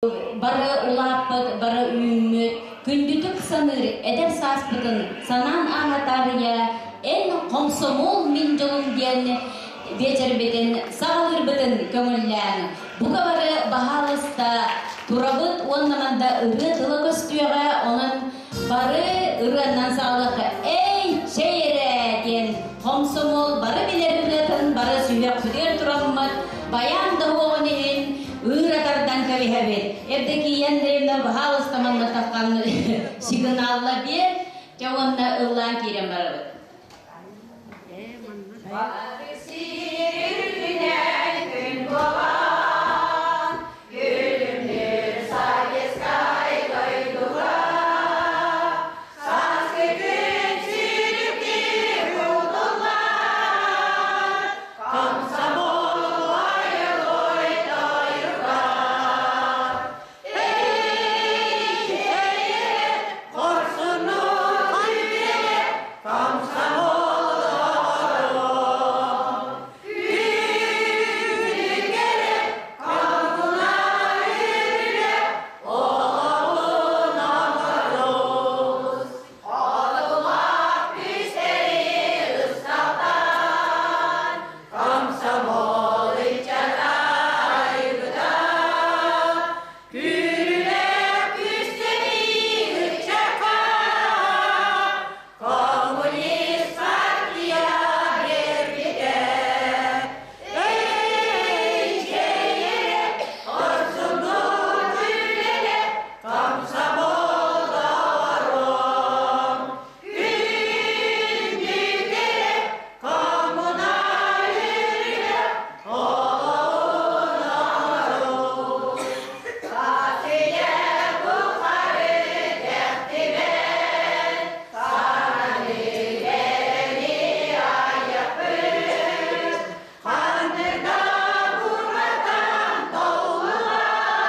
Бары улааппыт, бары үүммүт, күндүтүк саныыр эдэр сааспытын санаан ааһатаарыйа эн хомсомуол мин дьолум диэн биэчэрбитин саҕалыырбытын көҥүллээн, бука бары баһаалыста турабыт уонна манда ырыа тыла көстүөҕэ, онон бары ырыаннан саҕалыахха эй, чэй эрэ диэн хомсомуол бары билэр ырыатын бары сүһүөхпүтүгэр тураммыт байаан да уоҕун иһин ыыра тардан кэбиһэбит. Евдокия Андреевна баһаалыста манна таххан сигналла биэр, дьэ уонна ыллаан киирэн барабыт. Бары сир үрдүнэн күн буолан, күлүмнүүр советскай дойдуга сааскы күн сүүрүктүү кутуллар, комсомол ойолой тойуга. Эй, хорсуннук үлэ, комсомол оҕолорум, Күнү коммуна үлэ, олоҕун оҥорус. Хотулаах күстэри ысталтан, комсомол ыччата айбыта. Күрүлээх күстэри ыччакка, коммунист партия биэрбитэ. Эй, чэйэрэ, хорсуннук үлэлэ, комсомол оҕорон. Күндү коммуналь үлэ, олоҕун оҥоруу. Партия тухары кэхтибэт, саҥаны кэрэни айахпыт. Ханнык да бурҕатан толлубат,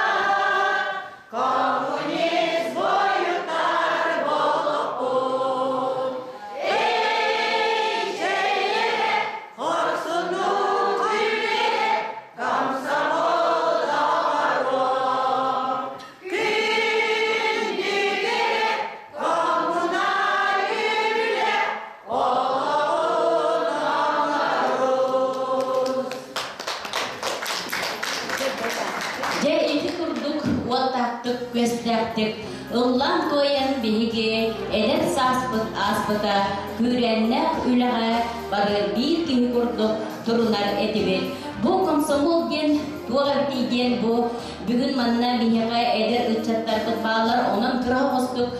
коммунист буойуттар буолуохпут. Эй, чэйэрэ, хорсуннук үлэлэ, комсомол доҕоруом. Күндү кэрэ коммуналь үлэ, олоҕун оҥорус. Дьэ ити курдук уоттаахтык, күөстээхтик ыллаан-туойан биһиги эдэр сааспыт ааспыта күүрээннээх үлэҕэ бары биир киһи курдук турунар этибит. Бу комсомол диэн туох эбитий диэн бу бүгүн манна биһиэхэ эдэр ыччаттарбыт бааллар, онон кыра оҕустук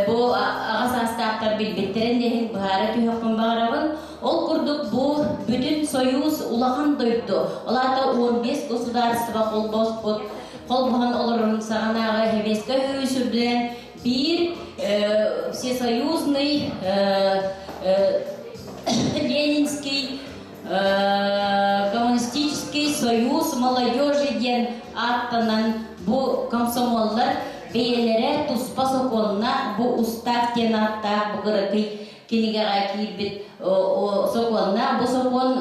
бу аҕа саастаахтар билбиттэрин да иһин быһаара түһүөхпүн баҕарабын. Ол курдук бу бүтүн Союз улахан дойду, ол аата 15 государство холбоспут, холбоһон олорорун саҕанааҕы Сэбиэскэй Союз үрдүнэн биир всесоюзный Ленинский коммунистический союз молодежи диэн ааттанан бу комсомоллар бэйэлэрэ туспа сокуоннаах бу устав диэн ааттаах бу кыракый кинигэҕэ киирбит сокуонна бу сокуон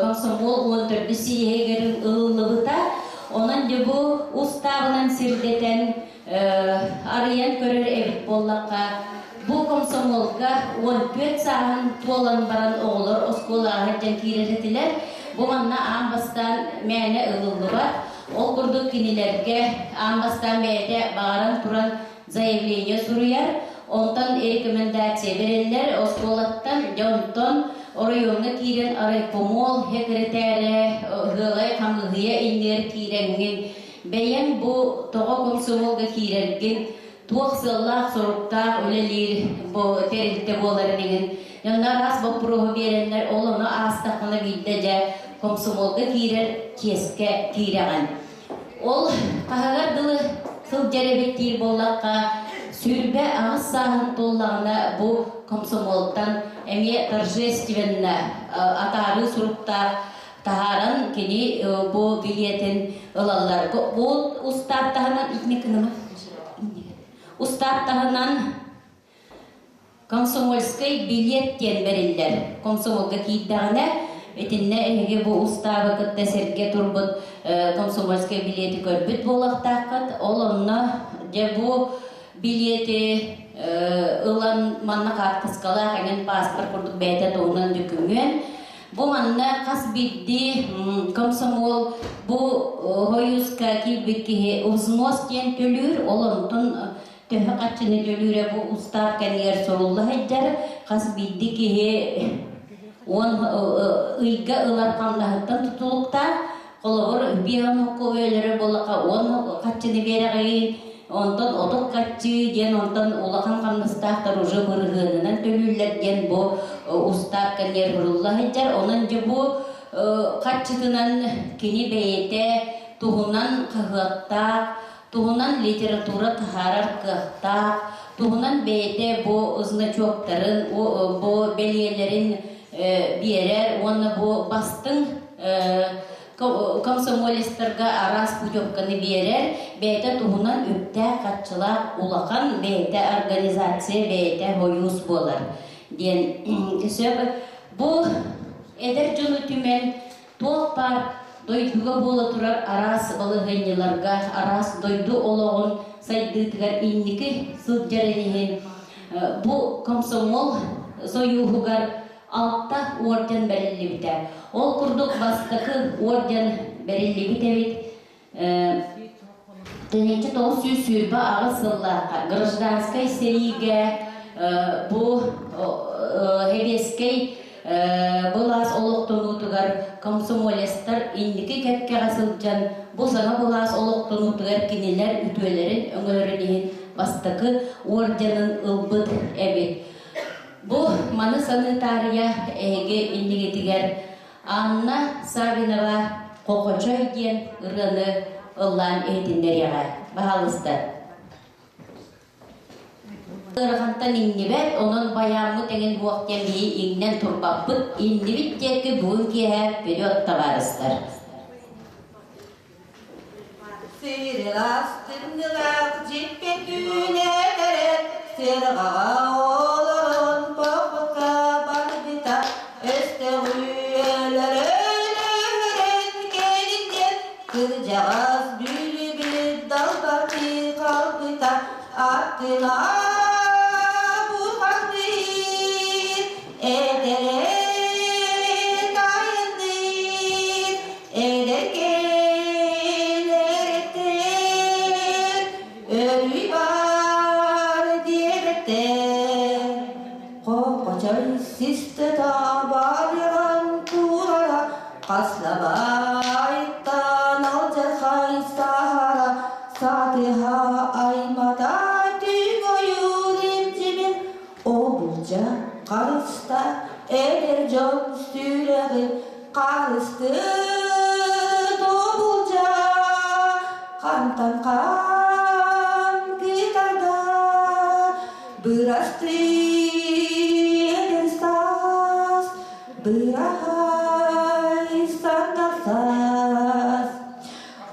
комсомол 14 сийиһигэр ылыллыбыта. Онон дьэ бу устаабынан сирдэтэн арыйан көрөр эбит буоллахха, бу комсомолга 14 сааһын туолан баран оҕолор оскуолаҕа сылдьан киирэр этилэр. Бу манна аан бастаан мээнэ ылыллыбат. Ол курдук кинилэргэ аан бастаан бэйэтэ баҕаран туран заявление суруйар, онтон рекомендация бэриллэр оскуолаттан, дьэ онтон оройуоҥҥа киирэн райкомол секретарэ ыһыаҕай хамыыһыйа иннигэр киирэҥҥин бэйэҥ бу тоҕо комсомолга киирэргин туох сыаллаах-соруктаах үлэлиир бу тэрилтэ буоларын иһин дьонно араас боппуруоһу биэрэннэр ол ону аастаххына биирдэ дьэ комсомолга киирэр чиэскэ киирэҕин. Ол хаһыгар дылы сылдьар эбит диир буоллахха, 28 сааһын туоллаҕына бу комсомолтан эмиэ торжественно атаарыы суруктаах таһааран кини бу билиэтин ылаллар. Бу устаап таһынан устаап таһынан Комсомольскай билиэт диэн бэриллэр. Комсомолга киирдэҕинэ, Итиннэ эһиги бу устаабы кытта сиргэ турбут комсомольскай билиэти көрбүт буолуохтааххыт. Ол онно дьэ бу билиэти ылан манна хаартыскалаах эҥин пааспар курдук бэйэтэ туһунан дөкүмүөн. Бу манна хас биирдии комсомол бу хойууска киирбит киһи взнос диэн төлүүр, ол онтун төһө хаччыны төлүүрэ бу устаап кэннигэр сурулла сылдьар. Хас биирдии киһи уон ыйга ылар хамнаһыттан тутулуктаах. Холобур, бионоко өлөрө буоллаха уон хаччыны биэрэҕин, онтон отут хаччы диэн, онтон улахан хамнастаахтар уже бырыһыанынан төлүүллэр диэн бу устаап кэннигэр сурулла сылдьар. Онон дьэ бу хаччытынан кини бэйэтэ туһунан хаһыаттаах, туһунан литература таһаарар кыахтаах, туһунан бэйэтэ бу значоктарын, бу бэлиэлэрин биэрэр уонна бу бастыҥ комсомолецтарга араас путевканы биэрэр, бэйэтэ туһунан үптээх-харчылаах улахан бэйэтэ организация, бэйэтэ хойуус буолар диэн сөп. Бу эдэр дьону түмэн туох баар дойдуга буола турар араас балаһыанньаларга, араас дойду олоҕун сайдыытыгар инники сылдьарын иһин бу комсомол сойууһугар алта орден бэриллибитэ. Ол курдук бастакы орден бэриллибит эбит 1928 сыллаахха гражданскай сэриигэ бу Сэбиэскэй былаас олохтонуутугар комсомолецтар инники кэккэҕэ сылдьан бу саҥа былаас олохтонуутугар кинилэр үтүөлэрин өҥөлөрүн иһин бастакы орденын ылбыт эбит. Бу маны саныы таарыйа эһиги иннигитигэр Анна Савинова «Хохочой» диэн ырыаны ыллаан иһитиннэриэҕэ. Баһаалыста. Ыарахантан иҥнибэт, онон байааммыт эҥин буох диэн биһи иҥнэн турбаппыт. Иннибит диэки бүгүн киэһэ вперед, табаарыстар! Сырылас тымнылаах дьиппэ түүнэтэрэ, сырҕаҕа олорон походка барбыта, өстөҕүөлөрөн өһөрөн кэлин диэн, кырдьаҕас бүлүбүт далбарыы халбыта, аттына бурҕаҥныыр, этэрэ тайынныыр, Эдэркээлэриттэн өлүү баар диэбэттэр, Хоппочой систэ табаарыган турара, Хаслабайттан алдьархай саһара, Сатыһа аймата түҥ ойуур илдьимин, Обулдьа харыста эдэр дьон сүрэҕин харыстыт обулдьа хантан хаан кытарда бырастыы эдэр саас быраһай сандасаас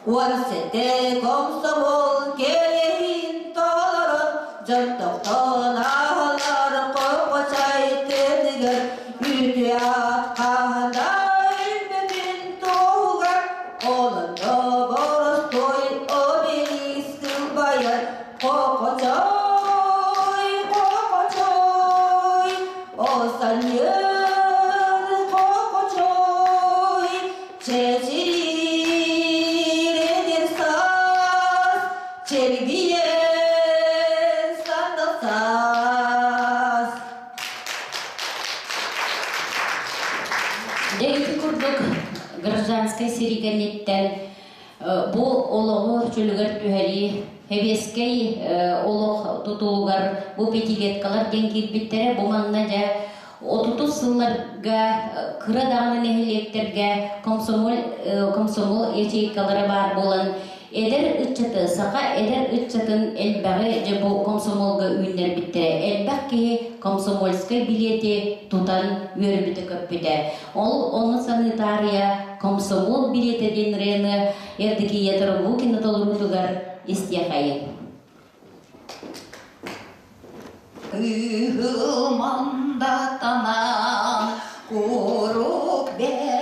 17 комсомол кэлэһин толорон дьон тохтоон аһалар хоппочай тыныгар үтүө аат хаһан өлбөтүн туһугар олондо боростуой обелиск кылбайар хоппочой хоппочой осаньыр хоппочой Чэчириир эдэр саас, чэлгийэн сандал саас. Дьэ ити курдук гражданскай сэрии кэнниттэн бу олоҕу чөлүгэр түһэрии сэбиэскэй олох тутулугар бу пятилеткалар диэн киирбиттэрэ. Бу манна дьэ Отутус сылларга кыра даҕаны нэһилиэктэргэ комсомол, комсомол ячейкалара баар буолан, эдэр ыччаты, саха эдэр ыччатын элбэҕи дьэ бу комсомолга үүннэрбиттэрэ. Элбэх киһи комсомольскай билиэти тутан үөрбүтэ-көппүтэ. Ол ону саныы таарыйа комсомол билиэтэ диэн ырыаны Евдокия Тарабукина толоруутугар истиэхэйин. Кыһыл мандатанан курук бэлэмнэнэн.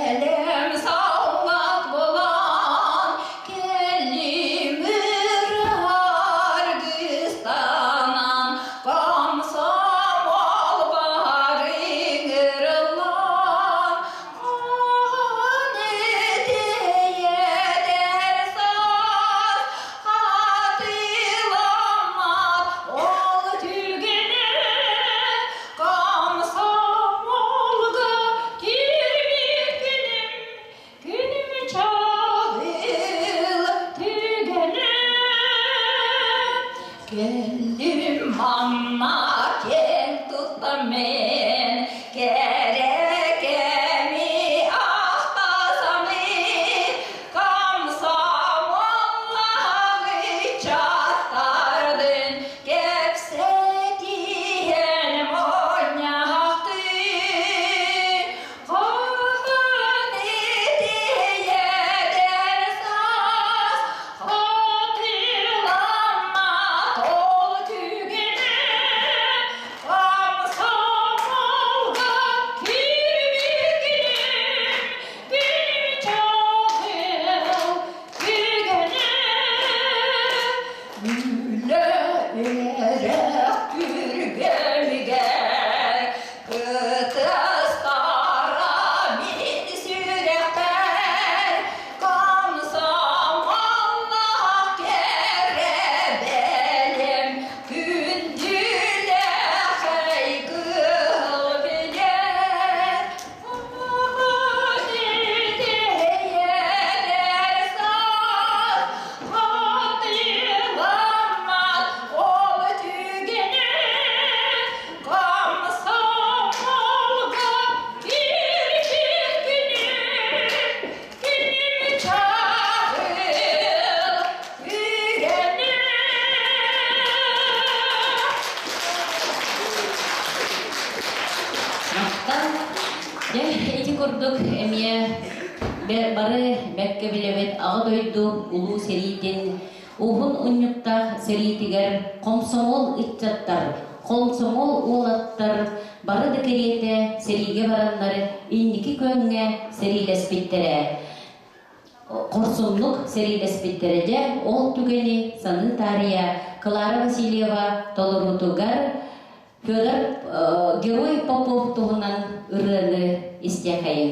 Кэллим манна киэн туттаммын, кэрэ кэми ахтасаммын, комсомоллаһы чаттардын, кэпсэтиһэн мунньахтыы. Хаһан итийэдэр саас, хатыламмат ол түгэнэ, комсомолга киирбиккиним, күнү чаҕыл түгэнэ. Үлэ үөрэх түргэнигэр кытыстара мин сүрэхпэр комсомоллоох кэрэ бэлэм күндүлэхэй кыһыл билэр Хатыламмат ол түгэнэ комсомолга киирбит күнүм, күнүм чаҕыл түгэнэ. Махтал. Дьэ, ити курдук эмиэ бары бэркэ билэбит Аҕа дойду Улуу сэриитин уһун унньуктаах сэриитигэр хомсомуол ыччаттар, хомсомуол уолаттар бары да кэриэтэ сэриигэ бараннар инники күөҥҥэ сэриилэспиттэрэ. Хорсуннук сэриилэспиттэрэ дьэ, ол түгэни саныы таарыйа Клара Васильева толоруутугар Федор Герой Попов туһунан ырыаны истиэхэйиҥ.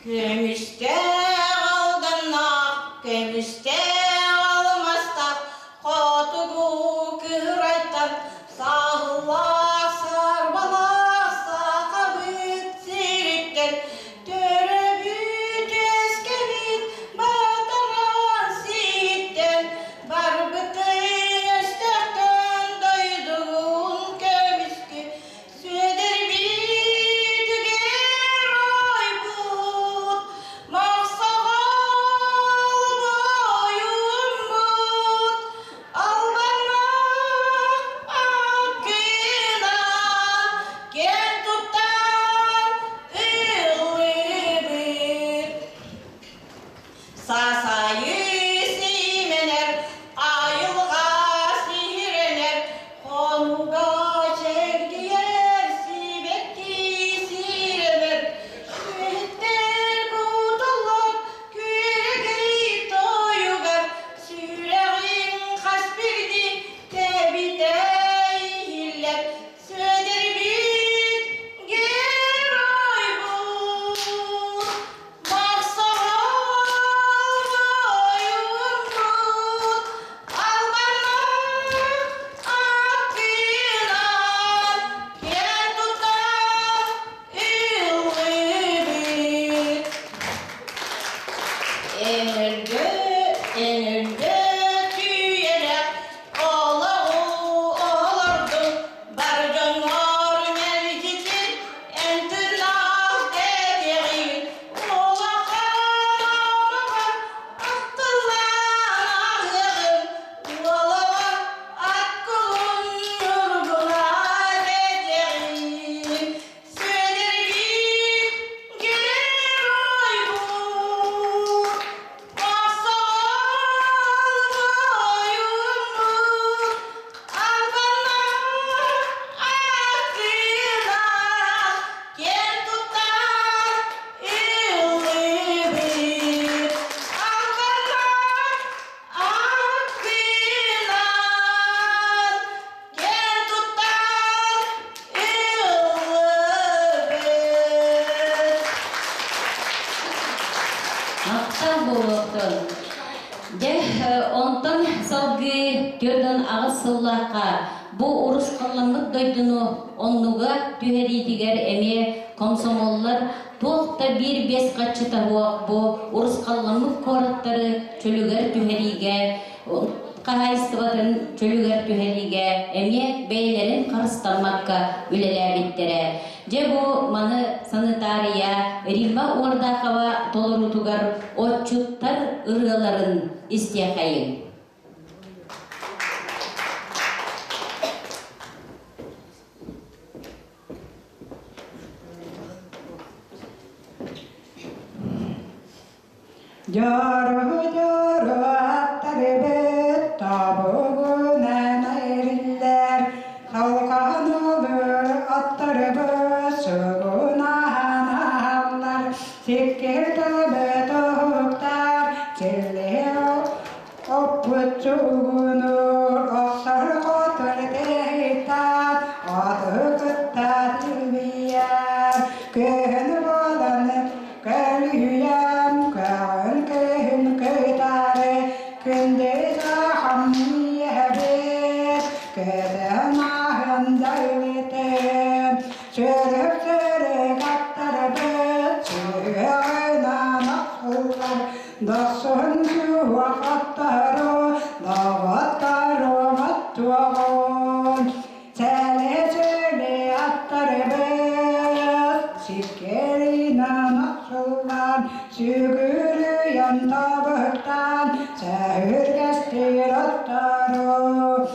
Көмүстээх алданнаах, көмүстээх алмастаах, хотугу кыырайтан саһыллаах сарбалаах сахабыт сириттэн төрөбүт үөскэбит батаран сииттэн барбытын өстөөхтөн дойдугун көмүскү Сүөдэрбитигэр ойбут, махсаҕал бойуммут, албаннаах аккынан киэн туттан ыллыыбыт. Сасайы сиимэнэр, айылҕа сиһирэнэр, хонууга чэлгийэр сибэкки сирэнэр, сүөһүттэр кутуллар күөрэгэй тойугар, сүрэҕиҥ хас бирдии тэбитэ иһиллэр, Сүөдэрбит геройбут, Махсаҕал ойуурбут, албаннаах аттыынан киэн туттан ыллыыбыт. Энэлгэ, энэлгэ түйэлэх олоҕу олордум, бар дьоҥҥор мэлдьитин эн тыыннаах кэтиэҕиҥ, улахан омоҕор ахтыллан ааһыаҕыҥ, уолаҕар ат кулун ньургунаа дэтиэҕиҥ. Сүөдэрбит геройбут, махсаҕал ойууммут, албаннаах аттыынан киэн туттар ыллыыбыт. Албаннаах аттыынан киэн туттар ыллыыбыт. Махтал буолуохтун. Дьэ, онтон салгыы 48 сыллаахха Бу урусхалламмыт дойдуну оннуга түһэриитигэр эмиэ комсомоллар туох да биир-биэс хаччыта суох бу урусхалламмыт куораттары чөлүгэр түһэриигэ хаһаайыстыбатын чөлүгэр түһэриигэ эмиэ бэйэлэрин харыстаммакка үлэлээбиттэрэ. Дьэ бу маны санытаарыйа Римма Уордахова толоруутугар отчуттар ырыаларын истиэхэйиҥ. Дьоро-дьоро аттарыбыт тобугунан эриллэр, Халҕан олор аттарыбыт сугунаһан аһаллар, Сиккир тылбыт уһуктар, силлиэ оппут сугунур, Охсор хотор тэһиттар, оту кытта тилбийэр, Күһүн буолан Көлүйэм көҕүн күһүн кытары күндү сахам ийэбит көтөн ааһын дайылытын сүрүк сүрүк аттарбыт сүһүөҕүнэн охсуллар дохсун суох аттару доҕоттору моттуоҕун Сэлэ-сэлэ аттарыбыт, сиккэринэн охсуллан, сүгүрүйэн табыктаан, сэһүргэстир оттору.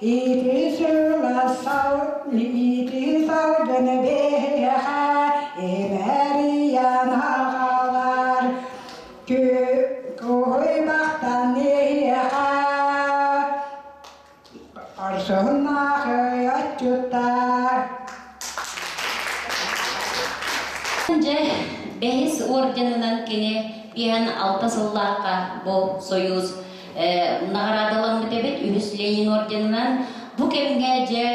Ити сыла сал, ити салгын биһиэхэ имэрийэн аҕалар, Куһуйбахтан иһиэхэ Арсыһыннаах отчуттар. Дьэ, бэһис орденынан кини биһэн алта сыллаахха бу Союз наҕараадаламмыт эбит үһүс Ленин орденынан. Бу кэмҥэ дьэ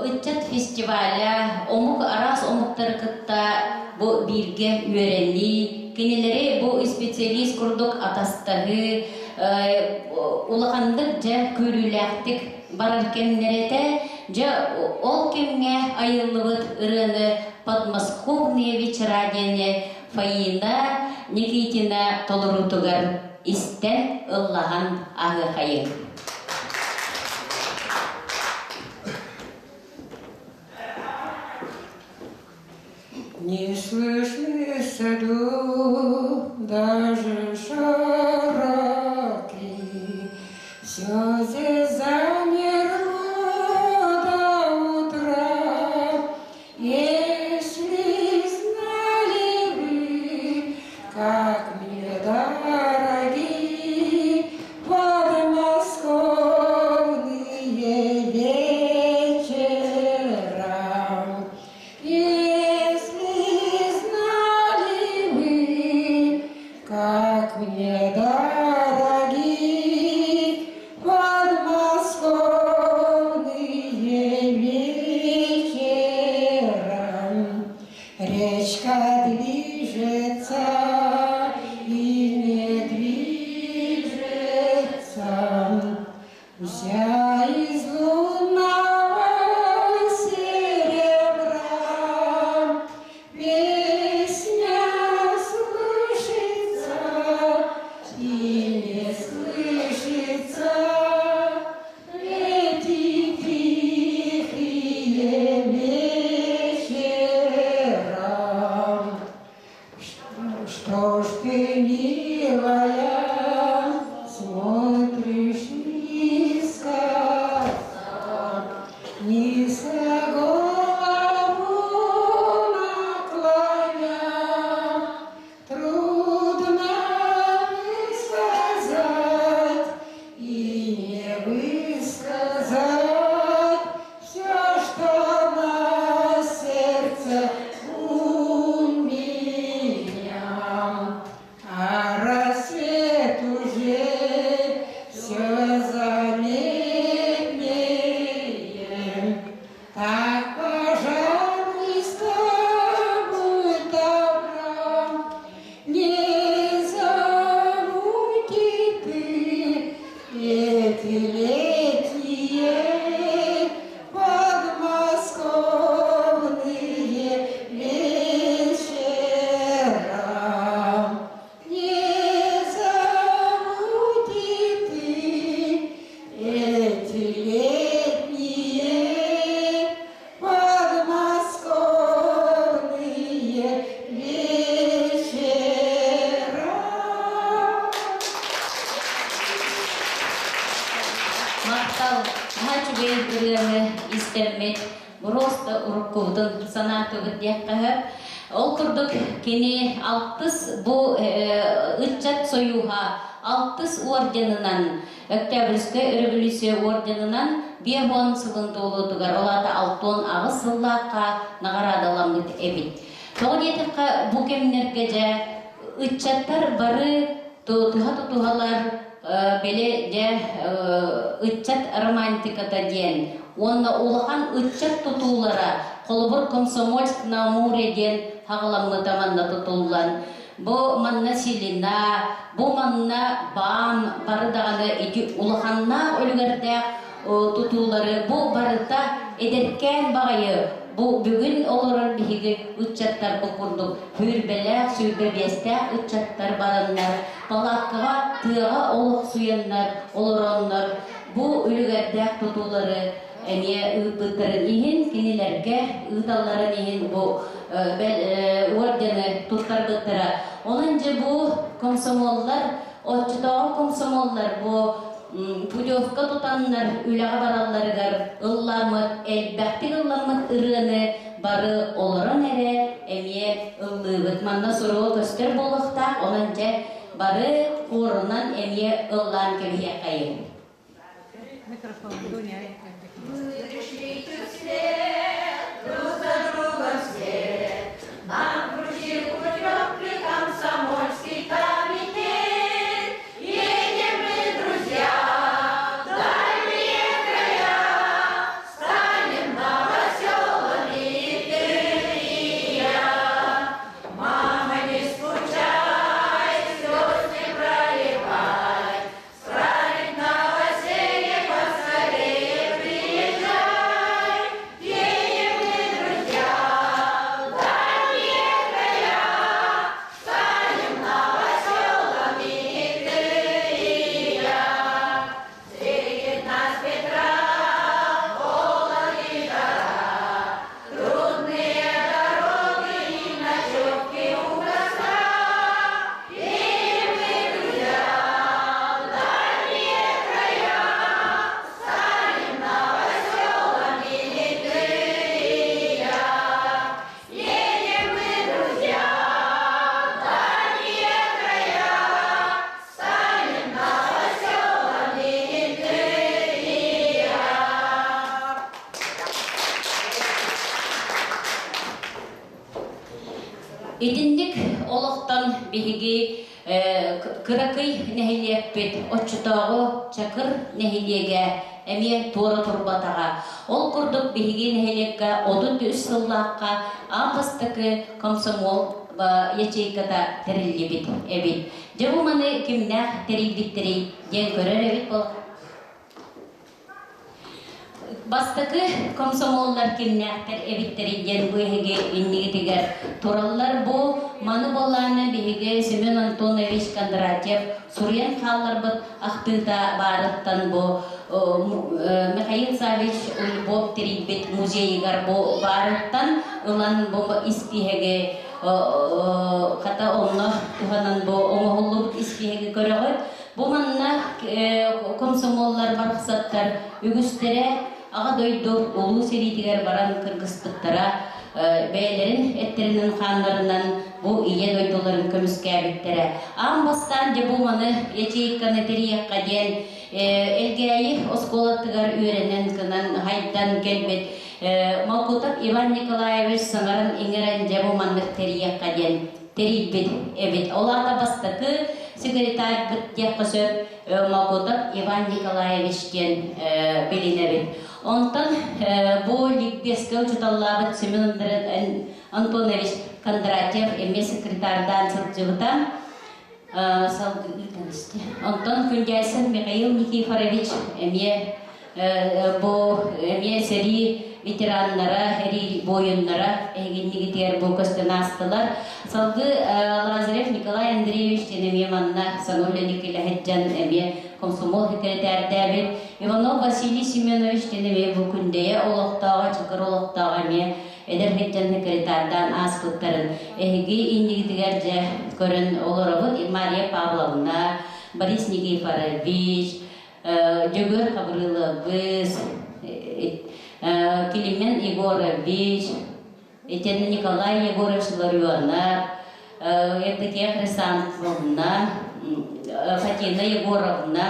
ыччат фестиваля омук араас омуктары кытта бу бииргэ үөрэнии, кинилэри бу специалист курдук атастаһыы улаханнык дьэ күүрүүлээхтик барар кэмнэрэ этэ. Дьэ ол кэмҥэ айыллыбыт ырыаны «Подмосковные вечера» диэни Фаина Никитина толоруутугар истэн ыллаһан аһыахайыҥ. Не слышны в саду даже шорохи, Все здесь замерло до утра. Если знали вы, как мне дороги подмосковные вечера. Если знали вы, как мне дороги подмосковные вечера. Речка движется и не движется, Вся из лунного серебра Песня слышится и не слышится Эти тихие вечера. Что ж ты, милая, смотришь низко, низко голову наклоня? Трудно сказать и не высказать все, что на сердце у меня. А рассвет уже все заметнее. истэммит боруоста уруккубутун санаатыбыт диэххэ сөп. Ол курдук кини алтыс бу ыччат сойууһа алтыс орденынан Өктөөбүрүскэй өрөбөлүүссүйэ орденынан 50 сылын туолуутугар, ол аата 68 сыллаахха наҕараадаламмыт эбит. Тоҕо диэтэххэ, бу кэмнэргэ дьэ ыччаттар бары тутуһа-тутуһалар били дьэ ыччат романтиката диэн уонна улахан ыччат тутуулара холобур Комсомольск на Амуре диэн хаҕыламмыта манна тутуллан бу манна Селина, бу манна Баан бары даҕаны ити улаханнаах үлүгэрдээх тутуулары бу барыта эдэркээн баҕайы бу бүгүн олорор биһиги ыччаттарбыт курдук сүүрбэлээх, 25-тээх ыччаттар бараннар палаткаҕа тыаҕа олохсуйаннар олороннор бу үлүгэрдээх тутуулары эмиэ ыыппыттарын иһин кинилэргэ ыыталларын иһин бу ордены туттарбыттара. Онон дьэ бу комсомоллар оччотооҕу комсомоллар бу путевка тутаннар үлэҕэ баралларыгар ылламмыт элбэхтик ылламмыт ырыаны бары олорон эрэ эмиэ ыллыыбыт. Манна суруга көстөр буолуохтаах, онон дьэ бары хуорунан эмиэ ыллаан кэбиһиэххэйиҥ. Микрофон Дуня. Вышли чуть свет, друг за другом все. Нам вручил путевки комсомольский комитет. Едем мы, друзья, в дальние края, Станем новоселами ты и я. Мама, не скучай, слез не проливай, Справить новоселье поскорее приезжай. Едем мы, друзья, в дальние края, Станем новоселами ты и я. Встретит нас ветра, холод и жара, Трудные дороги и ночевки у костра. Едем мы, друзья, в дальние края, Станем новоселами ты и я. Едем мы, друзья, в дальние края, Станем новоселами ты и я. Итинник олохтон биһиги кыракый нэһилиэкпит оччотооҕу Чакыр нэһилиэгэ эмиэ туора турбатаҕа. Ол курдук биһиги нэһилиэккэ 33 сыллаахха аан бастакы комсомол ячейката тэриллибит эбит. Дьэ бу маны кимнээх тэрийбиттэрий диэн көрөр эбит бол Бастакы комсомоллар кимнээхтэр эбиттэрий диэн бу эһиги иннигитигэр тураллар. Бу маны буоллаҕына биһиги Семен Антонович Кондратьев суруйан хаалларбыт ахтыыта баарыттан бу Михаил Саввич Ульбов тэрийбит музейыгар бу баарыттан ылан бу испииһэги хата онно туһанан бу оҥоһуллубут испииһэги көрөҕүт. Бу манна комсомоллар барахсаттар үгүстэрэ Аҕа дойду Улуу сэриитигэр баран кыргыспыттара, бэйэлэрин эттэринэн-хааннарынан бу ийэ дойдуларын көмүскээбиттэрэ. Аан бастаан дьэ бу маны ячейканы тэрийиэххэ диэн Элгээйи оскуолатыгар үөрэнэн гынан хайдан кэлбит Молкутов Иван Николаевич саҥаран-иҥэрэн дьэ бу маннык тэрийиэххэ диэн тэрийбит эбит. Ол аата бастакы секретарьбыт диэххэ сөп Молготов Иван Николаевич диэн билинэбит. Онтон бу ликбезкэ учууталлаабыт Семен Антонович Кондратьев эмиэ секретардаан сылдьыбыта. Онтон Күндээсин Михаил Никифорович эмиэ Бу эмиэ сэрии ветераннара, сэрии буойуннара эһигиннигитигэр бу көстөн аастылар. Салгыы Лазарев Николай Андреевич диэн эмиэ манна саҥа үлэни килэһэддьэн эмиэ комсомол секретарьдээбит. Иванов Василий Семенович диэн эмиэ бу Күндэйэ олохтооҕо, Чакыр олохтооҕо эмиэ эдэр сылдьан секретардаан ааспыттарын эһиги иннигитигэр дьэ көрөн олоробут. Мария Павловна, Борис Никифорович, Дьөгүөр Хабырыылабыс, Климент Егорович, итиэннэ Николай Егорович Ларионов, Евдокия Хрисанфовна, Фатина Егоровна,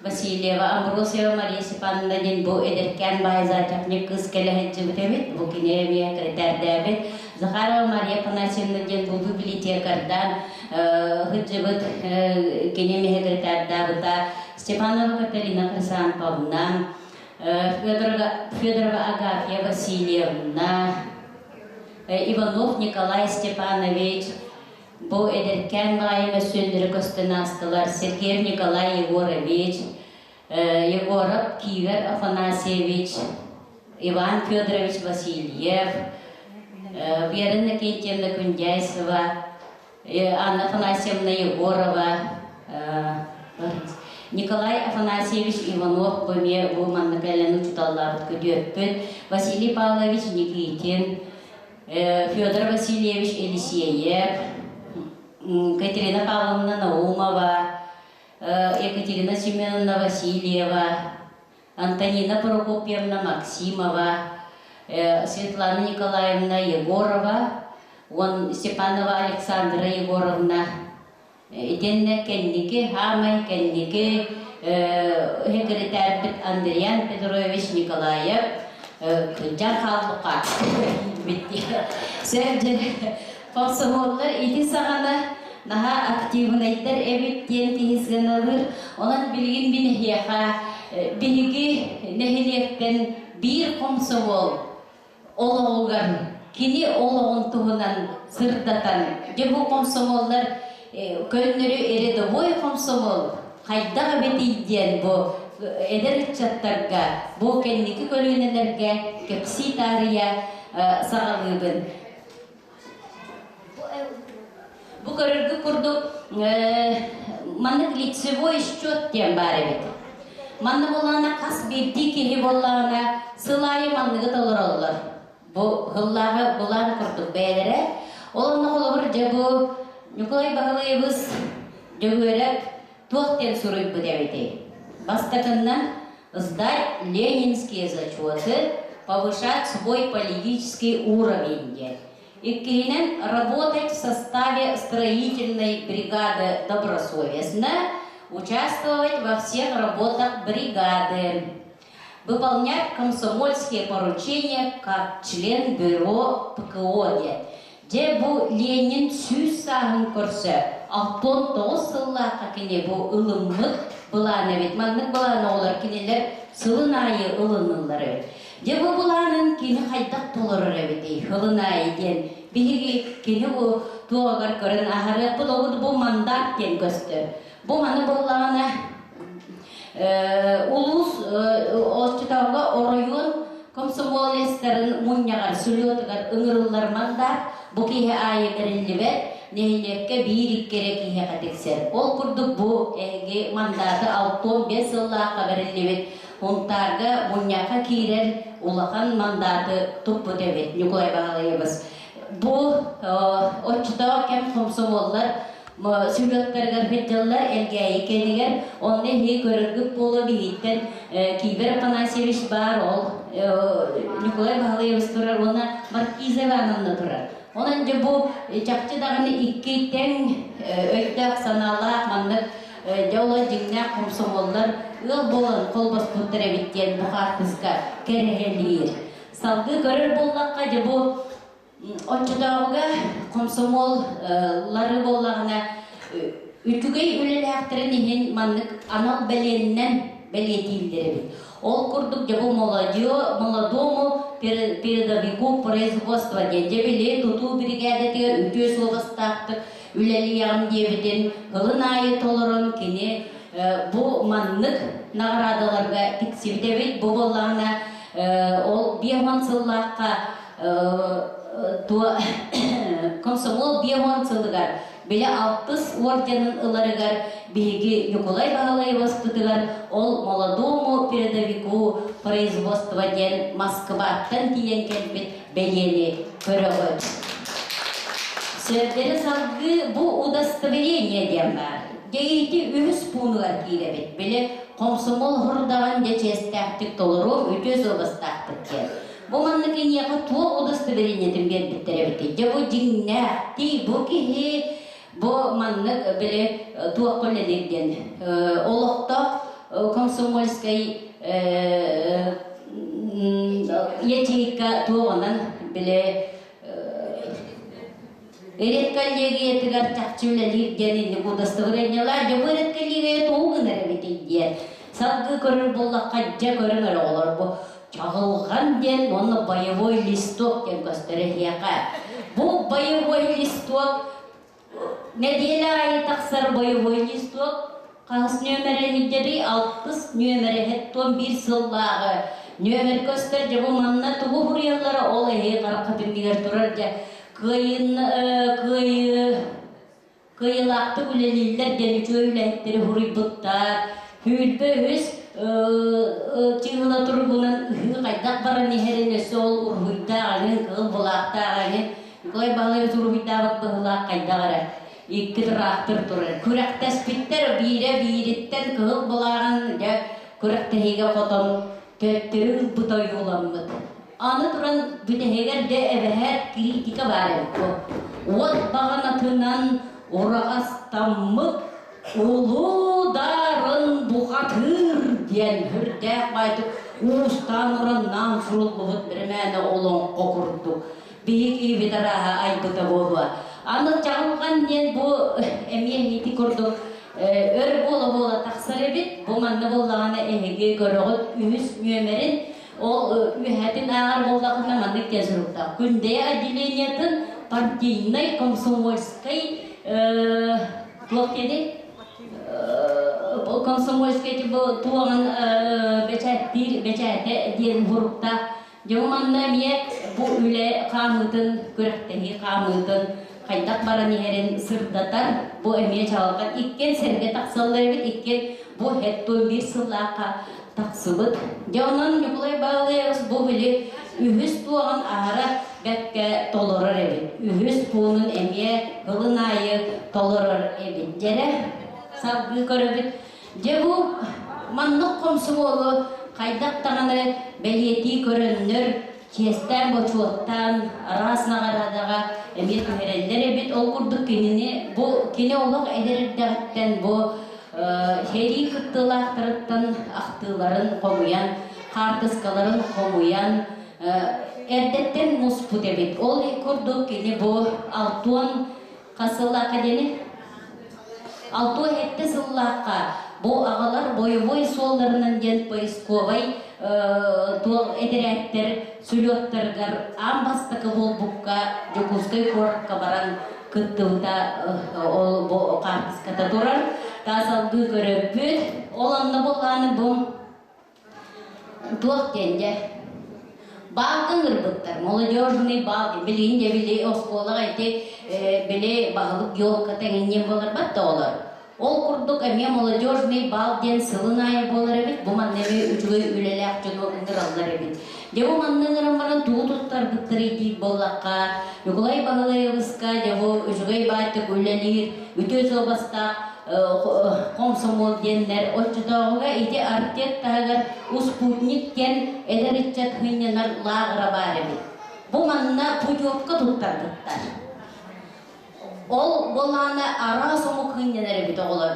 Васильева Амбросьева Мария Степановна диэн бу эдэркээн баай зоотехник кыыс кэлэ сылдьыбыт эбит. Бу кини эмиэ киритээрдээбит. Захарова Мария Афанасьевна диэн бу библиотекардаан сылдьыбыт кини эмиэ киритээрдаабыта. Степанова Каталина Хрисанфовна, Федорова Агафья Васильевна, Иванов Николай Степанович, бу эдэркээн баайы мөссүөннэри көстөн аастылар Сергеев Николай Егорович, Егоров Кивер Афанасьевич, Иван Федорович Васильев, Вера Иннокентьевна Кундяйцева, Анна Афанасьевна Егорова, Николай Афанасьевич Иванов бу эмиэ бу манна кэлэн учууталлаабыт күтүөппүт, Василий Павлович Никитин, Федор Васильевич Елисеев, Катерина Павловна Наумова, Екатерина Семеновна Васильева, Антонина Прокопьевна Максимова, Светлана Николаевна Егорова, уон Степанова Александра Егоровна итиэннэ кэнники хаамай кэнники секретарбыт Андриан Петрович Николаев кырдьан хаалбыкка Сэрдьэ комсомоллар ити саҕана наһаа активнайдар эбит диэн киһи сыаналыыр. Онон билигин мин эһиэхэ биһиги нэһилиэктэн биир комсомол олоҕугар кини олоҕун туһунан сырдатан, дьэ бу комсомоллар көннөрү рядовой комсомол хайдах эбитий диэн бу эдэр ыччаттарга, бу кэнники көлүөнэлэргэ кэпсии таарыйа саҕалыыбын. Бу көрөргө курдук маннык лицевой счет диэн баар эбит. Манна буоллаҕына хас биирдии киһи буоллаҕына сыл аайы манныгы толороллор. Бу сыллааҕы былаан курдук бэйэлэрэ. Ол онно холобур дьэ бу Ньукулай Баһылайабыс Дьөгүөрэп туох диэн суруйбут эбитий? Бастакыннан сдать ленинские зачеты, повышать свой политический уровень диэн. Иккиһинэн, работать в составе строительной бригады добросовестно, участвовать во всех работах бригады, выполнять комсомольские поручения как член бюро ПКО диэн. Дьэ бу Ленин 100 сааһын көрсө 69 сыллаахха кини бу ылыммыт былаан эбит. Маннык былаан оҕолор кинилэр сылын аайы ылыныллар эбит. Дьэ бу былаанын кини хайдах толорор эбитий сылын аайы диэн биһиги кини бу туоҕар көрөн аһарыахпыт ол бу мандат диэн көстөр. Бу маны буоллаҕына улуус оччотооҕу оройуон комсомолецтарын мунньаҕар сүлүөтүгэр ыҥырыллар мандаат бу киһи аайы бэриллибэт нэһилиэккэ биир-икки эрэ киһиэхэ тиксэр. Ол курдук бу эһиги мандааты 65 сыллаахха бэриллибит Һунтаарга мунньахха киирэр улахан мандааты туппут эбит Ньукулай Баһылайабыс. Бу оччотооҕу кэм хомсомуоллар сүлүөттэригэр сылдьаллар Элгээйи кэнигэр онно эһиги көрөргүт буолуо биһиттэн Кибер Афанасьевич баар ол Николай Баһылаевич турар уонна Маркиза Ивановна турар. Онон дьэ бу чахчы даҕаны икки тэҥ өйдөөх санаалаах маннык дьэ олор дьиҥнээх хомсомуоллар ыал буолан холбоспуттар эбит диэн бу хаартыска кэрэһэлиир. Салгыы көрөр буоллахха дьэ бу Оччотооҕуга хомсомуоллары буоллаҕына үчүгэй үлэлээхтэрин иһин маннык анал бэлиэннэн бэлиэтииллэр эбит. Ол курдук дьэ бу молодому передовику производства диэн дьэ били тутуу биригээдэтигэр үтүө суобастаахтык үлэлиэҕим диэбитин ылын аайы толорон кини бу маннык наҕараадаларга тиксибит эбит. Бу буоллаҕына ол 50 сыллаахха комсомол 50 сылыгар били алтыс орденын ыларыгар биһиги Ньукулай Баһылайыбыспытыгар ол молодому передовику производства диэн Москваттан тиийэн кэлбит бэлиэни көрөҕүт. Сөрдэри салгыы бу удостоверение диэн баар. Дьэ ити үһүс пуунугар киирэбит. Били Комсомол сордаҕын дьэ чиэстээхтик толоруом, үтүө суобастаахтык диэн. Бу маннык киниэхэ туох удостоверениетын биэрбиттэр эбитий? Дьэ бу дьиҥнээхтии бу киһи бу маннык били туохха үлэлиир диэн олохтоох комсомольскай ячейка туоҕунан били редколлегиятыгар чахчы үлэлиир диэн инник удостоверениелаах дьэ бу редколлегия тугу гынар эбитий диэн салгыы көрөр буоллахха дьэ көрүҥ эрэ оҕолор бу чаҕылҕан диэн уонна боевой листок диэн көстөр эһиэхэ бу боевой листок нэдиэлэ аайы тахсар боевой листок хаһыс нүөмэрэ илдьэрий алтыс нүөмэрэ һэттуон биир сыллааҕы нүөмэр көстөр дьэ бу манна тугу суруйаллара ол эһиги харахха түннүгэр турар дьэ кыайын кыайыы кыайыылаахтык үлэлииллэр диэн үчүгэй үлэһиттэри суруйбуттар сүүрбэ үһүс чыыһыла туругунан ыһыы хайдах баран иһэрин өссө ол уруһуйдаах эҥин кыыл былаахтаах эҥин Николай Павлович уруһуйдаабыт быһыылаах хайдах эрэ икки тыраахтыр турар. Күрэхтэспиттэр биирэ биириттэн кыһыл былааҕын дьэ күрэхтэһиигэ хотон төттөрү ылбыт ойууламмыт. Аны туран бүтэһигэр дьэ эбэһээт критика баар эбит бу. Уот баҕанатынан ураҕастаммыт улуу дарын бухатыыр диэн сүрдээх баайдык уустаан-ураннаан суруллубут бирэмээнэ олоҥхо курдук биһиги киһибит арааһа айбыта буолуо. Аны чаҕылҕан диэн бу эмиэ ити курдук өр буола-буола тахсар эбит. Бу манна буоллаҕына эһиги көрөҕүт үһүс нүөмэрин ол үөһэтин ааҕар буоллахына маннык диэн суруктаах. Күндэйэ отделениетын партийнай комсомольскай туох диэний комсомольскай туоҕун бэчээттиир бэчээтэ диэн суруктаах. Дьэ манна эмиэ бу үлэ хаамыытын, күрэхтэһии хаамыытын хайдах баран иһэрин сырдатар, бу эмиэ чаҕылҕан иккиэн сэргэ тахсаллар эбит, иккиэн бу һэттуон биир сыллаахха тахсыбыт. Дьэ онон Ньукулай Баалыйабыс бу били үһүс туоҕун аһара бэккэ толорор эбит. Үһүс пуунун эмиэ ылын аайы толорор эбит. Дьэрэ салгыы көрөбүт. Дьэ бу маннык хомсомуолу хайдах даҕаны бэлиэтии көрөннөр, чиэстээн-бочуоттаан араас наҕараадаҕа эмиэ түһэрэллэр эбит. Ол курдук кинини бу кини олох эдэр эрдэҕиттэн бу сэрии кыттыылаахтарыттан ахтыыларын хомуйан, хаартыскаларын хомуйан эрдэттэн муспут эбит. Ол курдук кини бу алтуон Хас сыллаахха диэни? 67 сыллаахха бу аҕалар бойобуой суолларынан диэн поисковай туох этэрээттэр сүлүөттарыгар аан бастакы буолбукка Дьокуускай куоракка баран кыттыбыта ол бу хаартыската турар. Таас алгыы көрөппүт. Ол онно буоллааны бу Туох диэн дьэ баалга ыҥырбыттар молодежный баал билигин дьэ били оскуолаҕа ити били баһылык елката эҥин буоларбат да олор ол курдук эмиэ молодежный баал диэн сылын аайы буолар эбит бу манна эмиэ үчүгэй үлэлээх дьону ыҥыраллар эбит дьэ бу манна ыҥыран баран тугу туттарбыттарый диир буоллахха Ньукулай Баһылайабыска дьэ бу үчүгэй баайтык үлэлиир үтүө суобастаах хомсомуол диэннэр оччотооҕуга ити Артек таһыгар Успутник диэн эдэр ыччат сынньанар лааҕыра баар эбит. Бу манна путевка туттарбыттар. Ол буоллаҕына араас омук сынньанар эбит оҕолор.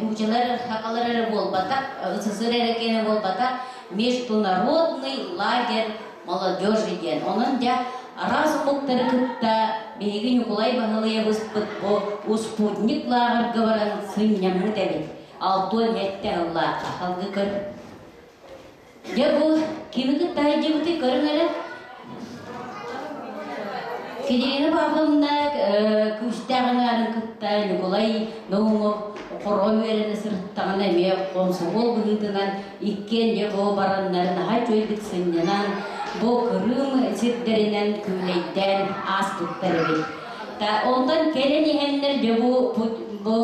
Нуучалар, сахалар эрэ буолбатах, СССР эрэ киэнэ буолбатах, международный лагерь молодежи диэн. Онон дьэ араас омуктары кытта биһиги Ньукулай Баһылайабыспыт бу спутник лааҕырга баран сынньаммыт эбит. Алтуон сэттэ сыллаахха халгы көр. Дьэ бу кими кытта сылдьыбытый көрүҥ эрэ. Кирина Павловна күүстээх аҥаарын кытта Ньукулай Наумов хорго үөрэнэ сырыттаҕына эмиэ хомсомуол быһыытынан иккиэн дьэ бу бараннар наһаа үчүгэйдик сынньанан бу Кырыым сирдэринэн күүлэйдээн ааспыттар эбит. Онтон кэлэн иһэннэр дьэ бу бу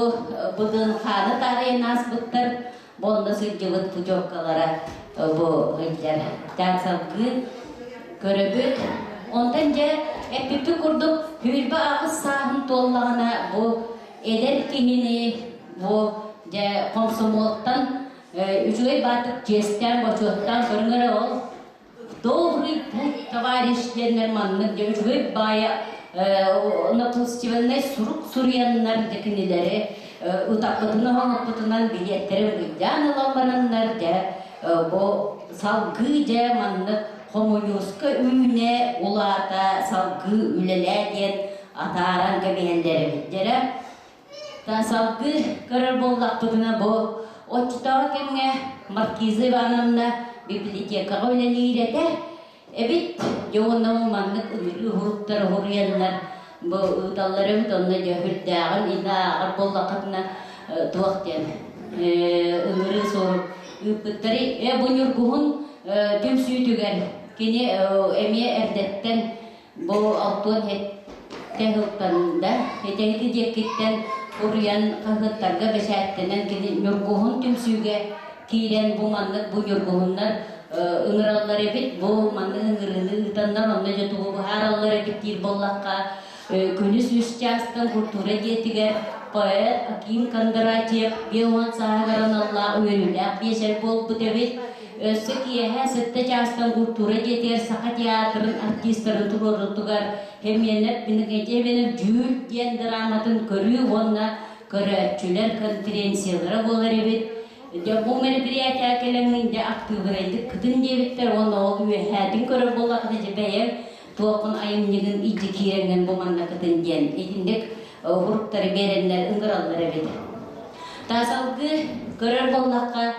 БДНХ-ны таарыйан ааспыттар бу онно сылдьыбыт путевкалара бу сылдьар. Салгыы көрөбүт. Онтон дьэ эппиппит курдук 28 сааһын туоллаҕына бу эдэр киһини бу дьэ хомсомуолтан Үчүгэй баатык чиэстээн, бочуоттаан көрүҥ эрэ ол. Добрый путь, товарищ диэннэр маннык дьэ үчүгэй баайа напутственнай сурук суруйаннар дьэ кинилэри ытаппытынан оҥоппутунан билиэттэрин былдьаан ылан бараннар дьэ бу салгыы дьэ маннык хомуньууска үүнэ улаата салгыы үлэлээ диэн атааран кэбиһэллэр эбит дьэрэ. Салгыы көрөр буоллахпытына бу оччотооҕу кэмҥэ Маркиза Ивановна библиотекаҕа үлэлиир этэ эбит. Дьэ уонна маннык ыҥырыы уһуруктар уһуруйаннар бу ыыталлар эбит. Онно дьэ үрдээҕин иннэ ааҕар буоллаххытына туох диэн ыҥырыы сурук ыыппыттары. Э бу Ньургуһун түмсүүтүгэр кини эмиэ эрдэттэн Бу алтыан сэттэ сылтан да этэҥити диэккиттэн уруйан хаһыаттарга бэчээттэнэн кини Ньургуһун түмсүүгэ киирэн бу маннык бу ньургуһуннар ыҥыраллар эбит, бу маннык ыҥырыыны ыытаннар онно дьэ тугу быһаараллар эбит диир буоллахха күнүс үс чаастан культура дьиэтигэр поэт Аким Кондратьев 50 сааһыгар аналлаах үөрүүлээх биэчэр буолбут эбит. Өссө киэһэ сэттэ чаастан культура дьиэтигэр Саха театрын артистарын туруорутугар Хеменов Иннокентий Дьүүл диэн драматын көрүү уонна көрөөччүлэр конференциялара буолар эбит. Дьэ бу мероприятие кэлэҥҥин дьэ актыыбынайдык кытын диэбиттэр уонна ол үөһээтин көрөр буоллаххына дьэ бэйэм туоххун айымньыгын илдьи киирэҥҥин бу манна кытын диэн итинник уруктары биэрэннэр ыҥыраллар эбит. Таасалгыы көрөр буоллахха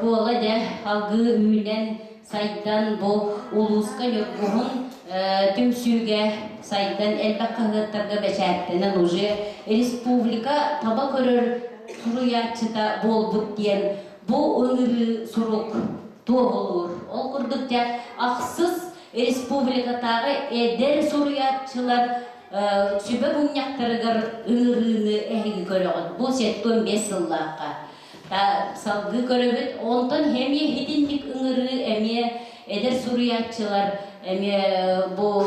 Куола дьэ алгыы үүнэн сайдан бу улууска Ньургуһун түмсүүгэ сайдан элбэх хаһыаттарга бэчээттэнэн уже республика таба көрөр суруйааччыта буолбут диэн бу ыҥырыы сурук туоһулуур. Ол курдук дьэ ахсыс республикатааҕы эдэр суруйааччылар сүбэ мунньахтарыгар ыҥырыыны эһиги көрөҕүт. Бу 75 сыллаахха. Салгыы көрөбүт. Онтон эмиэ итинник ыҥырыы эмиэ эдэр суруйааччылар эмиэ бу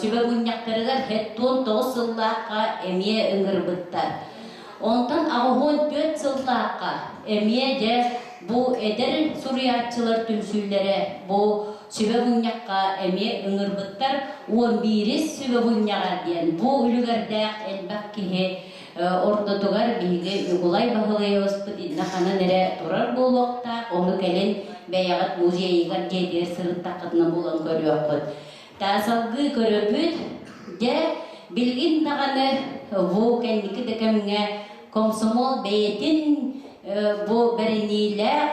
сүбэ мунньахтарыгар 79 сыллаахха эмиэ ыҥырбыттар. Онтон 84 сыллаахха эмиэ дьэ бу эдэр суруйааччылар түмсүүлэрэ бу сүбэ мунньахха эмиэ ыҥырбыттар. 11-ис сүбэ мунньаҕа диэн бу үлүгэрдээх элбэх киһи Ортотугар биһиги Ньукулай Баһылайабыспыт иннэ ханан эрэ турар буолуохтаах, ону кэлин бэйэҕит музейыгар дьиэтигэр сырыттаххытына булан көрүөххүт. Салгыы көрөбүт, дьэ, билигин даҕаны бу кэнники да кэмҥэ комсомол бэйэтин бу бэриниилээх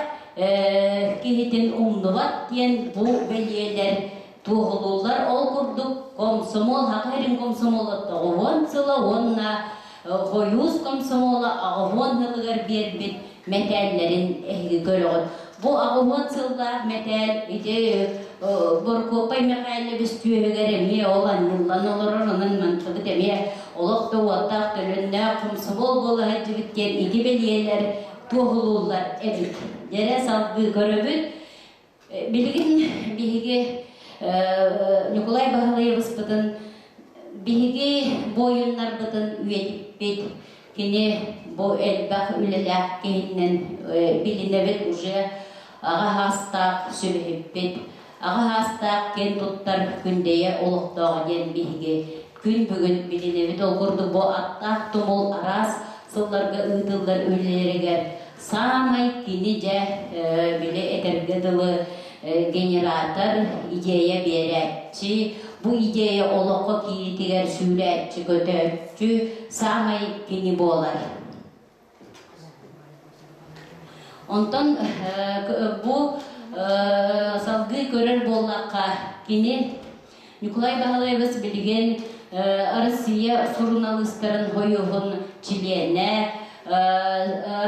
киһитин умнубат диэн бу бэлиэлэр туоһулууллар. Ол курдук комсомол Саха сирин комсомола тоҕуһуон сыла уонна Хойуус комсомола аҕыһуон сылыгар биэрбит мэтээллэрин эһиги көрөҕүт. Бу аҕыһуон сыллаах мэтээл ити Боркуоппай Мэхээлэбис түөһүгэр эмиэ ол анньыллан олорор, онон мантыбыт эмиэ олох да уоттаах төлөннөөх комсомол буола сылдьыбыт диэн ити бэлиэлэр туоһулууллар эбит. Дьэрэ салгыы көрөбүт. Билигин биһиги Ньукулай Баһылайабыспытын биһиги буойуннарбытын үйэтиппит. Кини бу элбэх үлэлээх киһинэн билинэбит уже аҕа саастаах сүбэһиппит, аҕа саастаах киэн туттар Күндэйэ олохтооҕо диэн биһиги күн бүгүн билинэбит. Ол курдук бу аттаах тумул араас сылларга ыытыллар үлэлэригэр Саамай кини дьэ били этэргэ дылы генератор, идея биэрээччи, бу идея олоххо кииритигэр сүүрээччи, көтөөччү саамай кини буолар. Онтон бу салгыы көрөр буоллахха, кини Николай Баһылаевич билигин Россия суруналыыстарын хойуһун чилиэнэ,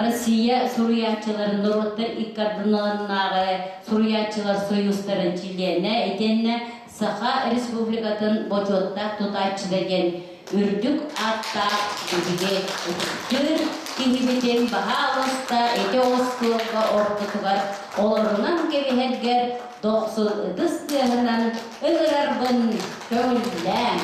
Россия суруйааччыларын норуоттар икки ардыларынааҕы суруйааччылар союзтарын чилиэнэ, итиэннэ Саха Республикатын бочуоттаах тутааччыта диэн үрдүк ааттаах биһиги ытыктыыр киһибитин баһаалыста ити остуолга ортотугар олорунан кэбиһэргэр дохсун ытыс тыаһынан ыҥырарбын көҥүллээҥ.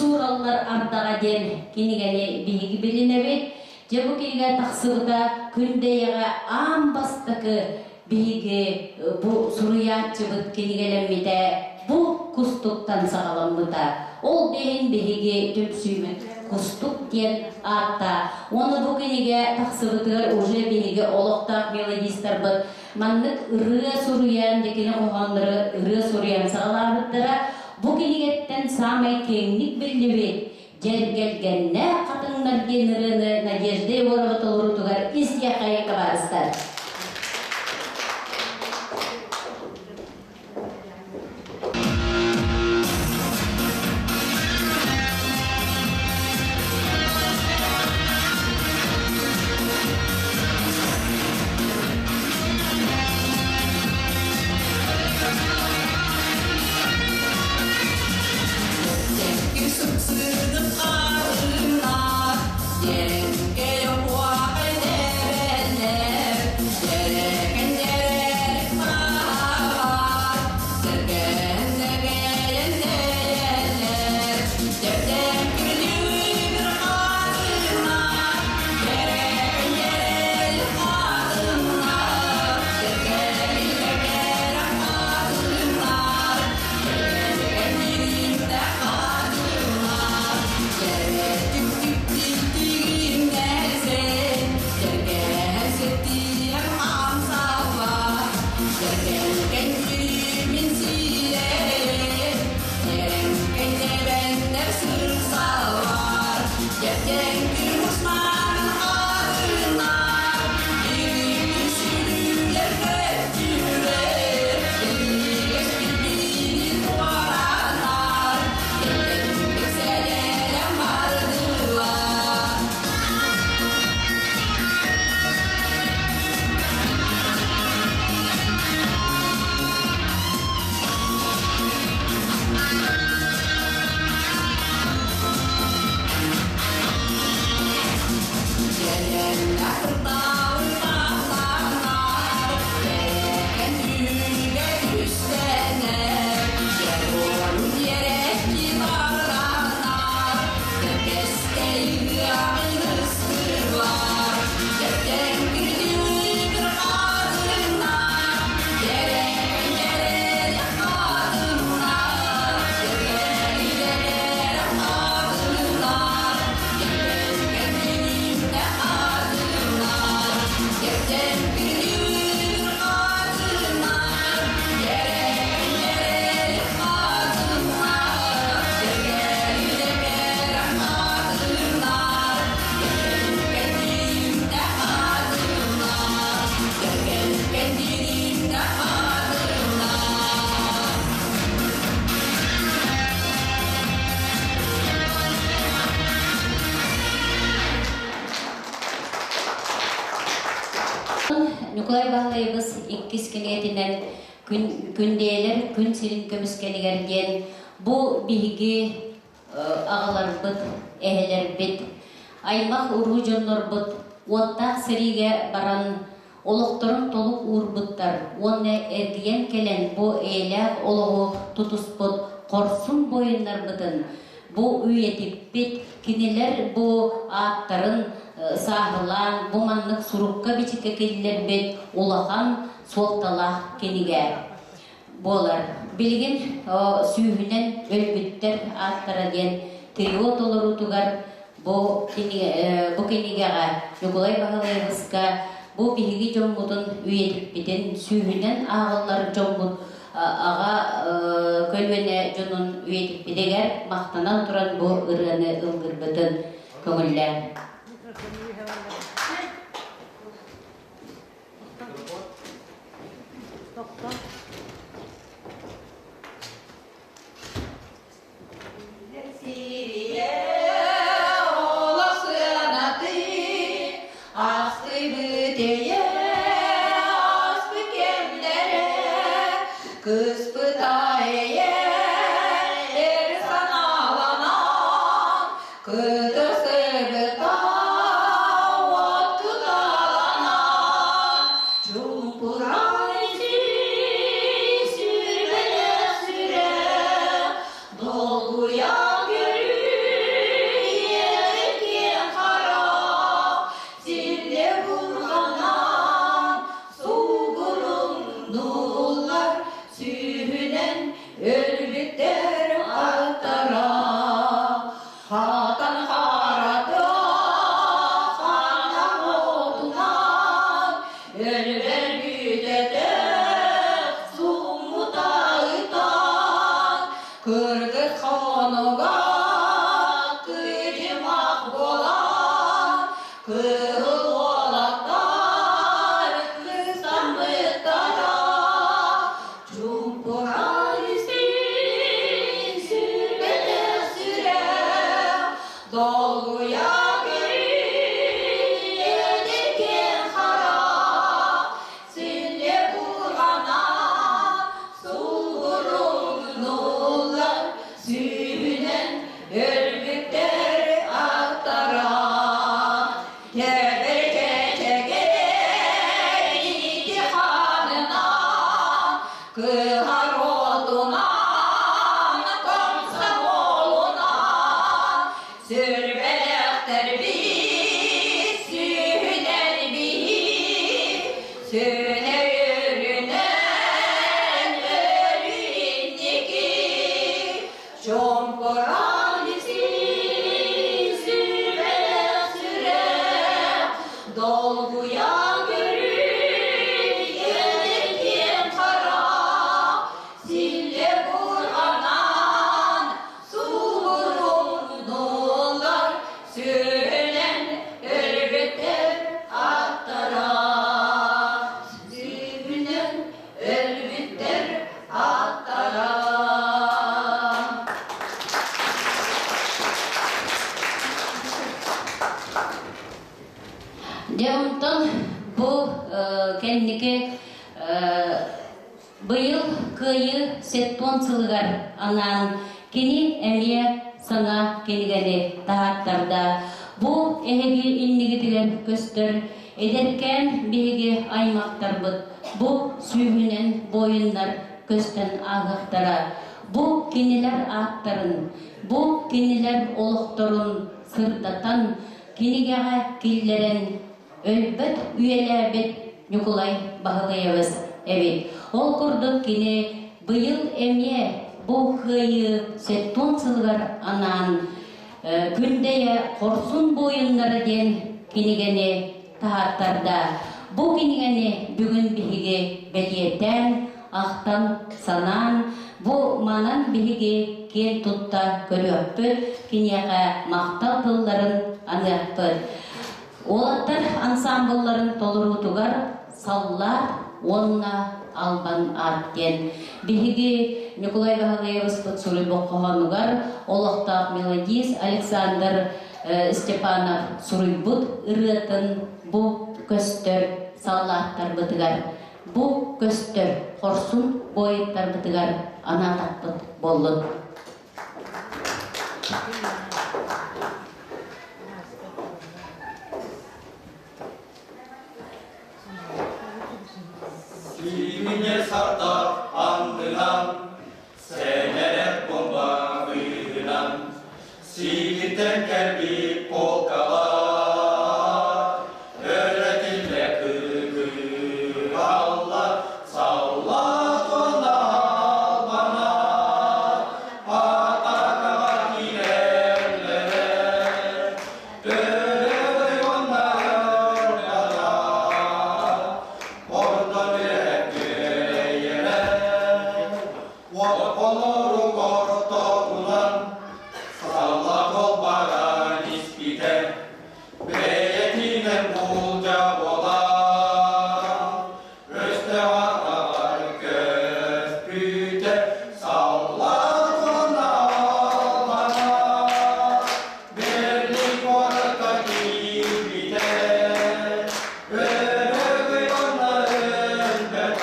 суураллар ардаҕа диэн кинигэни биһиги билинэбит. Дьэ бу кинигэ тахсыбыта Күндэйэҕэ аан бастакы биһиги бу суруйааччыбыт кинигэлэммитэ бу Кустуктан саҕаламмыта. Ол да иһин биһиги түмсүүбүт Кустук диэн ааттаах. Уонна бу кинигэ тахсыбытыгар уже биһиги олохтоох мелодистарбыт маннык ырыа суруйан, дьэ кини хоһооннору ырыа суруйан саҕалаабыттара. Бу кинигэттэн саамай киэҥник биллибит Дьэргэлгэннээх хатыҥнар диэн ырыаны Надежда Егорова толоруутугар истиэххэйин табаарыстар. Ньукулай Баһылайабыс иккис кинигэтинэн Күндээлэр күн сирин көмүскэлигэр диэн бу биһиги аҕаларбыт, эһэлэрбит, аймах-уруу дьоннорбут уоттаах сэриигэ баран олохторун толук уурбуттар уонна эргийэн кэлэн бу эйэлээх олоҕу тутуспут хорсун буойуннарбытын бу үйэтиппит, кинилэр бу ааттарын сааһылаан бу маннык сурукка-бичиккэ киллэрбит улахан суолталаах кинигэ буолар. Билигин сүүһүнэн өлбүттэр ааттара диэн трио толоруутугар бу бу кинигэҕэ Ньукулай Баһылайабыска бу биһиги дьоммутун үйэтиппитин сүүһүнэн ааҕыллар дьоммут аҕа көлүөнэ дьонун үйэтиппитигэр махтанан туран бу ырыаны ыллыырбытын көҥүллээн. Долгуя көрүү. Кыһыл уолаттар кыстаммыттара, Чуҥкуран истин сүрбэтэх сүрэх, Долгуйа көрүн эдэркээн харах, Силле бурҕана сулбуруҥнуллар, Сүүһүнэн өлбүттэр аттара. Кэбэр чэчэгэ ити ханынан, Кыһар отунан, комсомолунан, Сүрбэлэхтэрбит, сүүһүнэн биһи, Сүнэ үрүнэн өлүү инники, Чомпорон исин сүрбэлэх сүрэх, Долгуйа көрүн эдэркиэн харах, Силле бурҕанан субуруҥнулар, Сүнэн өлбүттэр аттара. Сүүнэн өлбүттэр аттара. Дьэ онтон бу кэнники быйыл Кыайыы 70 сылыгар анаан кини эмиэ саҥа кинигэни таһааттарда. Бу эһиги иннигитигэр көстөр эдэркээн биһиги аймахтарбыт бу сүүһүнэн буойуннар көстөн ааһыахтара. Бу кинилэр ааттарын, бу кинилэр олохторун сырдатан, кинигэҕэ киллэрэн өлбөт үйэлээбит Ньукулай Баһылайабыс эбит. Ол курдук кини быйыл эмиэ бу кыайыы 70 сылыгар анаан Күндэйэ хорсун буойуннара диэн кинигэни таһааттарда. Бу кинигэни бүгүн биһиги бэлиэтээн, ахтан, санаан, бу манан биһиги киэн тутта көрүөхпүт, киниэхэ махтал тылларын аныахпыт. Уолаттар ансаамбылларын толоруутугар Саллаат уонна Албан аат диэн биһиги Ньукулай Баһылайабыспыт суруйбут хоһоонугар олохтоох мелодист Александр Степанов суруйбут ырыатын бу көстөр саллааттарбытыгар, бу көстөр хорсун буойуттарбытыгар анаатахпыт буоллун. Сиимине сардар аннынан, сэнэрэр бомба быыһынан, сиигиттэн кэлбит полкалар, өрөтүллэ кыыһаллар, саллаат уонна албанар, атакаҕа киирэллэрэ, өрөгөй уонна ырбалар, ордон үрэккэйэрэ, олорук ортотунан, саллаат ол баран испитэ, бэйэтинэн булдьа буолан, өстөөх атаҕар көспүтэ, саллаат уонна албана, Берлин куоракка киирбитэ, өрөгөй уонна өлбөт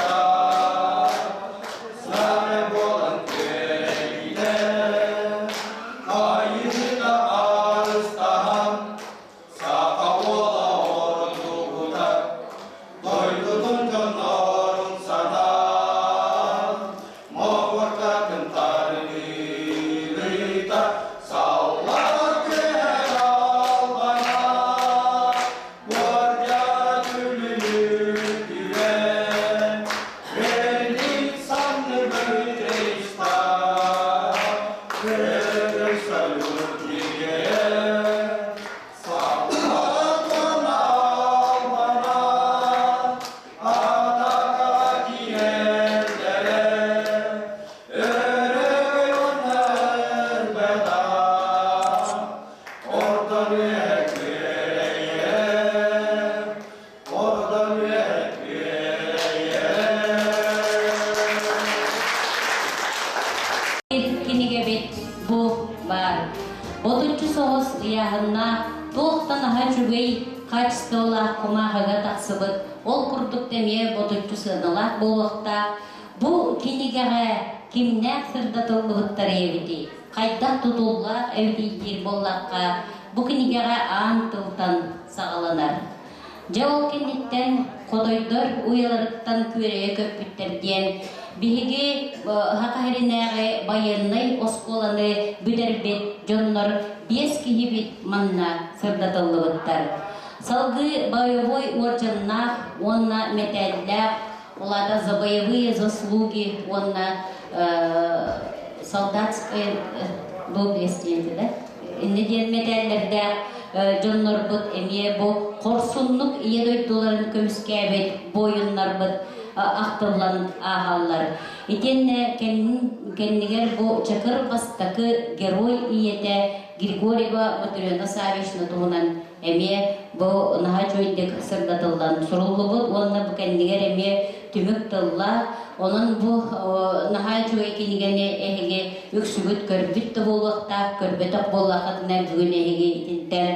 знамя буолан күөрэйбитэ, айыыта арыстаһан, саха уола ордубута, дойдутун дьоннорун санаан, Моҕуоркатын тарыыта саллар түһэр албана, Гвардия күлүнүрдүрэн, Берлин санныбын Рейхстаг, Көтөр салют нигер, Саллар албана, Атака киирэллэрэ, өрөгөй уонна өлбөт ордон үөһэ күөрэйэрэ. дорҕоонноох, туохтан аһа үчүгэй хаачыстыбалаах кумааҕыга тахсыбыт, ол курдук да эмиэ ботуччу сыаналаах буолуохтаах. Бу кинигэҕэ кимнээх сырдатыллыбыттар эбитий, хайдах тутуллаах эбитий диир буоллахха, бу кинигэҕэ аан тылтан саҕаланар. Дьэ ол кэнниттэн хотойдор уйаларыттан күөрэйэ көппүттэр диэн биһиги Саха сиринээҕи байыаннай оскуоланы бүтэрбит дьоннор биэс киһибит манна сырдатыллыбыттар. Салгыы боевой уордьаннаах уонна мэтээллээх, ол аата за боевые заслуги уонна солдатская доблесть диэн да Инньэ диэн мэтээллэрдээх дьоннорбут эмиэ бу хорсуннук Ийэ дойдуларын көмүскээбит буойуннарбыт ахтыллан ааһаллар. Итиэннэ кэннигэр бу Чакыр бастакы герой ийэтэ Григорьева Матрена Саввична туһунан эмиэ бу наһаа үчүгэйдик сырдатыллан суруллубут уонна бу кэннигэр эмиэ түмүк тыллаах. Онон бу наһаа үчүгэй кинигэни эһиги үксүгүт көрбүт да буолуохтаах, көрбөтөх буоллаххытына бүгүн эһиги итинтэн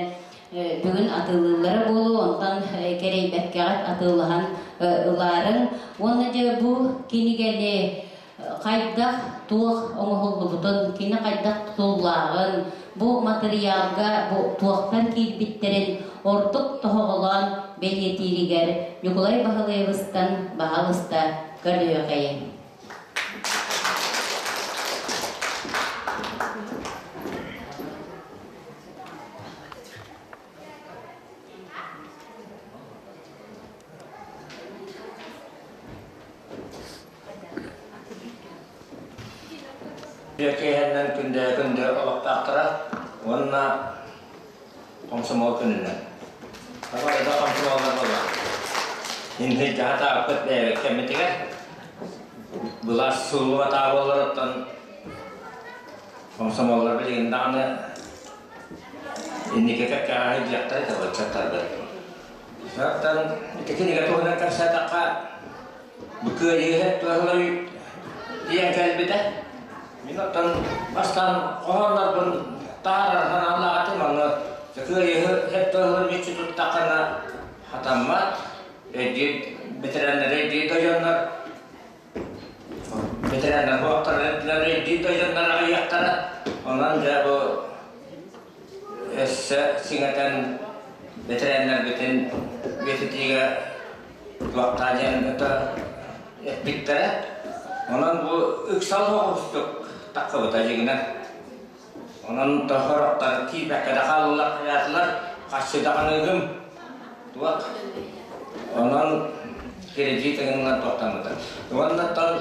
бүгүн атыылыыллара буолуо, онтон кэрэйбэккэҕит атыылаһан ылаарыҥ. Уонна дьэ бу кинигэни хайдах туох оҥоһуллубутун, кини хайдах тутуллааҕын, бу матырыйаалга бу туохтан киирбиттэрин ордук тоһоҕолоон бэлиэтииригэр Ньукулай Баһылайабыстан баһаалыста көрүөххэйиҥ. Киэһэннэн күндэ-күндэ олохтоохторо уонна комсомол күнүнэн. Табарыда комсомоллар буолла. Инһи дьаһатаабыт бэйэбит кэммитигэр былаас сулуба буолларыттан комсомоллар билигин даҕаны инники кэккэҕэ сылдьыахтара ыччаттарбыт. Оттон ити кинигэ туһунан кэпсээтэххэ Бу кыайыыһыт туһалар тиийэн кэлбитэ. Мин оттон бастаан хоһооннорбун таһаарар санаалаах этим, аны кыайыыһыт туһалар мүччү туттаххына хатаммат, өйдүүр бэтэрээннэр өйдүүр дойоннор бэтэрээннэр буолтар өйдүүр дойоннор аҕыйахтара. Онон дьэ бу өссө сиҥэтэн бэтэрээннэрбитин үйэтитиигэ туохтаа диэн это эппиттэрэ. Онон бу ыксал соҕустук тахсыбыта дьиҥинэн. Онон тохороктор тиийбэккэ да хааллылар хайаатылар хасчы даҕаныгым туох. Онон кредит ыҥынан тохтаммыта. Уонна тон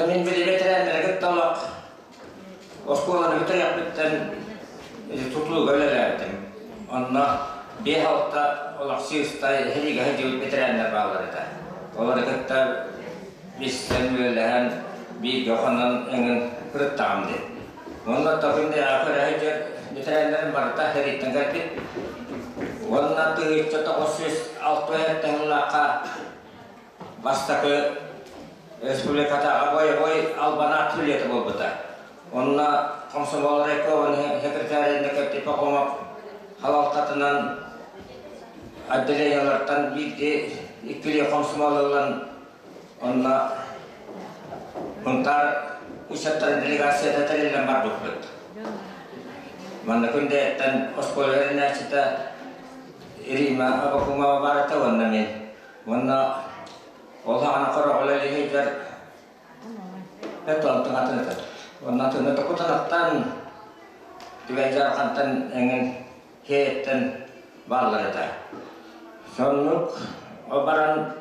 мин били бэтэрээннэри кытта олох Оскуоланы бүтэрээхпиттэн тутууга үлэлээбитим. Онно биэс-алта олохсуйустай сэриигэ сылдьыбыт бэтэрээннэр бааллар этэ. Олору кытта билсэн үлэлэһэн, бииргэ хонон эҥин кырыттаҕым дии. Уонна тохун көрө сылдьар бэтэрээннэрим барыта сэрииттэн кэлбит. Уонна 1967 сыллаахха бастакы республикатааҕы бойобуой албанаат үлэтэ буолбута. Онно комсомол райкомун секретарь Николай Пахомов халалтатынан отделениелартан биирдии иккилии комсомол ылан онно Сунтаар ыччаттарын делегацията тэриллэн барбыппыт. Манна күндэйэттэн оскуола үөрэнээччитэ Рима Абакумова барыта уонна мин. Уонна ол саҕана хороҕоло илиһигэр этон атын этэ. Уонна атыны токутанаттан түбэй дьархантан эҥин хиэттэн бааллар этэ. Соннук баран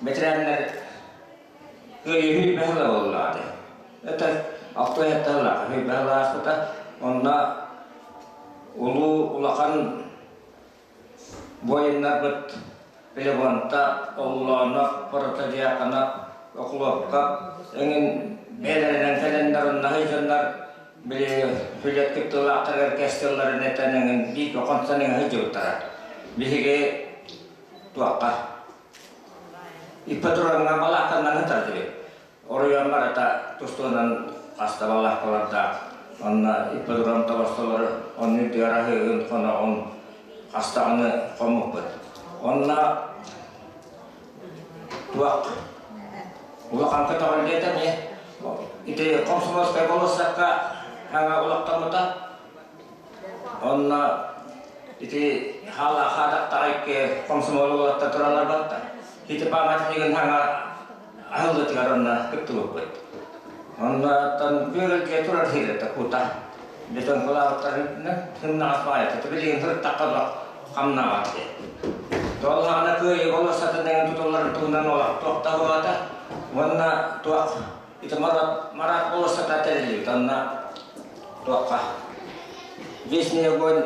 бэтэрээннэр кыайыы бэһэлэ буоллаҕа Это алтыһатталаах бэһэлээхпыта. Онно улуу улахан Буойуннарбыт Пелегонта, Оллоонноох, Протодьяконов, Охлопков эҥин бэйэлэринэн кэлэннэр онно дьоннор били сүлэт кыттыылаахтарыгар кэс тылларын этэн эҥин бииргэ хонсон эҥин сылдьыбыттара. Биһиги туохха ипподромҥа балаакканнан сытар этибит. Оройуон барыта тустуунан хаста балааккалардаах. Онно ипподром тобостолору онну үрдүгэр аһыыгын, хоноҕун, хастаҕыны хоммуппут. Онно туох улахан көтөҕүллүө эмиэ ити Комсомольскай болуоссакка хаҥа олохтоммута. Онно ити хаала хаадахтаҕайкы комсомол уолаттар тураллар батта. Ити памятнигын хаҥа аһыллытыгар онно кыттыбыппыт. Оннооттон күөлгэ турар сирэ кута. Бетон кылаабыттарын сымнаҕас баайата. Билигин сырыттахха хамнаабат диye. Туоллаҕына кыайыы болуоссатынан тутулларын туһунан олох туохтаһыата. Уонна туох ити Марат, Марат болуоссата тэриллибит. Онно туохха Вечный огонь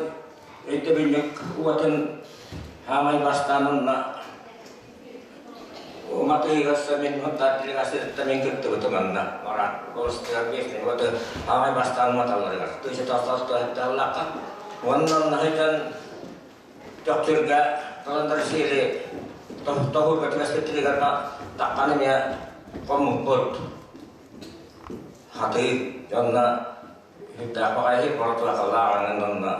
өйдөбүнньүк уотун хаамай бастаан онно Уматыыгасса мин Мунтаартыгасыттан мин кыттыбытым манна Марат болустугар Вечный уоту хаамай бастаан уматалларыгар тыйсы тостостуһатталлахха уонна онно Төхтүргэ Каландар сиэри тоһуурга түбэспиттэригэр таххан эмиэ хоммуппут. Хатыы дьонно сүрдээх баҕайы боротуохалааҕынан онно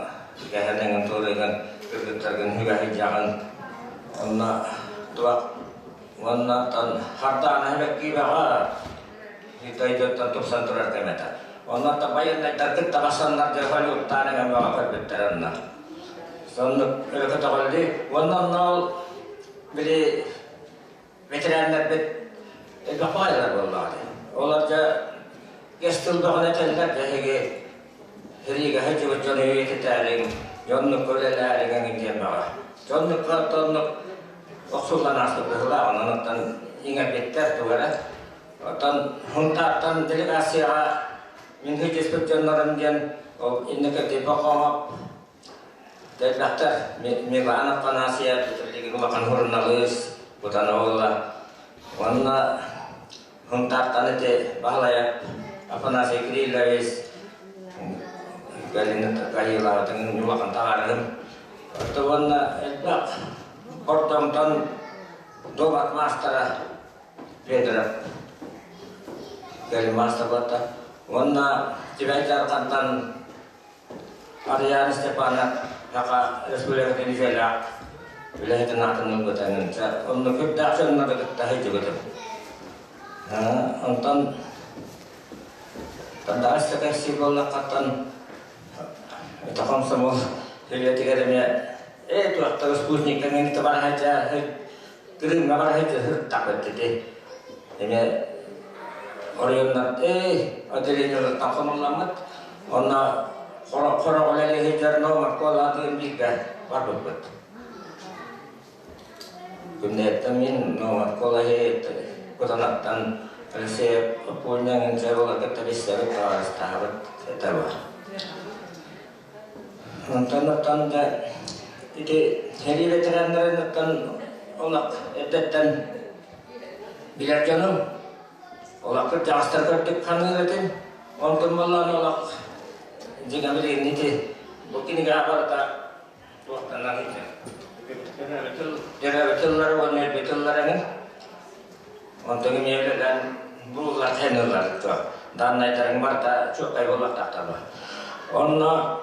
кэһэнэҥин туруйгын кыргыттаргын үгэһийдьэҕин онно туох уонна оттон хардаана эбэккиибэҕэ дойдуттан тупсан турар кэм этэ. Онно байыаннайдар кытта басаннар дьэ Голливудтаан эҥэн бөҕө көрбүттэр онно. Соннук өрө көтөҕүллүү. Уонна онно ол били ветераннарбыт элбэх баҕайылар буоллаҕа дии. Олор дьэ кэс тыл бөҕөнө этэллэр дьэ эһиги сэриигэ сылдьыбыт дьону үйэтитээриҥ, дьоннукка үлэлээриҥ эҥин диэн бөҕө. Дьоннукка оттоннук охсуллан ааспыт быһыылаах, онон оттон иҥэрбиттэр тугу эрэ. Оттон Һунтаартан делегацияҕа мин сылдьыспыт дьоннорум диэн ол инники Бохоҥоп элбэхтэр Милан Афанасьев билигин улахан суруналыыс Бутанова уонна Һунтаартан ити Баһылайа Афанасий Кириллович Галина Каилаабытын улахан таһаарыһым. Оттон уонна элбэх Бордоҥтон дуобат маастара Федоров Галимаастабата уонна Тибет Дьархантан Арыйаан Степанов Саха Республикатын үтүөлээх үлэһитин аатын ылбыта онно күрдээх дьоннору кытта сылдьыбытым. Онтон Тандаас кэпсиир буоллаххаттан это комсомол үлэтигэр эмиэ ээ туохтар спутниктан ини табар сылдьа Кырыымҥа бара сылдьа ити. Эмиэ оройуоннар эй отделениелартан хомулламмыт. Онно хороҕ үлэлии сылдьар Новомарколаатыгын бииргэ барбыппыт. Күннээттэн мин Новомарколаһы Кутанаттан Алексей Пульняҥын кытта билсэбит, табаарыстаһабыт этэ бар. Онтон оттон да ити сэрии ветераннарын оттон олох эрдэттэн билэр дьонум олох кырдьаҕастар көрдүк ханыыр этим. Онтон буоллаҕына олох дьиҥэ билигин ити бу кинигэҕэ барыта туохтанан төрөөбүт тыллары уонна өлбүт тыллар эҥин. Онтон эмиэ үлэлээн булуллар тайаныллар даннайдарыҥ барыта чуолкай буолуохтаахтар. Онно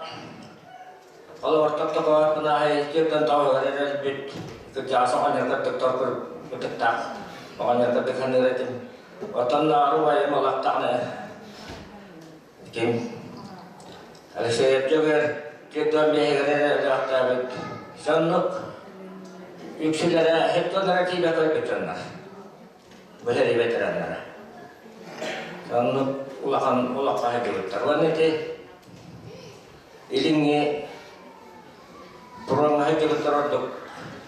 холобур топтокоотунааһы түөртэн тоҕуһугар эрэлбит кырдьаҕас оҕонньор кырдык торкур ытыктаах оҕонньор кырдык саныыр этим. Оттон арубайым олохтоҕуна ким Алексеев Дьөгүөр 45-игэр эрэ өлөөхтөөбүт. Соннук үксүлэрэ хептоннара тиийбэт көрбүт дьоннор. Бу сэрии ветераннара. Соннук улахан улахан сылдьыбыттар. Уонна ити илиҥҥи фроҥҥа сылдьыбыттар ордук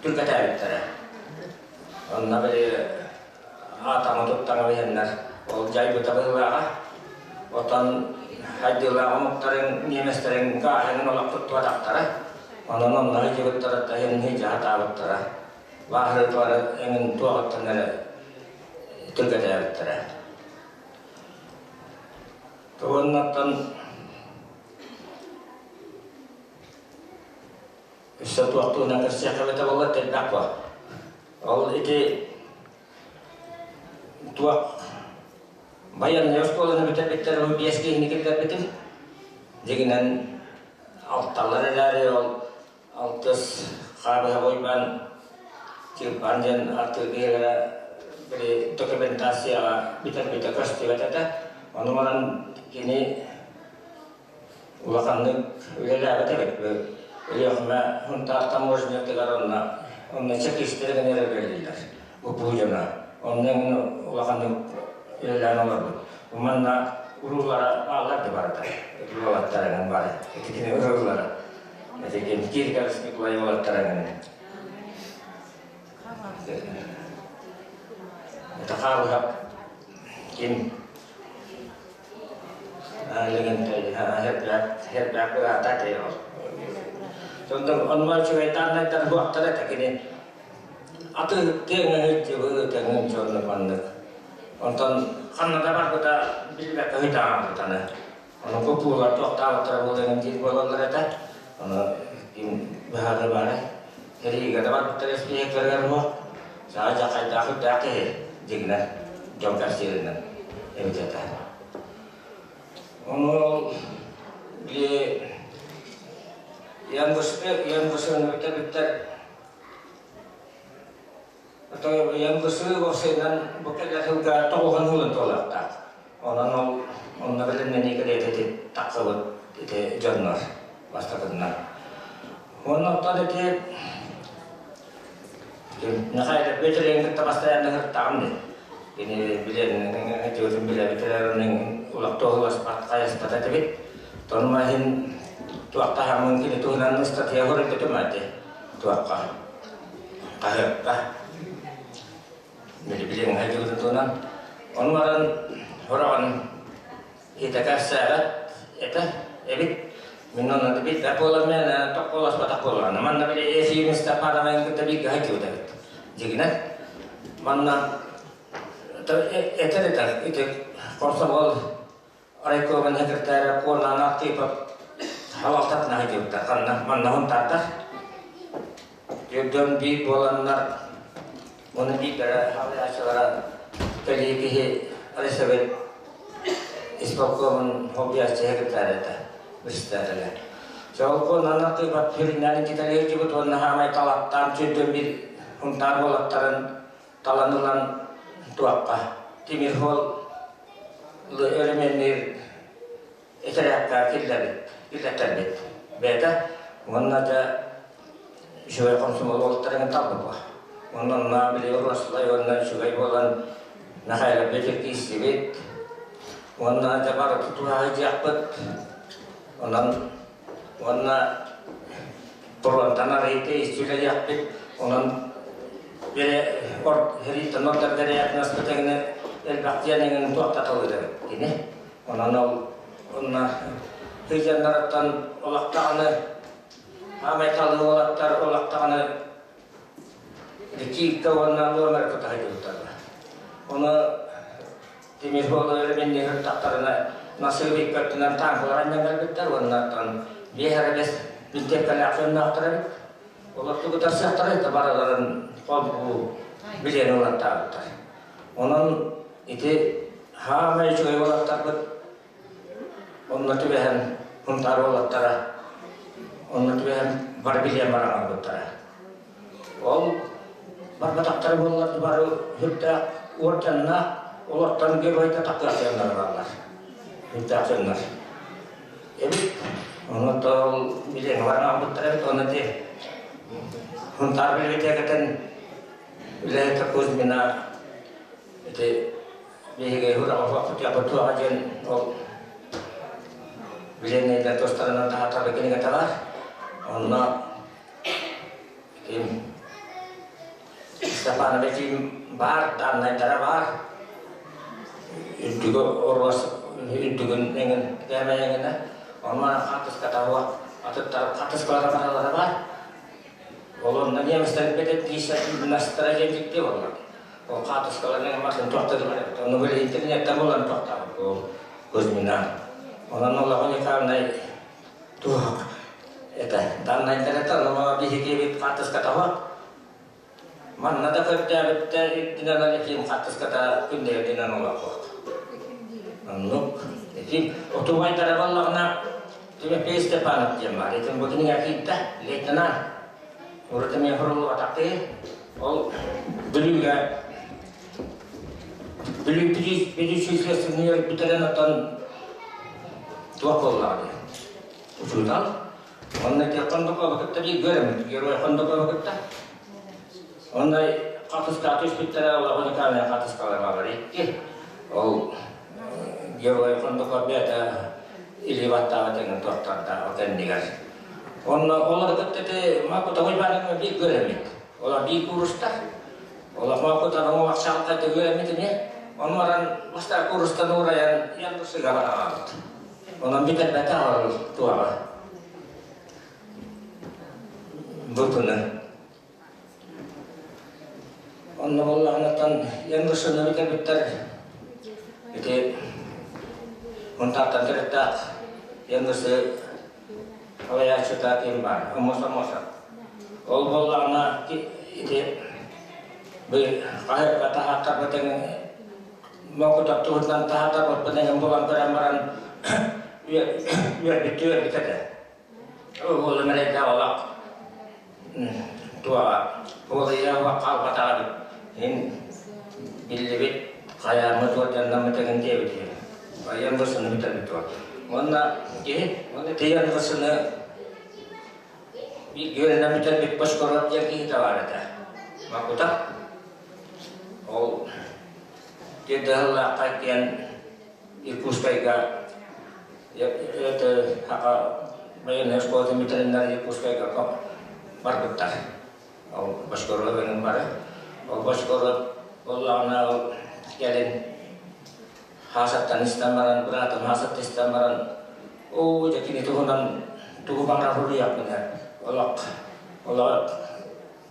түргэтээбиттэрэ. Онно били аатаҥы туттаҥы иһэннэр ол дьайбыта быһыылааҕа. Оттон хайдыылаах омуктарын, немецтэрин гааһын олох туттубатахтара. Онон онно сылдьыбыттара иһин дьаһатаабыттара. Бааһырыытылары эҥин туоҕуттан эрэ түргэтээбиттэрэ. Туоннаттан өссө туохтуунан көрсүөххэ эбитэ буолла элбэх буо. Ол ити туох байыаннай оскуоланы бүтэрбиттэр ол биэс киһини киллэрбитим. Дьиҥинэн алталар эрээри ол алтыс Хаабыһап Уйбаан Тюльпан диэн артыыр киһилэрэ били документацияҕа бүтэр-бүтэ көстүбэт этэ. Ону баран кини улаханнык үлэлээбит эбит. Өлүөхүмэ Сунтаар таможнятыгар онно онно чекистэр гына эрэ үлэлииллэр. УПУ дьоно. Онно улаханнык үлэлээн олорбут. Манна уруулара бааллар да барыта. Уолаттарынан бары. Итини уруулара. Этигин Киргалыс Николай уолаттарынан. Это хаалыһап ким Хербэк быраата ол. Онно үчүгэй дааннайдар буохтара этэ кини Атыыһыттыы ыҥырыы дьонно маннык. Онтон ханна да барбыта билбэккэ ыйытаабытаны. Ону купуулар туохтаабыттара буолан диир буолаллар этэ. Ону ким быһаарыы баара. Сэриигэ да барбыттар эспиэктэригэр буо. Саа дьахайдаах үрдээх киһи дьиҥинэн дьон кэпсииринэн эбит этэ. Ону ол били Янгышын бүттэр ЯНГС уопсайынан бу кэлэр сылга тоҕуһун ылын туолуохтаах. Онон ол онно бэлэмнэнии кэриэтэ ити тахсыбыт ити дьоннор бастакытынан. Уонна оттон ити Михаил Петрович кытта бастайаанна сырыттаҕым дии. Кини билэн этиотун билэбит улахтуоһуласпат хайаспат этибит. Тону иһин туохтаһаммын кини туһунан ыстатыйа суруйбутум ати туохха хаһыакка билигин хайдыбытын туһунан ону баран хороҕон итакассааҕат это эбит мин онно билбэт буолан мен токколоспотох буоллаҕына манна били Ефим Степановын кытта бииргэ хайдыбыт эбит дьигинэн манна этэр этэр ити комсомол райкомун секретаря Куонаана Артыпов салалтатына сылдьыбыттар. Ханна манна хунтаардар. Дьон биир буоланнар уонна биирдэрэ салайааччылара кэлии киһи Алисабет исполкомун холбуйааччы секретарь этэ, председателэ. Сол Куонаана Артыпов сүрүннээн иккитэ сылдьыбыт уонна хаамай талаттаан сүрдүн биир хунтаар уолаттарын талан ылан туохха тимир суол өрөмүөннүүр этэрээккэ киллэрбит киллэртэрбит бэйэтэ уонна дьэ үчүгэй комсомол уолаттарын талбыт уонна онно били Руслай уонна үчүгэй буолан Михайлов киирсибит уонна дьэ бары тутуһа сылдьыахпыт онон уонна Туруонтан арыйда истүүлэриэхпит, онон бэрэ сэрииттэн ордор бэрээхнаспыт эҥинэ элбэх диэн эҥин туохтаталыыр кини. Онон ол онно сыдьаннарыттан олохтоҕуна аамай талыы уолаттар олохтоҕуна кииккэ уонна номер кутаһыйбыттар. Ону тимир буола өрөмүннүүр тахтарына насыыбый көртүнэн тааҥкалар анньан кэлбиттэр уонна оттон биэс эрэ бэс бинтиэпкэлээх дьонноохтор эбит. Олор тугу тарсыахтарай да барыларын холбуу билиэн ылаттаабыттар. Онон ити хаамай үчүгэй уолаттарбыт онно түбэһэн Хунтаар уолаттара онно түбэһэн бары билиэн баран барбыттара. Ол барбатахтара буоллар бары сүрдээх уордьаннаах олортон геройга тахсыахтаннар бааллар. Сүрдээх дьоннор. Эбит. Ону ол билиэҥ баран албыттар эбит. Онно ти Хунтаар библиотекатын үлэһитэ Кузьмина ити биһиги туоха диэн ол билиэннэйдэр тустарынан таһааттарбыт кинигэтэ баар. Онно ким Степанович баар, дааннайдара баар. Үрдүгү оруос үрдүгүн эҥин кээмэйэҥинэ онно хатыската атыттар хатыскалара баралара баар. Ол онно немецтэр бэтэт настара диэн дьикти буолла. Ол хаатыскаларын матын тохтодулар эбит. Ону били интернеттен булан тохтообут ол Кузьмина. Онон олоҕун Николаевна туох это даннайдар это биһиги эбит хаартыската Манна да көрдөөбүттэр үрдүнэн Алексей хаартыската күннэрдинэн олохпут. Оннук. Ити отубайдара боллоҕуна Тимофей Степанов диэн баар. Итин бу кинигэ киирдэ, лейтенант. Урут эмиэ суруллубатахтыы. Ол Бүлүүгэ Бүлүү педучилищетын бүтэрэн оттон туох буоллаҕа дии. Учуутал. Онно ити Хондокобу кытта биир үөрэммит, герой Хондокобу кытта. Онно хатыска түспүттэрэ, ол уникальнай хатыскалар баалар икки. Ол герой Хондоков бэйэтэ илии баттаабыт эҥин туохтарда ол кэннигэр. Онно олор кытта ити Макутовой баарыҥҥа биир үөрэммит. Олор биир курстар. Олох Макутовың олох чаҕылхайдык үөрэммит эмиэ. Ону баран бастакы курстан уурайан Яндусыга бараҕаабыт. Онон бүтэрбэтэх ол туоҕа. Бутуну. Онно буоллаҕынаттан Яндусыны бүтэрбиттэр. Ити Мунтааттан төрүттээх Яндусы салайааччыта ким баар? Омос Омосов. Ол буоллаҕына ити хаһыакка таһааттарбытын Мокутап туһунан таһааттарбыппын эҥин булан көрөн баран үөрбүттүү үөрбүт этэ. Уолум эрэйдээх олох туоҕа уолуйа хаалбатаҕа эбит. Мин биллибит хайааммыт уордьаннаммыт эҥин диэбит үһү. Айан бырсыны бүтэрбит уол. Уонна киһи уонна тиийэн бырсыны үөрэнэн бүтэрбит Бочкоров диэн киһитэ баар этэ. Макута. Ол Тирдэһыллаахха диэн Иркутскайга это хака военная школа бүтэриннэр Иркутскайга барбыттар. Ол Бочкоров эҥин бары. Ол Бочкоров буоллаҕына ол кэлин хаасаттан истэн баран, быраатым хаасаттан истэн баран, оо, дьэ кини туһунан тугу баҕарар суруйуохпун олох олох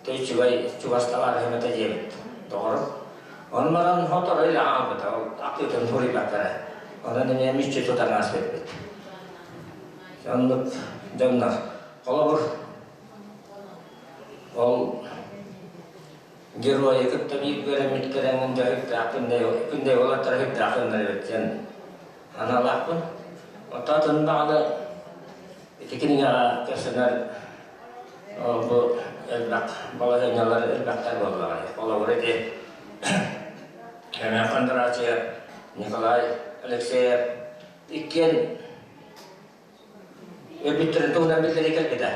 үчүгэй чугас табаарыһым этэ диэбит доҕорум. Ону баран сотору илэ хаалбыта, ол акыытын суруйбаттара. Онон эмиэ мүччү тутан ааспыппыт. Оннук дьоннор. Холобур, ол геройу кытта биир үөрэммит кэрэҥин дьоһүктээх күндэйгэ олортор үһүктээх гыннар эбит диэн аналаахпын. Оттон атын даҕаны ити кинигэҕэ кэпсэнэр бу элбэх балаһыанньалар элбэхтэр буоллаҕа. Холобур ити Семен Кондратьев, Николай Алексеев иккиэн өлбүттэрин туһунан биллэрии кэлбитэ.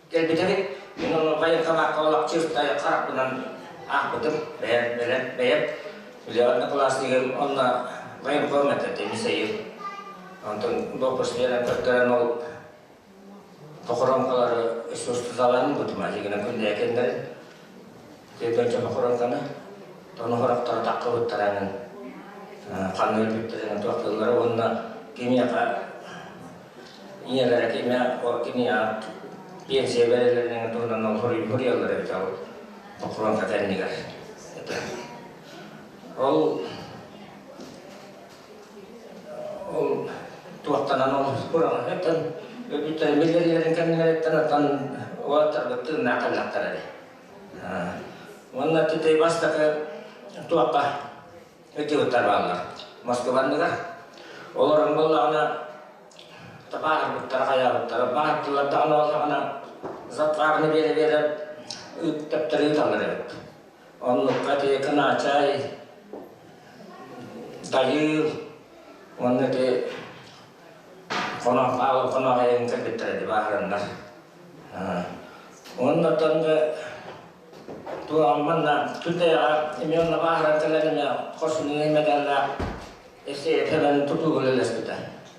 Кэлбитэ эбит. Мин ону военкомакка олох чыыстай харахпынан аахпытым. Бэйэм, бэйэм, бэйэм. Одноклассникым онно военком этэ, Мисаил. Онтон допуск биэрэн көрдөрөн ол похоронкалары устуталаан бутума дигинэ күннээкеннерин тиэтонча похоронканы тону хорохторо таккыбыттаранын ханна өлбүттэрин туохтууллара уонна кимиэхэ ийэлэрэ кимэ кини пенсия бэрэлэринэн туһунан ол хоруйаллар эбит ол похоронка кэннигэр ол Ол туохтанан ол кураҕыттан өлбүттэрин биллэриилэрин кэннилэриттэн оттон уолаттарбыт тыыннаах кэллэхтэрэ дии. Уонна титэй бастакы туохха ытыыбыттар бааллар. Москванныгар. Олорон буоллаҕына табаарбыттара хайаабыттара баһыттылар даҕаны буоллаҕына затварны биэрэ-биэрэ төптөрү ыыталлар эбит. Оннукка ити Кынаачай Дайыыл уонна ити хоноох хоноох айан кэлбиттэрэ ди бааһыраннар. Уонна оттон туох манна Күндэйэҕэ эмиэ онно бааһыран кэлэн эмиэ хорсунун медаллаах эссе кэлэн тутууга үлэлэспитэ.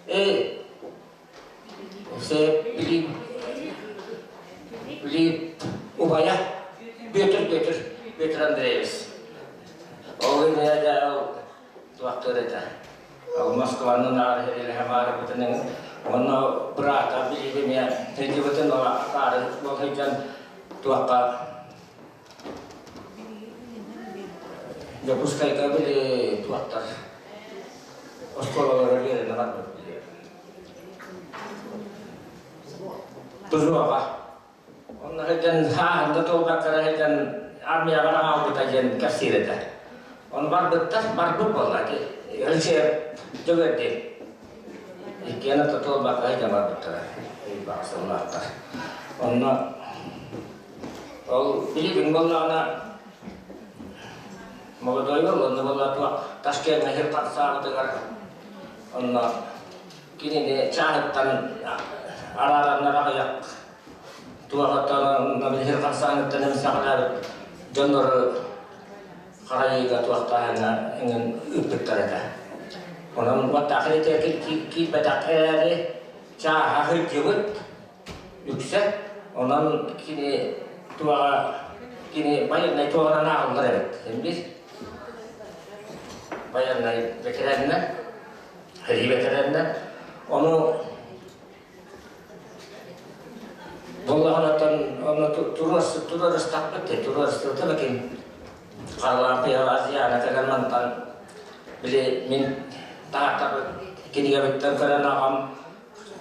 Эй, эссе били били убайа Петр Петр Петр Андреевич. Ол иннинэ ол туохтуур этэ. Ол Москваны наар илэһэ баарыбытын онно быраата билиги эмиэ сылдьыбытын ол акаары ол сылдьан туохха Дьокуускайга били туохтар оскуолалара үөрэнэ барбыт били. Тузуоҕа. Онно сылдьан сааһында туолбаккара сылдьан армияҕа хаалбыта диэн кэпсиир этэ. Ону барбыттар, барбыт буолла ити. Өлсүө Дьөгүөрдүү. Иккиэн ортотуолбакка сылдьан барбыттара. Ыйбаҕа сыллаахтар. Онно ол билигин буоллаҕына молодой буолла, буолла туох Ташкеҥҥа сир тахсаабытыгар онно кинини чааһыттан араараннар аҕыйах туохаттан сир хамсааныттан эмсэҕэлээбит дьоннору харайыыга туохтааһыҥҥа эҥин ыыппыттар этэ. Онон баттаахын итиэркин киирбэтэх эрээри чааһа сылдьыбыт үксэ. Онон кини туоҕа кини байыаннай туоҕунан ааҕыллар эбит. Эмбир байыаннай бэтэрээннэр, сэрии бэтэрээннэр. Ону Буоллаҕына ону туруорустахпыт дии, туруорустубута ким Харлампьева Азияна кэлэн мантан били мин тааттабыт кинигэбиттэн көрөн аҕам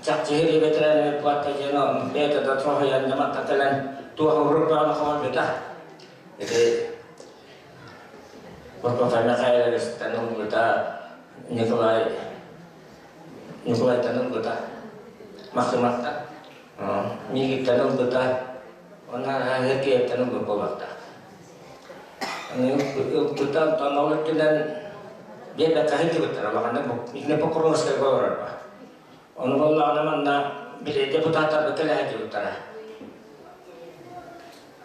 чахчы сэрии бэтэрээнэ буолбатта диэн бэйэтэ да соһуйан мантан кэлэн туох уруккаҕын хоһуйбута. Ити Прокопий Михайловичтан ылбыта Николай Ньукулайтан ылбыта, Максиматтан, миигиттэн ылбыта, уонна Киевтэн ылбыт буолуохтаах. Ылбыта, онтон ол өттүнэн биэрбэккэ сылдьыбыттара, улаханнык итиннэ Покровскайга олорорго. Ону буоллаҕына манна били депутаттарбыт кэлэ сылдьыбыттара.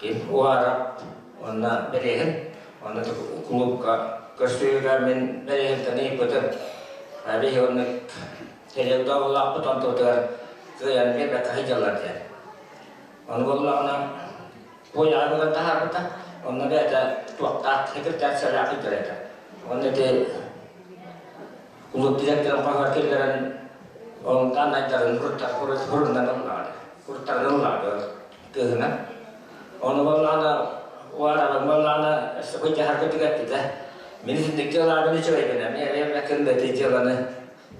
Ким Уарап уонна Бэриэһин, онно кулуупка көрсүһүүгэ мин Бэриэһинтэн ыйыппытым. Биһи оннук телевдоолаахпыт онтубутугар кыайан биэрбэккэ сылдьаллар диэн. Ону буоллаҕына пуойаҕа булан таһаарбыта, онно бэйэтэ туохтаах секретарь ыйдар этэ. Онно ити кулууп директорын хоһугар киллэрэн онтон айдарын хуруннан ыллаҕа куртарын ыллаҕа кыыһынан. Ону буоллаҕына уарабын буоллаҕына өссө куйдьаһарга түгэппитэ. Мин итинник дьыалаабын үчүгэйбин эмиэ эмиэ да ити дьыаланы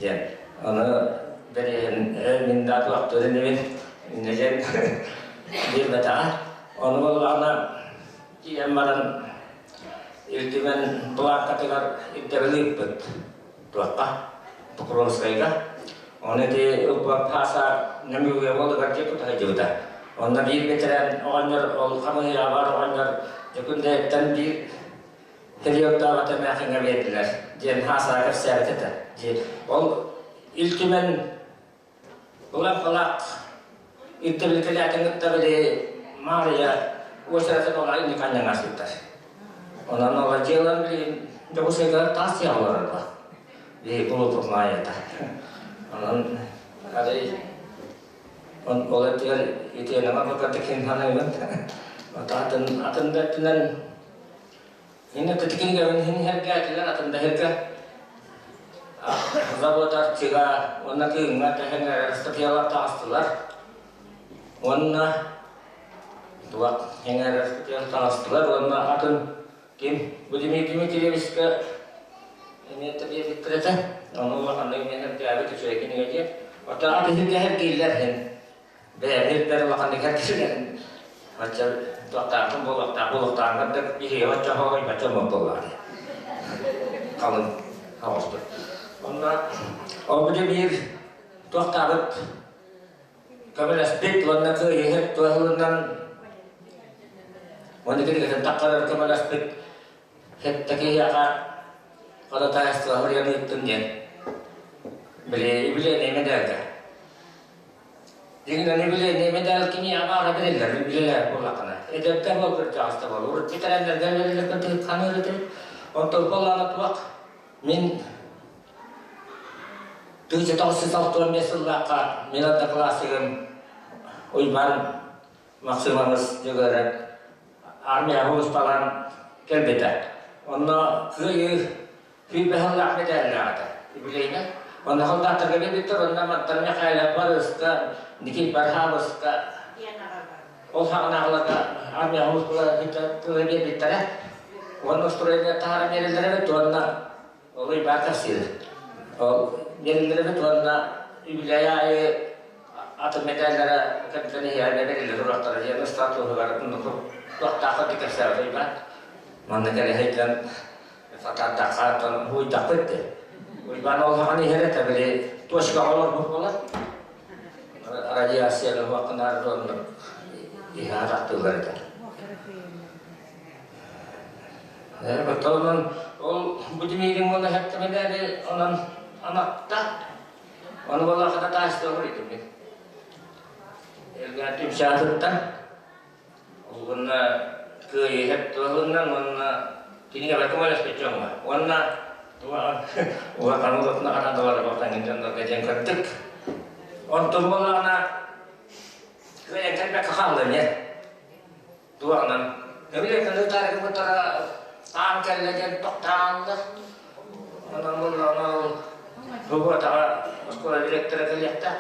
диэн. Ону бэриэһин мин да туохтуур инибин иннэ диэн биэрбэтэҕэ. Ону буоллаҕына тиийэн баран Ил Түмэн былааккатыгар ирдэбил ыыппыт туохха Покровскайга. Ону ити ылбаппааса нөҥүө уолугар дьиэ тута сылдьыбыта. Онно биир бэтэрээн оҕонньор ол хамыыһыйаҕа баар оҕонньор Дьокуускайтан биир периодтаах эмээхиҥҥэ биэрдилэр диэн хаасаҕа кэпсээбит этэ. Ол Ил Түмэн Улан-халаах ирдэбилкэлээтин кытта били Маарыйа уочаратын оҕо инник анньаҥа сыттар. Онон оҕо дьыалан билигин Дьокуускайга таас дьиэҕэ олорор Биһи кулууппут Маайата. Онон арай ол өттүгэр итиэнэҕэ бакардык син саныыбын. Атын атын да өттүнэн Инна тытыкин иһин иһэргээтилэр атын да иһэргэ завод арчыга уонна кыымҥа тэһэҥэр ыстатыйалар таҕыстылар. Уонна туох эҥэр ыстатыйалар таҕыстылар уонна атын ким Владимир Дмитриевичка эмиэ биэрбиттэр этэ. Ону улаханнык эмиэ иһэргээбит үчүгэй кинигэ диэн. Оттон атын иһиргэ иһэргииллэр иһин бэйэбит улаханнык эргилэн оччо туохтаахпын буолуохтаах буолуохтааҕын да биһиги оччо хоһуйбачча буоллаҕа халыҥ оҕоспут онно ол бу биир туохтаабыт көмөлөспүт уонна кыайыһыт туоһулунан уонна кинигэтин таххарар көмөлөспүт сэттэ киһиэхэ ходатайство суруйан ыыттым диэн били юбилейный медальга Дьиҥинэн юбилейный медаль киниэхэ баара бэриллэр үлэлээх буоллаххына. Эдэрдэр буол кырдьаҕаста буол. Урут ветераннарга бэриллэр ханыыр этим. Онтон буоллаҕына туох мин 1965 сыллаахха мин одноклассигым Уйбаан Максимович Дьөгүөрэп армияҕа усталаан кэлбитэ. Онно кыайыы Күүбэһэллээх мэдээллээх этэ. Юбилейнай. Онно солдаттарга биэрбиттэр, онно Маттар Михайлов Барыска, Никит Бархабыска ол саҕанааҕыларга армияҕа устулара биэрбиттэрэ. Уонна устуруйаны таһааран биэрэллэр эбит уонна ол ыйбаат кэпсиир. Ол биэрэллэр эбит уонна юбилей аайы атын мэдээллэрэ кэнтэн иһиэхэ бэриллэр уруоктара диэн ыстатуһугар туохтаах кэпсээбит ыйбаат. Манна кэлэ сылдьан Сатаатахха оттон уһуйдахпыт дии. Уйбаан ол хаҕан иһэр этэ, били точкаҕа олорбут буолар. Радиацияны уһуоххунаар дуоннук иһэ атахтыыллар этэ. Онон ол Будимирин уонна хэттэминээри онон анатта. Ону буоллахата таастыылар итиммит. Эргэн түмсаатыттан Уонна кыайыһар туһунан уонна кинигэҕэ көмөлөспүт дьоҥҥо уонна улахан улахан аҕаналар балтаҥын дьоннорго диэн көрдүк. Онтон буоллаҕына кыайан кэлбэккэ хаалла эмиэ. Туоҕунан Өбүлэккэ таарыгыбыттара таан кэллэ диэн тохтооннор. Онон буоллаҕына ол Бу оскуола директора кэлиэхтээх.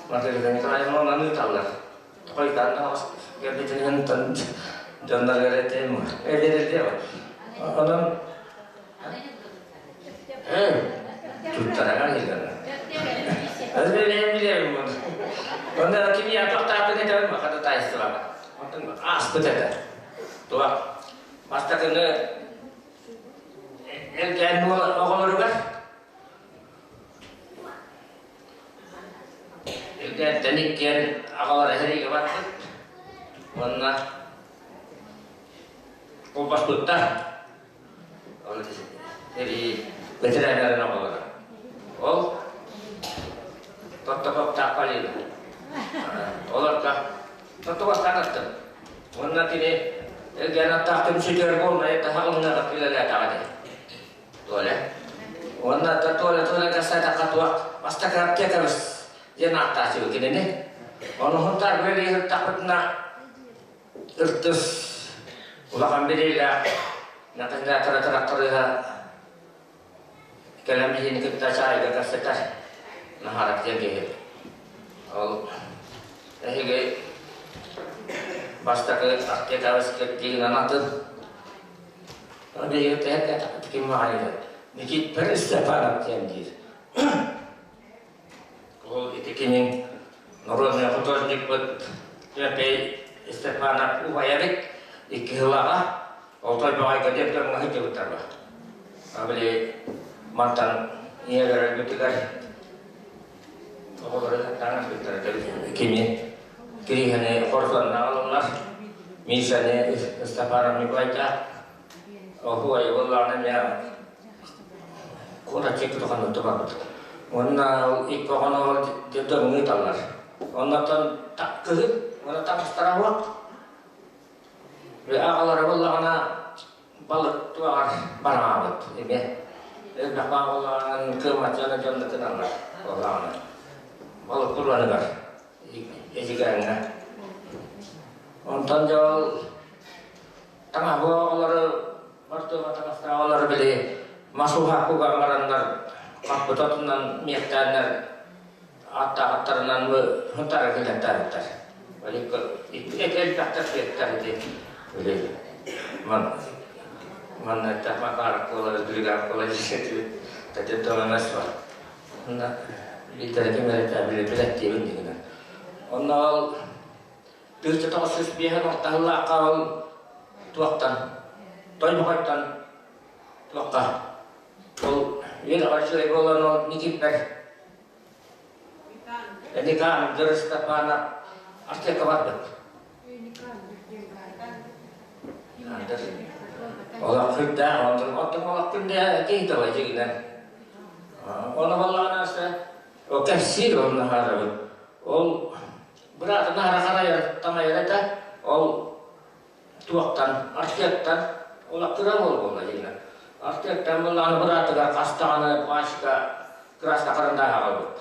Маргарита Николаевна онон ыыталлар. Хойутаан кэлбитинэн дьонноргор этим эдэрилиэ. Онон туттарага илгана. Өзбелем билем bunu. Онда ким ятақтаатын этем махата тайсылама. Онтон ааспыт этэ. Туа бастакыны элгэн оҕолоругар Үрдээттэн иккиэн аҕалара сэриигэ барбыт уонна холбоспуттар. Ол сэрии бэтэрээннэрин оҕолоро. Ол Тоттокоптаах Полина. Олорго Тоттокоптаах аттым. Уонна кини Элгээн аттаах түмсүүтүгэр буолмай таһаҕылыҥҥа үлэлээтэҕэ дии. Толя. Уонна Толя Толя кассатахха туох бастакы аптекабыс диэн ааттааччыбыт кинини. Ону хунтаар үлэлии сырыттахпытына ыртыс улахан билиилээх механизатора тракториһа кэлэн биһини кытта чаайга кассатар Наһарак диэн киһи. Ол эһиги бастакы аптекабыс киртиигин атын Никитпер Степанов диэн диир. Ол ити кини народный художникпыт Тимофей Степанов убайа эбит икки сылаҕа ол Тойбоҕойго диэн дьоҥҥо сылдьыбыттар били мантан ийэлэр өлбүтүгэр оҕолору таҥас кини Кирииһэни хорсонна ылыннар Мишаны Степанов Николайдаах Оһуой буоллаҕына эмиэ куорат тутухан барбыт. Уонна ол икки оҕону детдомҥа ыыталлар. Оннотон кыһын уонна таҥастара суох. Аҕалара буоллаҕына балык туоҕар бараабыт эмиэ. Элбэх баа буоллаҕына кыаммат дьоно дьоннутуналлар буоллаҕына. Балык куруаныгар Эдьигээҥҥэ. Онтон дьэ ол таҥаһы оҕолору мартыма таҥастаах оҕолору били мас уһааккыга бараннар хаппыт отунан миэхтээннэр аттаахаттарынан хунтара килэнтээбиттэр. Икки элбэхтэр сүөттэр ити били ман манна Макаров буолар Григоров буолар дьиэтибит тотемас бар. Онно биирдэрэ ким эрэ били билэттиибин дигинэ. Онно ол 1905 ортаһыллаахха ол туохтан Тойбохойтон туохха ол үөрэҕэр үчүгэй буолан ол Никиппэр Никандр Степанов Артека барбыт. Олох күндээх, онтон оттон олох күндээх киһи тыла дьигинэн. Ону баллаҕына ол кэпсиир ол наһаарабыт. Ол быраатын наһара харайар тамайар этэ. Ол туохтан, артыаттан, ол кыра уол буолла дьигинэн. Артыаттан буллаҕына быраатыгар хас даҕаны пачка краска харандааһы аҕалбыт.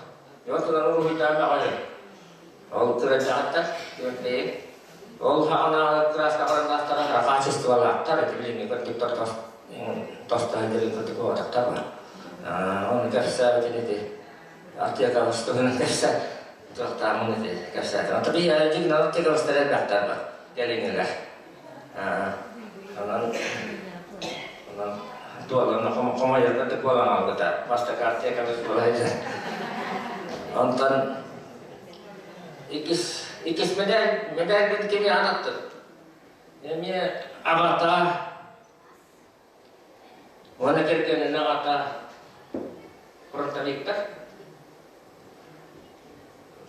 Онтон уруһуйдаан бөҕө Ол кырадьаҕаттар түөртэйин. Ол хаҕанааҕы краска харандаастара хаачыстыбалаахтар ити билиҥҥи кырдьыктар тостон дьэрин кырдьык буолбатахтар ба. Оны кэпсээбитин ити аптекабыс туһунан кэпсээ туохтааммын ити кэпсээтим. Ата би дьигинэн аптекабыстар элбэхтэр ба кэлиҥҥилэр. Онон онон туолан хомойорго да буолан албыта. Бастакы аптекабыс буола Онтон иккис иккис медаль медальбин кими анаттым? Эмиэ аҕата уонна кэргэнин аҕата. Фронтовиктар.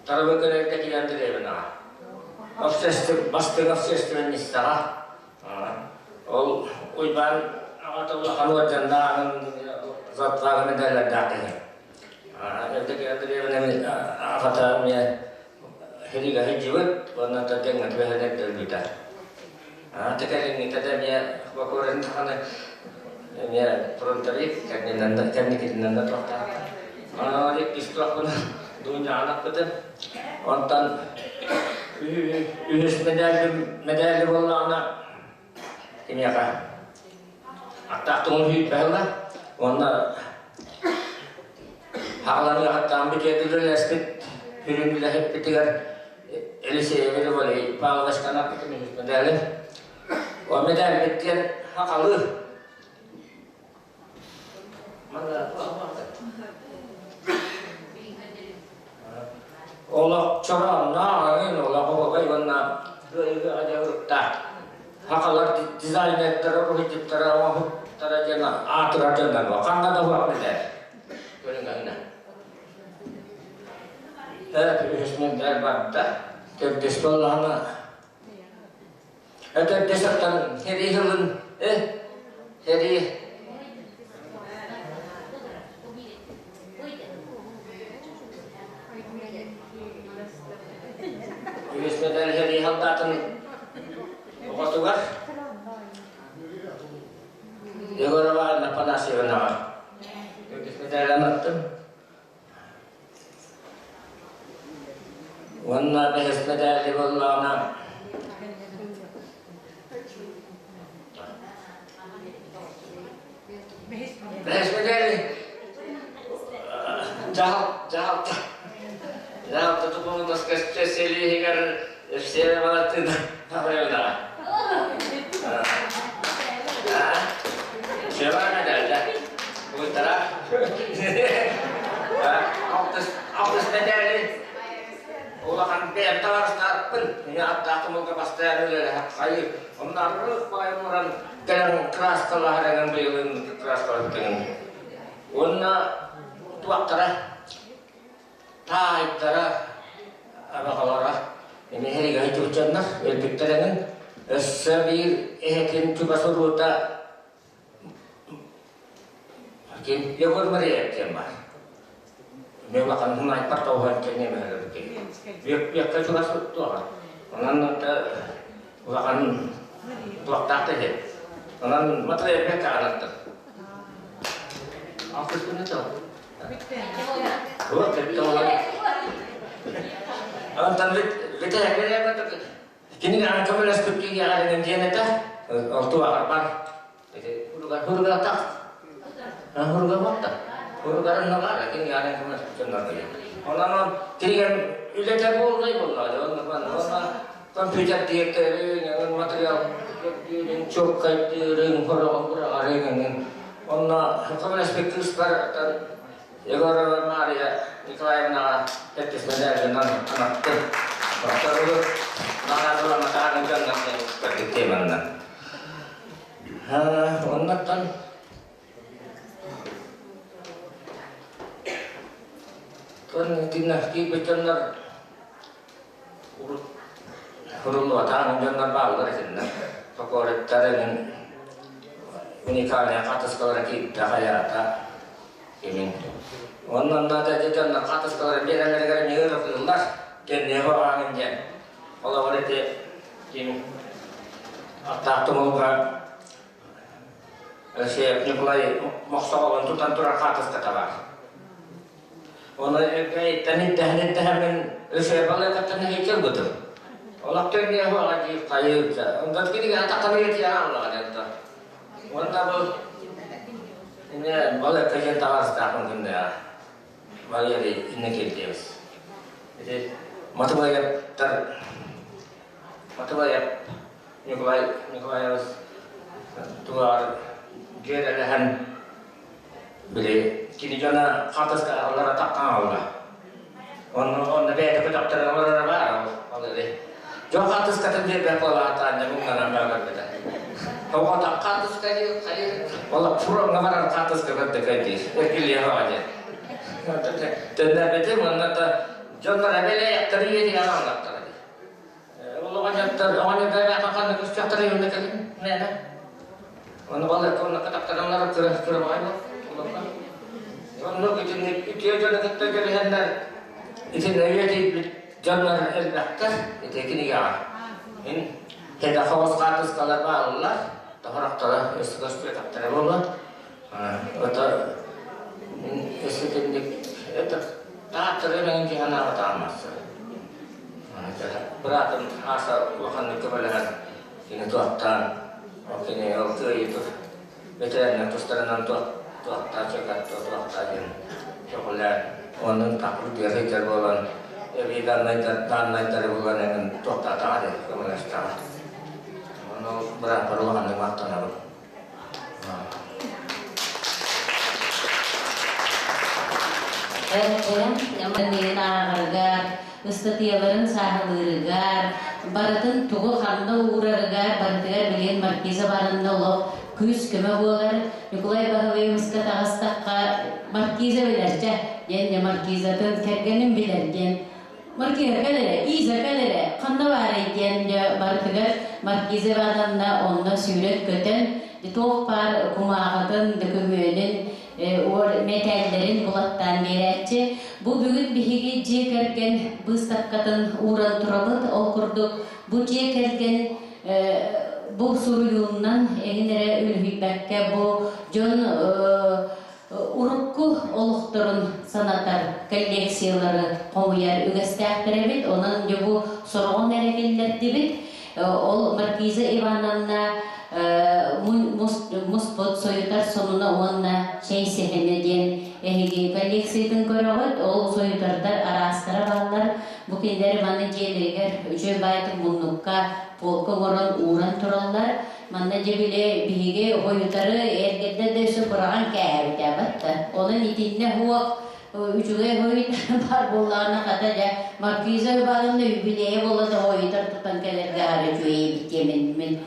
Тарабы көрөргө киирэн дэриэбинэҕэ. Бастыҥ общественницаҕа. Ол Уйбаан аҕата улахан уордьаннааҕын затваҕа медаллардаах киһи. Евдокия Андреевна аҕата эмиэ сэриигэ сылдьыбыт уонна дьаҥҥа түбэһэн эрдэ өлбүтэ. Кэлиҥҥитэ да эмиэ Бокорин саханы эмиэ фронтовик кэннинэн кэнникитинэн да туохтаахтар. Онон иккис туохпун Дуняҕын аппытым. Онтон үһүс мэдээлим мэдээли буоллаҕына кимиэхэ аттаах тугун сүүрбэһэ уонна хааланыахаттаан бүтүөтү үлэлэспит сүрүн үлэһиппитигэр Елисеевич Валерий Павловичтан аппытым үһүс мэдээлим. Ол мэдээлбит диэн хахалыы. Олох чороонноох олох оһуобай уонна кыайыыга дьаһыктаах. Сахалар дизайнердара, уруһуйдьуттара, оҥоһуктара диэн аатырар дьоннор буо. Ханна да суох билэр. Көрүҥ Үһүс мендер барда. Төрдүс буоллаҕына Төрдүс оттон сэрии сылын сэрии Үһүс медаль сэрии солдатын оҕотугар Егорова Анна Афанасьевнаҕа төрдүс медаль анаттым. Уонна бэһис мэдээли буоллаҕына бэһис мэдээли дьаһал дьаһалта дьаһалта тупулунас көстө сэлииһигэр Евсея Валентина Павловнаҕа Сева медальда Уйтара Алтыс медали улахан бэйэм табаарыстаахпын мин аттаах тумулга бастайан үлэлэһэ хайы оннарык баайым уран кэлэн краскалаһар быйылын краскалаттыгын уонна туохтара таайдара абаҕалара эмиэ эригэһи чуччаннар өлбүттэринин өссө биир эһэтин чугас уруута ким Егор Мареев диэн баар. Мен улахан хунайпар тоҕуһан кэнне мөһөрөбүт Бүөккэ чугас туоҕа. Онон улахан туохтаах да иһин. Онон Матвеев бэккэ аҕанаттым. Алтыс күнү тыл. Онтон Кини көмөлөспүт киһиэхэ диэн этэ. Ол туоҕар Хуругатах. Хуругабатта. Хуругарынналар кини аны көмөлөспүт Онон тигэн үлэтэ буоллай буолла. Онон компьютер диэктэри, материал чуоккайдыырын, хороҕун быраҕарын, онно көмөлөспүт кыыстар Егорова Мария Николаевнаҕа сэттис медалынан анаттым. Бахтарылы наҕараадалана дьоннор теманна. Оннаттан тон кинна киирбит дьоннор уруллубатаан дьоннор бааллар итиннэ. Сокуориттар эҥин уникальнай хаатыскалара киирдэ хайаата кимин. Онон да дьоннор хаатыскалара биэрэллэригэр эмиэ ырытыллар. Кэнниэ хоһааҥын диэн. Холобур ити ким аттаах тумулга Алексеев Николай мохсоҕолун тутан турар хаатыската баар. Оны эргэйиттэн ирдэһэн ирдэһэммин Өсөбалыкаттан иһитил бытым. Олох кэнниэ хуаҕа диир хайыырда. Онтон кинигэ атахханы тиэҕэ аллаҕа диэн Уонна бу ине балыкка диэн таҕарыстаахпын күннээҕэ. Валерий Иннокентьевич. Ити Матыбаевтар Матыбаев Николай Николаевич тугаар дьүөрэлэһэн били кини дьоно хатыска аллара таххан алла. Онно онно бэйэтэ көтөхтөрөн олороро баар ол эри. Дьон хатыскатын биэрбэт буолаатаан дьэ муҥнанан бара Оҕото хатыска диир хайыр, ол фроҥҥа барар хатыска көрдөкөй диир. Эргилиэҕэ диэн. Төннөрбүтүм уонна да дьоннор эбэлээхтэри үөтүгэр ааллахтара дии. Ол оҕонньоттор оҕонньордор ханна көстүөхтэрэ юнна кэлин мээнэ. Ону балык онно катактараннар кыра кыра баҕай олорго. Оннук итинник үтүө дьону кытта көрүһэннэр итиннэ үөтүйбүт дьоннор элбэхтэр ити кинигэҕэ. Мин тэдэ хоҕус хаартыскалар бааллар, тоһорохторо өссө көстүөтэхтэрэ буолуо. Это өссө итинник это тааттары мин киһи тааммасса. Быраатым Аса улаханнык көмөлөһөн кини туохтаан ол кини ол кыайыы бэтэрээннэр тустарынан туохтаа чөкөттө туохтаа диэн көҕүлээн оннун такыр сылдьар буолан эбии дааннайдары булан эҥин туохтаатаҕа диэн көмөлөстөҕө. Ону бырааппар улаханнык махтанабын. Мин ааҕарыгар, ыстатыйаларын сааһылыырыгар, барытын тугу ханна уурарыгар, барытыгар билигин Маркиза барында олох күүс-көмө буолар. Николай Баһылайыбыска таҕыстахха Маркиза билэрчэ диэн Маркизатын кэргэнин билэр диэн Маркиза кэл эрэ, Иза кэл эрэ, ханна баарый диэн дьэ барытыгар Маркиза Ивановна онно сүүрэн-көтөн, туох баар кумааҕытын, дөкүмүөнүн, мэтээллэрин булаттаан биэрээччи. Бу бүгүн биһиги дьиэ кэргэн быыстапкатын ууран турабыт. Ол курдук бу дьиэ кэргэн бу суруйуунан эҥин эрэ үлүһүйбэккэ бу дьон урукку олохторун санатар коллекциялары хомуйар үгэстээхтэр эбит. Онон дьэ бу сороҕун эрэ киллэрдибит. Ол Маркиза Ивановна муспут сойутар сонуна уонна чэй сэһэнэ диэн эһиги коллекциятын көрөҕүт. Ол сойутардар араастара бааллар. Бу кинилэр маны дьиэлэригэр үчүгэй баайтын муннукка полка оҥорон ууран тураллар. Манна дьэ били биһиги хойутары эргэрдэ да өссө быраҕан кээһэбит батта. Онон итиннэ уох үчүгэй хойутар баар буоллаҕына хата дьэ Маркиза Ивановна юбилейа буола да хойутар тутан кэлэргэ аһары үчүгэй эбит диэмин мин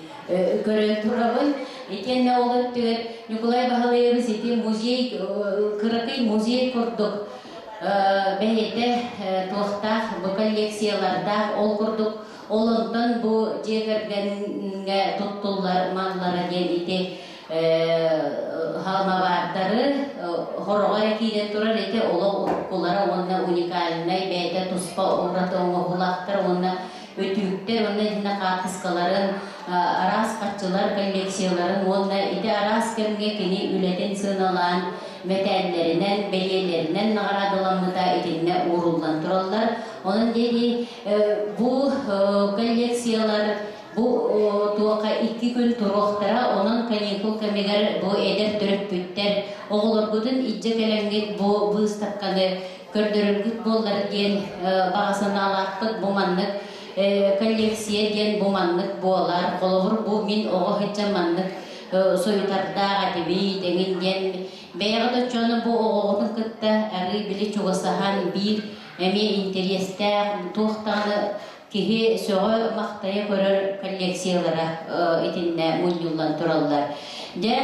көрөн турабын. Итиэннэ ол өттүгэр Ньукулай Баһылайабыс ити музей кыракый музей курдук бэйэтэ туохтаах бу коллекциялардаах ол курдук Ол онтон бу дьиэ кэргэҥҥэ туттуллар маллара диэн ити халмабаардары хороҕо эрэ киирэн турар ити олох уруккулара уонна уникальнай бэйэтэ туспа ураты оҥоһуулаахтар уонна өтүүктэр уонна итиннэ хаартыскаларын араас харчылар коллекцияларын уонна ити араас кэмҥэ кини үлэтин сыаналаан мэтээллэринэн бэлиэлэринэн наҕараадаламмыта итиннэ ууруллан тураллар. Онон диэри Бу коллекциялар бу туохха икки күн туруохтара, онон каникул кэмигэр бу эдэр төрөппүттэр оҕолоргутун илдьэ кэлэҥҥит бу быыстапканы көрдөрөргүт буоллар диэн баҕа санаалаахпыт. Бу маннык коллекция диэн бу маннык буолар. Холобур, бу мин оҕо сылдьан маннык суютардаах этибит эҥин диэн бэйэҕит оччону бу оҕоҕутун кытта арыый били чугасаһан биир эмиэ интэриэстээх, туох даҕаны киһи сөҕө-махтайа көрөр коллекциялара итиннэ мунньуллан тураллар. Дьэ,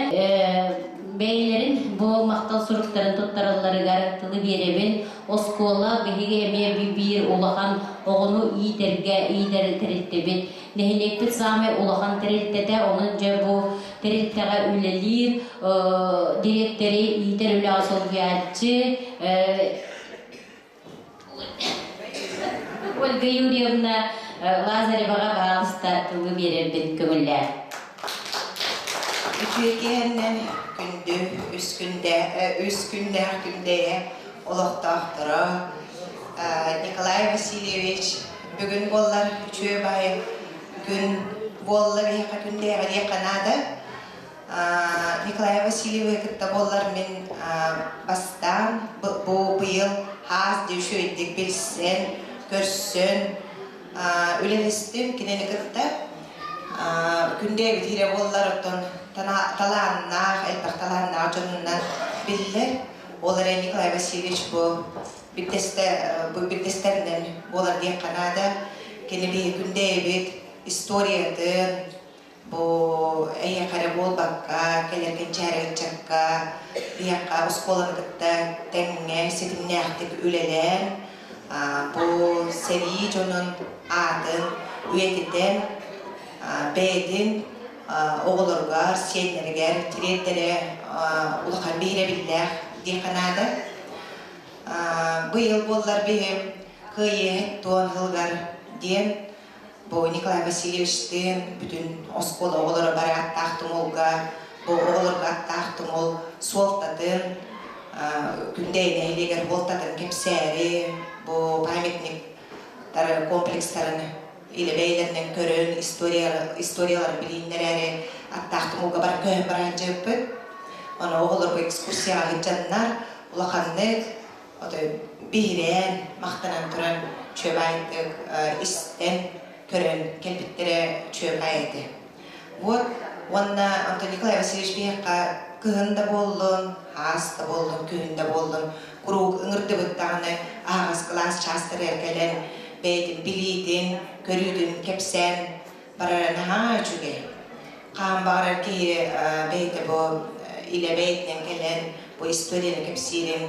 бэйэлэрин бу махтал суруктарын туттаралларыгар тылы биэрэбин. Оскуола биһиги эмиэ биир улахан оҕону иитэргэ иитэр тэрилтэбит. Нэһилиэкпит саамай улахан тэрилтэтэ, онон дьэ бу тэрилтэҕэ үлэлиир дириэктэри иитэр үлэҕэ солбуйааччы Ольга Юрьевна Лазареваҕа баҕалыста тылы биэрэрбин көҥүллээх. Үтүө киэһэннэн күндү үс күндэ үс күннээх күндэйэ олохтоохторо Николай Васильевич бүгүн буоллар үчүгэй баайы күн буолла биһиэхэ күндэйэҕэ диэххэ наада. Николай Васильевы кытта буоллар мин бастаан бу быйыл хаас дии үчүгэйдик билсэн, көрсөн үлэлэстим кинини кытта. Күндээбит иһирэ буоллар оттон талааннаах, элбэх талааннаах дьонунан биллэр. Ол эрэн Николай Васильевич бу бирдэстэринэн буолар диэххэ наада. Кини биһи күндээбит историятын, Бу эйиэхэ эрэ буолбакка, кэлэр кэнчээри ыччакка, биһиэхэ оскуоланы кытта тэҥҥэ ситимнээхтик үлэлээн, бу сэрии дьонун аатын үйэтитэн, бэйэтин оҕолоругар, сиэннэригэр тириэрдэрэ улахан биһирэбиллээх диэххэ наада. Быйыл буоллар биһим Кыайыаһыт туон сылыгар диэн бу Николай Васильевичтыын бүтүн оскуола оҕолоро бары аттаах тумулга, бу оҕолорго аттаах тумул суолтатын, Күндэйи нэһилиэгэр суолтатын кэпсээри, бу памятниктар комплекстарын илэ бэйэлэринэн көрөн, историяларын билииннэрээри аттаах тумулга баран көһөн баран дьыппыт. Ону оҕолорго экскурсияҕа сылдьаннар улаханнык Отой биһирээн, махтанан туран чүөбаайдык истэн, көрөн кэлбиттэрэ чүөбаай этэ. Вот уонна Антон Николай Васильевич биһиэхэ кыһын да буоллун, хаас да буоллун, күһүн да буоллун куруук ыҥырдыбыт даҕаны аһаҕас кылаас чаастарыгар кэлэн бэйэтин билиитин, көрүүтүн кэпсээн барара наһаа үчүгэй. Хаан баҕарар киһи бэйэтэ бу илэ бэйэтинэн кэлэн бу историяны кэпсиирин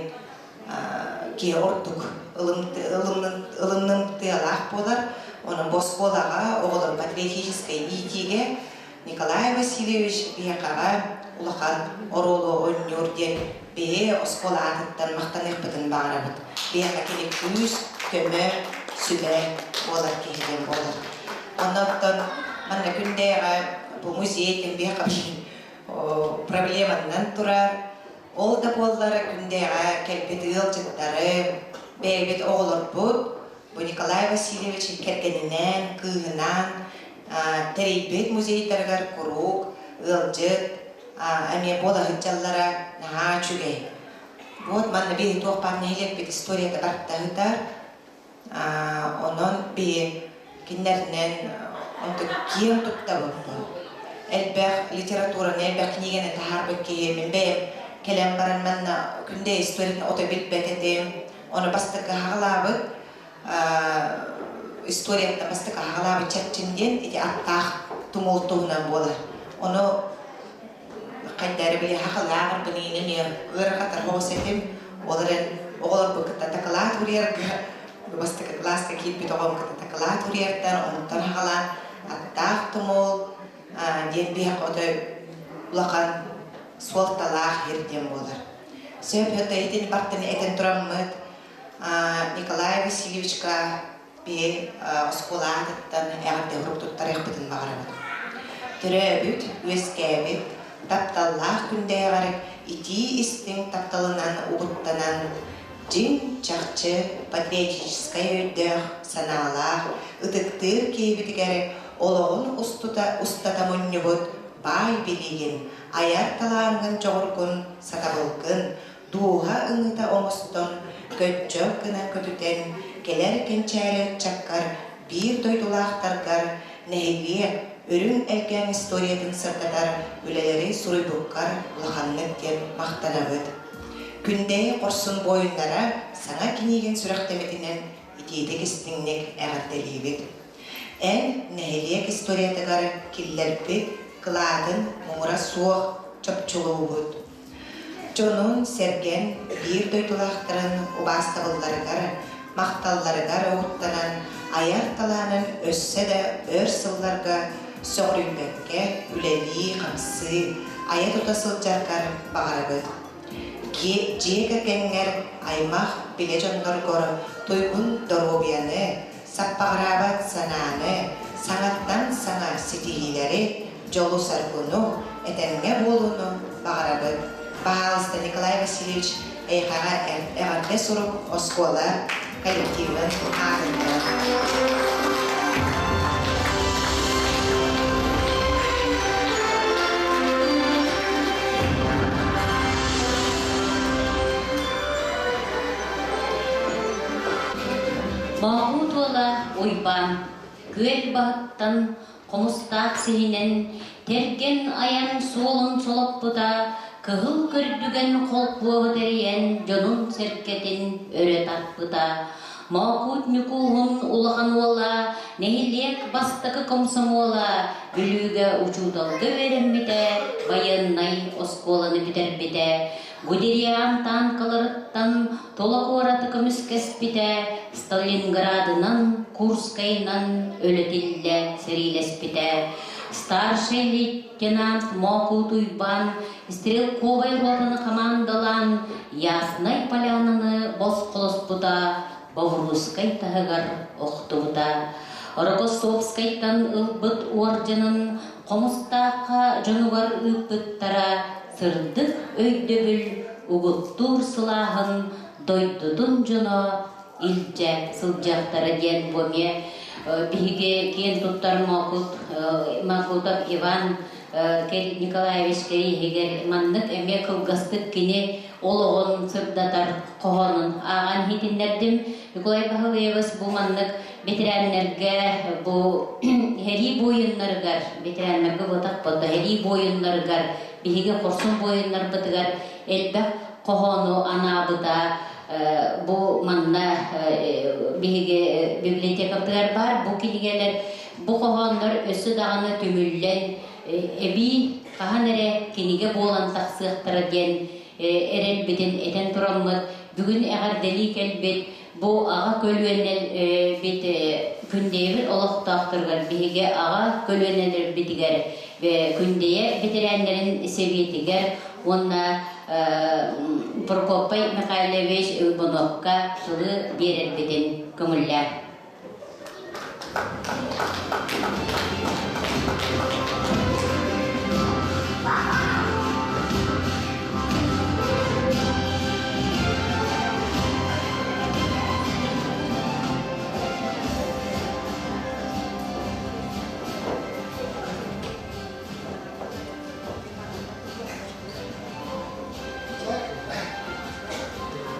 киһи ордук ылыннымтыалаах буолар. Онон бу оскуолаҕа оҕолор патриотическай иитиигэ Николай Васильевич биһиэхэҕэ улахан оруолу оонньуур диэн биһи оскуола аатыттан махтаныахпытын баҕарабыт. Биһиэхэ кини күүс, көмө, сүбэ буолар киһи диэн буолар. Оннуттан манна күндээҕэ бу музей биһиэхэ проблеманнан турар. Ол да буоллар күндээҕэ кэлбит ыалдьыттары, бэйэбит оҕолорбут бу Николай Васильевич кэргэнинээн, кыыһынаан тэрийбит музейдарыгар куруук ыалдьыт эмиэ буола сылдьаллара наһаа үчүгэй. Вот манна биһи туох баар нэһилиэкпит историята барыта ыытар. Онон биһи кинилэринэн онтон киэн туттабын. Элбэх литератураны, элбэх кинигэни таһаарбыт киһи мин бэйэм кэлэн баран манна күндэ историятын ото билбэт этим. Ону бастакы хаҕалаабыт историяттан бастакы хаҕалаабыт чэрчин диэн ити аттаах тумул туһунан буолар. Ону хайдары били хахалааҕырбын иинэ эмиэ ыарахатар оҕус этим. Ол эрэн оҕолорбун кытта дакылаат уруйарга бастакы кылааска киирбит оҕом кытта дакылаат уруйартан онтон хаҕалаан аттаах тумул диэн биһиэхэ отой улахан суолталаах сир диэн буолар. Сөп итини бартыны этэн тураммыт Николай Васильевичка биһи оскуола аатыттан эҕэрдэ урук туттарыахпытын баҕарабыт. Төрөөбүт, үөскээбит, тапталлаах күндээҕэр итии-истиҥ тапталынан угуттанан, дьиҥ чахчы патриотическай өйдөөх, санаалаах, ытыктыыр киһибитигэр олоҕун устута устата мунньубут баай билиигин, айар талааҥҥын дьоҕургун, сатабылгын, дууһа ымыыта оҥостон, көччөх гына көтүтэн, кэлэр кэнчээри ыччаккар, биир дойдулаахтаргар, нэһилиэк, үрүҥ элгээн историятын сырдатар үлэлэри суруйбуккар улаханнык диэн махтанабыт. Күндэйи хорсун буойуннара саҥа киниигин сүрэхтэммитинэн итиитик истиҥник эҕэрдэлиибит. Эн нэһилиэк историятыгар киллэрбит кылаатын муҥура суох чопчулуубут. Дьонун-сэргэн биир дойдулаахтарын убаастабылларыгар, махталларыгар угуттанан, айар талаанын өссө да өр сылларга сөҕүрүйбэккэ үлэлии-хамсыы, айа-тута сылдьаргар баҕарабыт. Дьиэ кэргэҥҥэр, аймах, билэ дьонноргор туйгун доруобуйаны, саппаҕыраабат санааны, саҥаттан саҥа ситиһиилэри, дьолу-соргуну, этэҥҥэ буолууну баҕарабыт. Баһаалыста Николай Васильевич эйиэхэҕэ эҕэрдэ сурук оскуола коллективын аатыттан. Бообуут уола Уйбаан күөл баһыттан хомустаах сиһинэн тэргэн айан суолун солоппута, кыһыл көрдүгэн холкуоһу тэрийэн дьонун-сэргэтин өрө тарпыта. Моокуут Ньукууһун улахан уола, нэһилиэк бастакы комсомола, Бүлүүгэ учууталга үөрэммитэ, байыаннай оскуоланы бүтэрбитэ, Гудериан танкаларыттан тула куораты көмүскэспитэ, Сталинградынан, Курскайынан өлө-тиллэ сэриилэспитэ. Старшай лейтенант Моокуут Уйбаан стрелковай ротаны хамаандалаан Яснай Полянаны босхолоспута, Бобруйскай таһыгар охтубута. Рокоссовскайтан ылбыт уордьанын Хомустаахха дьонугар ыыппыттара сырдык өйдөбүл угуттуур сылааһын дойдутун дьоно илдьэ сылдьыахтара диэн бу эмиэ биһиги киэн туттар Мокут Макутов Иван Николаевич кэриэһигэр маннык эмиэ кылгастык кини олоҕун сырдатар хоһоонун ааҕан иһитиннэрдим. Николай Баһылыевич бу маннык ветераннарга бу сэрии буойуннарыгар ветераннарга буотах буолла сэрии буойуннарыгар биһиги хорсун буойуннарбытыгар элбэх хоһоону анаабыта бу манна биһиги библиотекабытыгар баар бу кинигэлэр бу хоһооннор өссө даҕаны түмүллэн эбии хаһан эрэ кинигэ буолан тахсыахтара диэн эрэлбитин этэн тураммыт бүгүн эҕэрдэлии кэлбит бу аҕа көлүөнэлбит Күндэйэбит олохтоохторугар биһиги аҕа көлүөнэлэрбитигэр Күндэйэ бэтэрээннэрин сэбиэтигэр уонна Прокопий Михайлович Ылбынокка тылы биэрэрбитин көҥүллээн.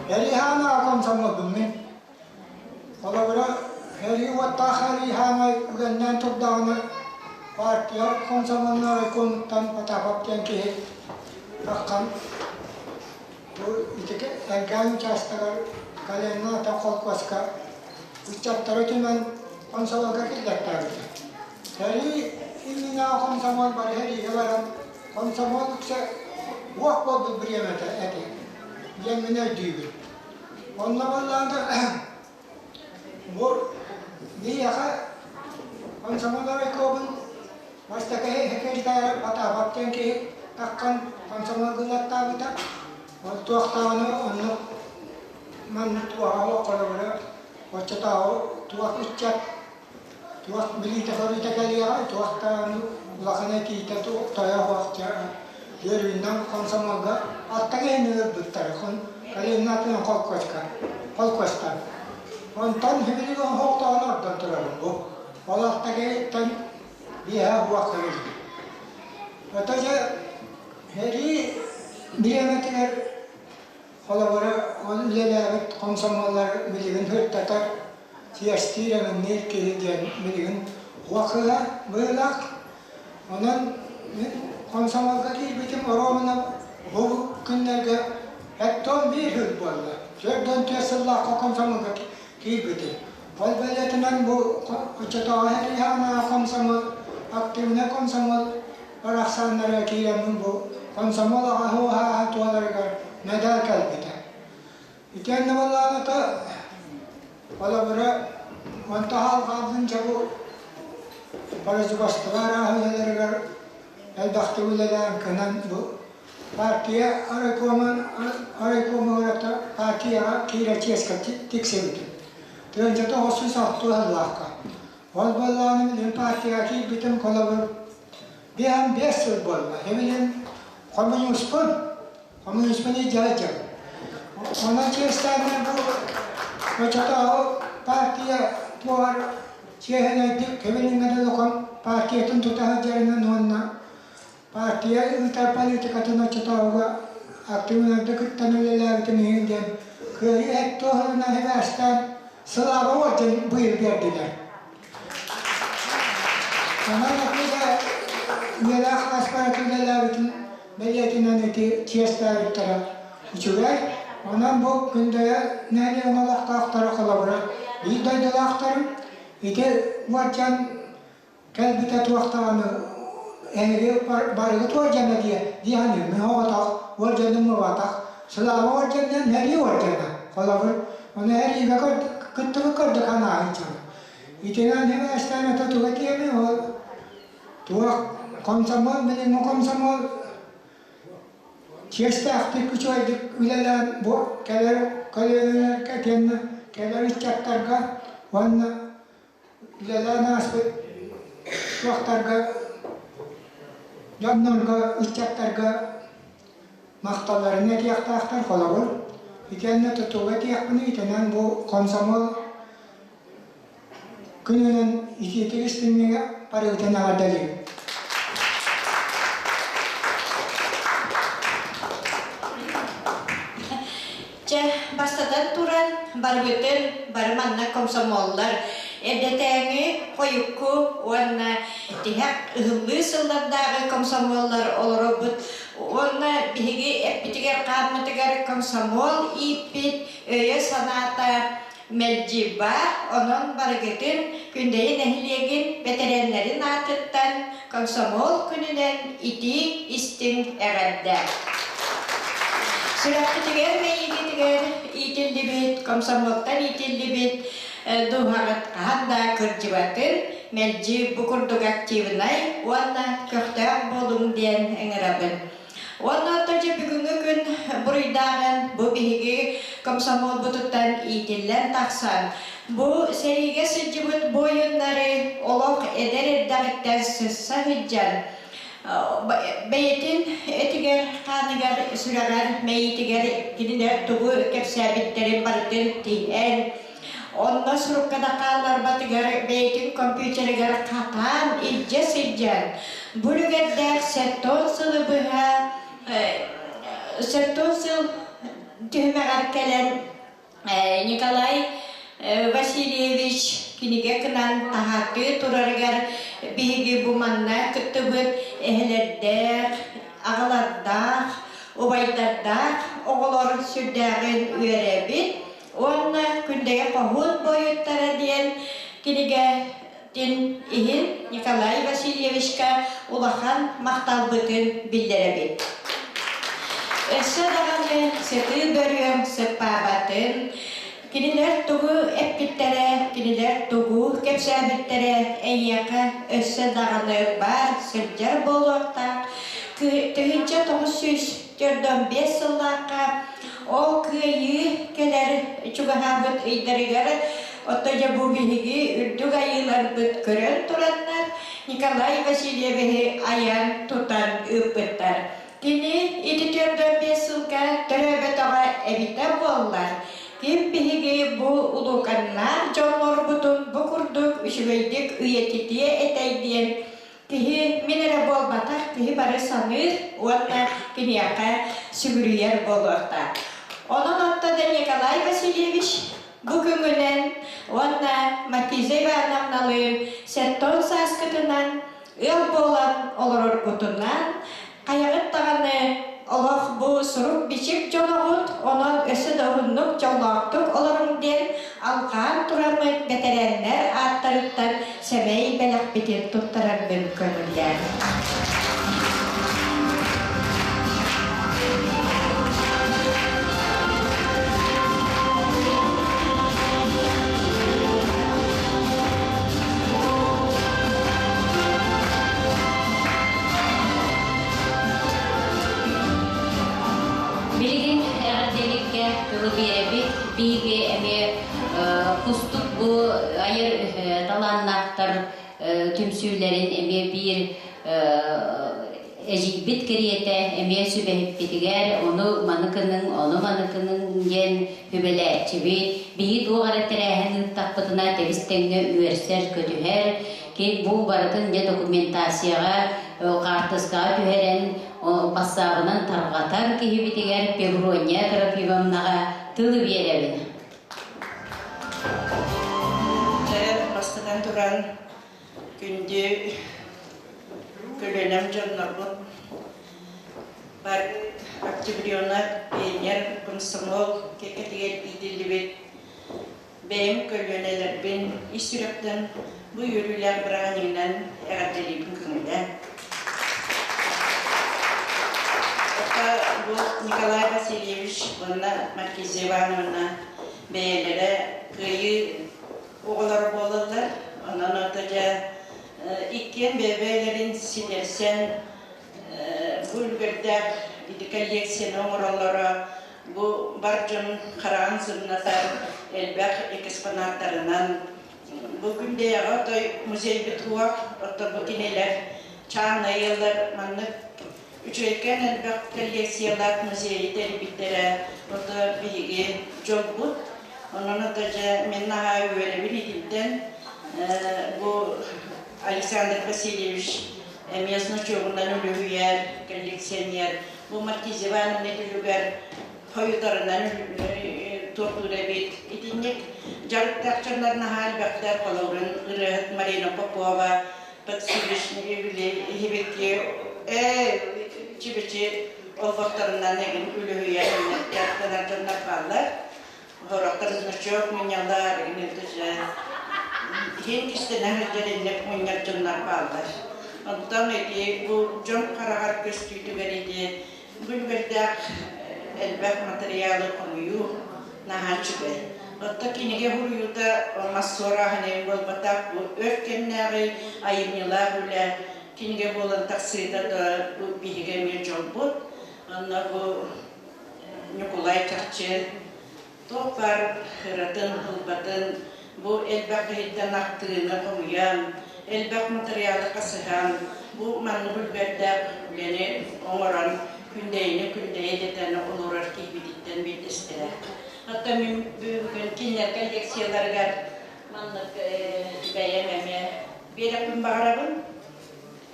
Эриһаана комсомолбун мин. Холобура, сэрии уоттаах сэрии хаамай үгэннээн турдаҕына, партия комсомоллар райкомуттан Потапов диэн киһи таххан бу ити Элгээн учаастагар Калинина ата холкуоска ыччаттары түмэн комсомолга киллэртээбитэ. Сэрии иннинээҕи комсомол бары сэриигэ баран, комсомол үксэ уох буолбут бириэмэтэ этэ диэн мин өйдүүбүн. Онно буоллаҕына бу биһиэхэ комсомол райкомун бастакы секретарь Потапов диэн киһи таххан комсомол гыннартаабыта. Ол туохтааҕыны оннук маннык туоһа олоххолорура оччотооҕу туох ыччат туох билиитэ-көрүүтэ кэлиэҕэй, туох даҕаны улахан этиитэ тойо суох үөрүүнэн комсомолга аттан иһин ылбыттара Калинина атынан холкуоска холкуостан онтон сибилигин оһохтоон ордон турабын бу ол аттагыттан биэһэ уох кэлбит ото дьэ сэрии бириэмэтигэр Холобура, ол үлэлээбит комсомоллар билигин сырдатар, чиэстиир, эҥинниир киһи диэн билигин уокула быһыылаах. Онон мин комсомолга киирбитим оруобуна бу күннэргэ 71 сыл буолла. 44 сыллаахха комсомолга киирбитим. Ол бэлиэтинэн бу оччотооҕу Һэриһаана комсомол, активнай комсомол барахсаннара киирэммин бу комсомол аҕа һуоһааһа туоларыгар медаль кэлбитэ. Итиэннэ буоллаҕына холобура онто хаалҕаабытын дьэ бу производство арааһа үлэлэригэр элбэхтик үлэлээн кынан бу партия райкомун райкомугар партияҕа киирэ чиэскэ тиксибитим. Тыһыынчата 906 сыллаахха. Ол буоллаҕына мин партияҕа киирбитим холобур биэһэн биэс сыл буолла. Эбилин хомуньууспун, хомуньууспун илдьэ сылдьабын. Онон чиэстээннэр бу оччотооҕу партия туоҕар чиэһинэйдик кэбилиҥҥэ дылы партиятын тута сылдьарынан уонна партия ыытар политикатын оччотооҕуга актыыбынайдык кыттан үлэлээбитим иһин диэн кыайыы эт туоһунан сибээстээн Сылааба уордьан быйыл биэрдилэр. Онон этигэ үйэлээх аспарат үлэлээбитин бэлиэтинэн ити чиэстээбиттэрэ үчүгэй. Онон бу Күндэйэ нэһилиэгин олохтоохторо холобура биир дойдулаахтарым ити уордьан кэлбитэ туох даҕаны эһиги барыгыт уордьана диэ дии саныыр мин оҕотох уордьаным уобатах Слава уордьанынан сэрии уордьана холобур ону сэриигэ кыттыбыт көрдө санааһыччым итинэн сибээстээн ото туга этиэмий ол туох комсомол билиҥҥи комсомол чиэстээхтик үчүгэйдик үлэлээн бу кэлэр көлүөнэлэргэ итиэннэ кэлэр ыччаттарга уонна үлэлээн ааспыт туохтарга дьоннорго ыччаттарга махталларын этиэхтээхтэр холобур итиэннэ тутууга этиэхпиний итинэн бу комсомол күнүнэн итиитик истиҥнигэ барыгытын эҕэрдэлиибин. Чэ, бастатан туран, барыбытын бары манна комсомоллар эрдэтээҥи, хойукку уонна тиһэх ыһыллыы сыллардааҕы комсомоллар олоробут уонна биһиги эппитигэр-хааммытыгар комсомол ииппит өйө-санаата мэлдьи баар, онон барыгытын Күндэйэ нэһилиэгин бэтэрээннэрин аатыттан Комсомол күнүнэн итии истиҥ эҕэрдэ! Сүрэхпитигэр мэйиигитигэр иитиллибит, комсомолтан иитиллибит дууһаҕыт хаһан да кырдьыбатын, мэлдьи бу курдук активнай уонна көхтөөх буолуҥ диэн ыҥырабын. Уонна оттон дьэ бүгүҥҥү күн буруйдааҕын бу биһиги комсомолбутуттан иитиллэн тахсан, бу сэриигэ сылдьыбыт буойуннары олох эдэр эрдэҕиттэн сысса сылдьан, бэйэтин этигэр, хааныгар, сүрэҕэр, мэйиитигэр кинилэр тугу кэпсээбиттэрин барытын тиһэн, Онно сурукка да хаалларбатыгар бэйэтин компьютерыгар хатаан илдьэ сылдьан, бу үлүгэрдээх сэттон сылы быһа сэттон сыл түһүмэҕэр кэлэн Николай Васильевич кинигэ гынан таһааттыы турарыгар биһиги бу манна кыттыбыт эһэлэрдээх, аҕалардаах, убайдардаах оҕолор сүрдээҕин үөрэбит. Уонна Күндэйэ хоһуун буойуттара диэн кинигэтин иһин Николай Васильевичка улахан махталбытын биллэрэбит. Өссө даҕаны сытыы бөрүөм сыппаабатын, кинилэр тугу эппиттэрэ, кинилэр тугу кэпсээбиттэрэ эйиэхэ өссө даҕаны баар сылдьар буолуохтаах. 1945 сыллаахха Ол кыайыы кэлэр чугаһаабыт ыйдарыгар оттон дьэ бу биһиги үрдүк айыыларбыт көрөн тураннар Николай Васильевиһы айан тутан ыыппыттар. Кини ити 45 сылга төрөөбөтөҕө эбитэ буоллар, ким биһиги бу улууканнаах дьоннорбутун бу курдук үчүгэйдик үйэтитиэ этэй диэн Киһи мин эрэ буолбатах, киһи бары саныыр уонна киниэхэ сүгүрүйэр буолуохтаах. Онон оттон да Николай Васильевич бу күҥүнэн уонна Матиза Ивановналыын сэттон сааскытынан ыал буолан олороргутунан хайаҕыт даҕаны олох бу сурук-бичик дьоноҕут, онон өссө да уһуннук дьоллоохтук олоруҥ диэн алҕаан тураммыт бэтэрээннэр ааттарыттан сэмэй бэлэхпитин туттарарбын көҥүллээн. Билигин эҕэрдэликкэ тылы биэрэбит. Биһиги эмиэ кустук бу айар талааннаахтар түмсүүлэрин эмиэ биир эдьиийбит кэриэтэ эмиэ сүбэһиппитигэр ону маны кыныҥ, ону маны кыныҥ диэн үбэлээччибит. Биһи туох эрэ тэрээһин ыыттахпытына тэбис-тэҥҥэ үөрсэр, көтүһэр. Ки бу барытын дьэ документацияҕа, хаартыскаҕа түһэрэн, бассаабынан тарҕатар киһибитигэр Певрония Трофимовнаҕа тылы биэрэбин. Бастатан туран, күндү көлүөнэм дьоннорбут. Бары октябренок, пионер, комсомол кэккэтигэр иитиллибит бэйэм көлүөнэлэрбин ис сүрэхтэн бу үөрүүлээх бырааһынньыгынан эҕэрдэлиибин көҥүлэ. Это бу Николай Васильевич уонна Маркиза Ивановна бэйэлэрэ кыайыы оҕолоро буолаллар. Онон ото дьэ иккиэн бэйэ-бэйэлэрин ситэрсэн бу үлүгэрдээх ити коллекцияны оҥороллоро бу бар дьон хараҕын сымнатар элбэх экспонаттарынан бу күндэйэҕэ отой музейбит уох ото бу кинилэр чаанай ыаллар маннык үчүгэйкээн элбэх коллекциялаах музейы тэрийбиттэрэ ото биһиги дьолбут. Онон ото дьэ мин наһаа үөрэбин итинтэн. Бу Александр Васильевич эмиэ значогунан үлүһүйэр коллекционер. Бу Маркиз Ивановна күлүгэр хойутарынан туохтуур эбит. Итинник дьарыктаах дьоннор наһаа элбэхтэр. Холобурун ырыаһыт Марина Попова подсудочный иһибикки ээ чибичи олбохторунан эгин үлүһүйэр дьарыктанар дьоннор бааллар. Сорохтор значок мунньаллар, эгин иһин кистэнэ сылдьар инник мунньар дьоннор бааллар. Онтон ити бу дьон хараҕар көстүүтүгэр ити бу үлүгэрдээх элбэх матырыйаалы хомуйуу наһаа үчүгэй. Оттон кинигэ суруйуута мас суорааһын буолбатах, бу өр кэмнээҕи айымньылаах үлэ кинигэ буолан тахсыыта да бу биһиги эмиэ дьолбут. Онно бу Ньукулай чахчы туох баар ыратын, ылбатын бу элбэх киһиттэн ахтыыны хомуйан, элбэх матырыйаалы хасыһан, бу маннык үлүгэрдээх үлэни оҥорон күндэйини күндэйэ дэтэн олорор киһибититтэн биирдэстэрэ. Оттон мин бүгүн кинилэр коллекцияларыгар маннык бэйэм эмиэ биэрэппин баҕарабын.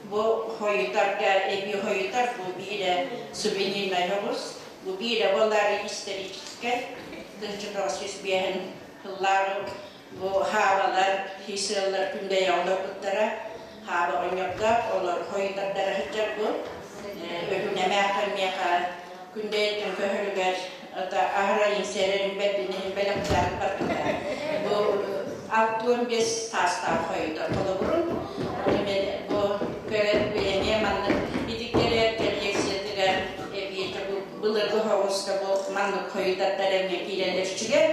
Бу хойутарга эбии хойутар бу биирэ сувенирнай оҕус, бу биирэ буолаары историческай 1905 сыллааҕы бу хаабалар, хисыаллар күндэйэ олорбуттара. Хааба оҕонньордоох олор хойутардара сылдьар бу. Өкүнэмээххэ миэхэ күндэйэттэн көһөрүгэр аһара иҥсэрэрин бэрдин бэлэхтээн барбыта. Бу 65 саастаах хойутар холобурун. Мен бу көрөр эмиэ маннык итиккэрэ коллекциятыгар эбиэтэ бу былыргы соҕуска бу маннык хойутардар эмиэ киирэллэр үчүгэй.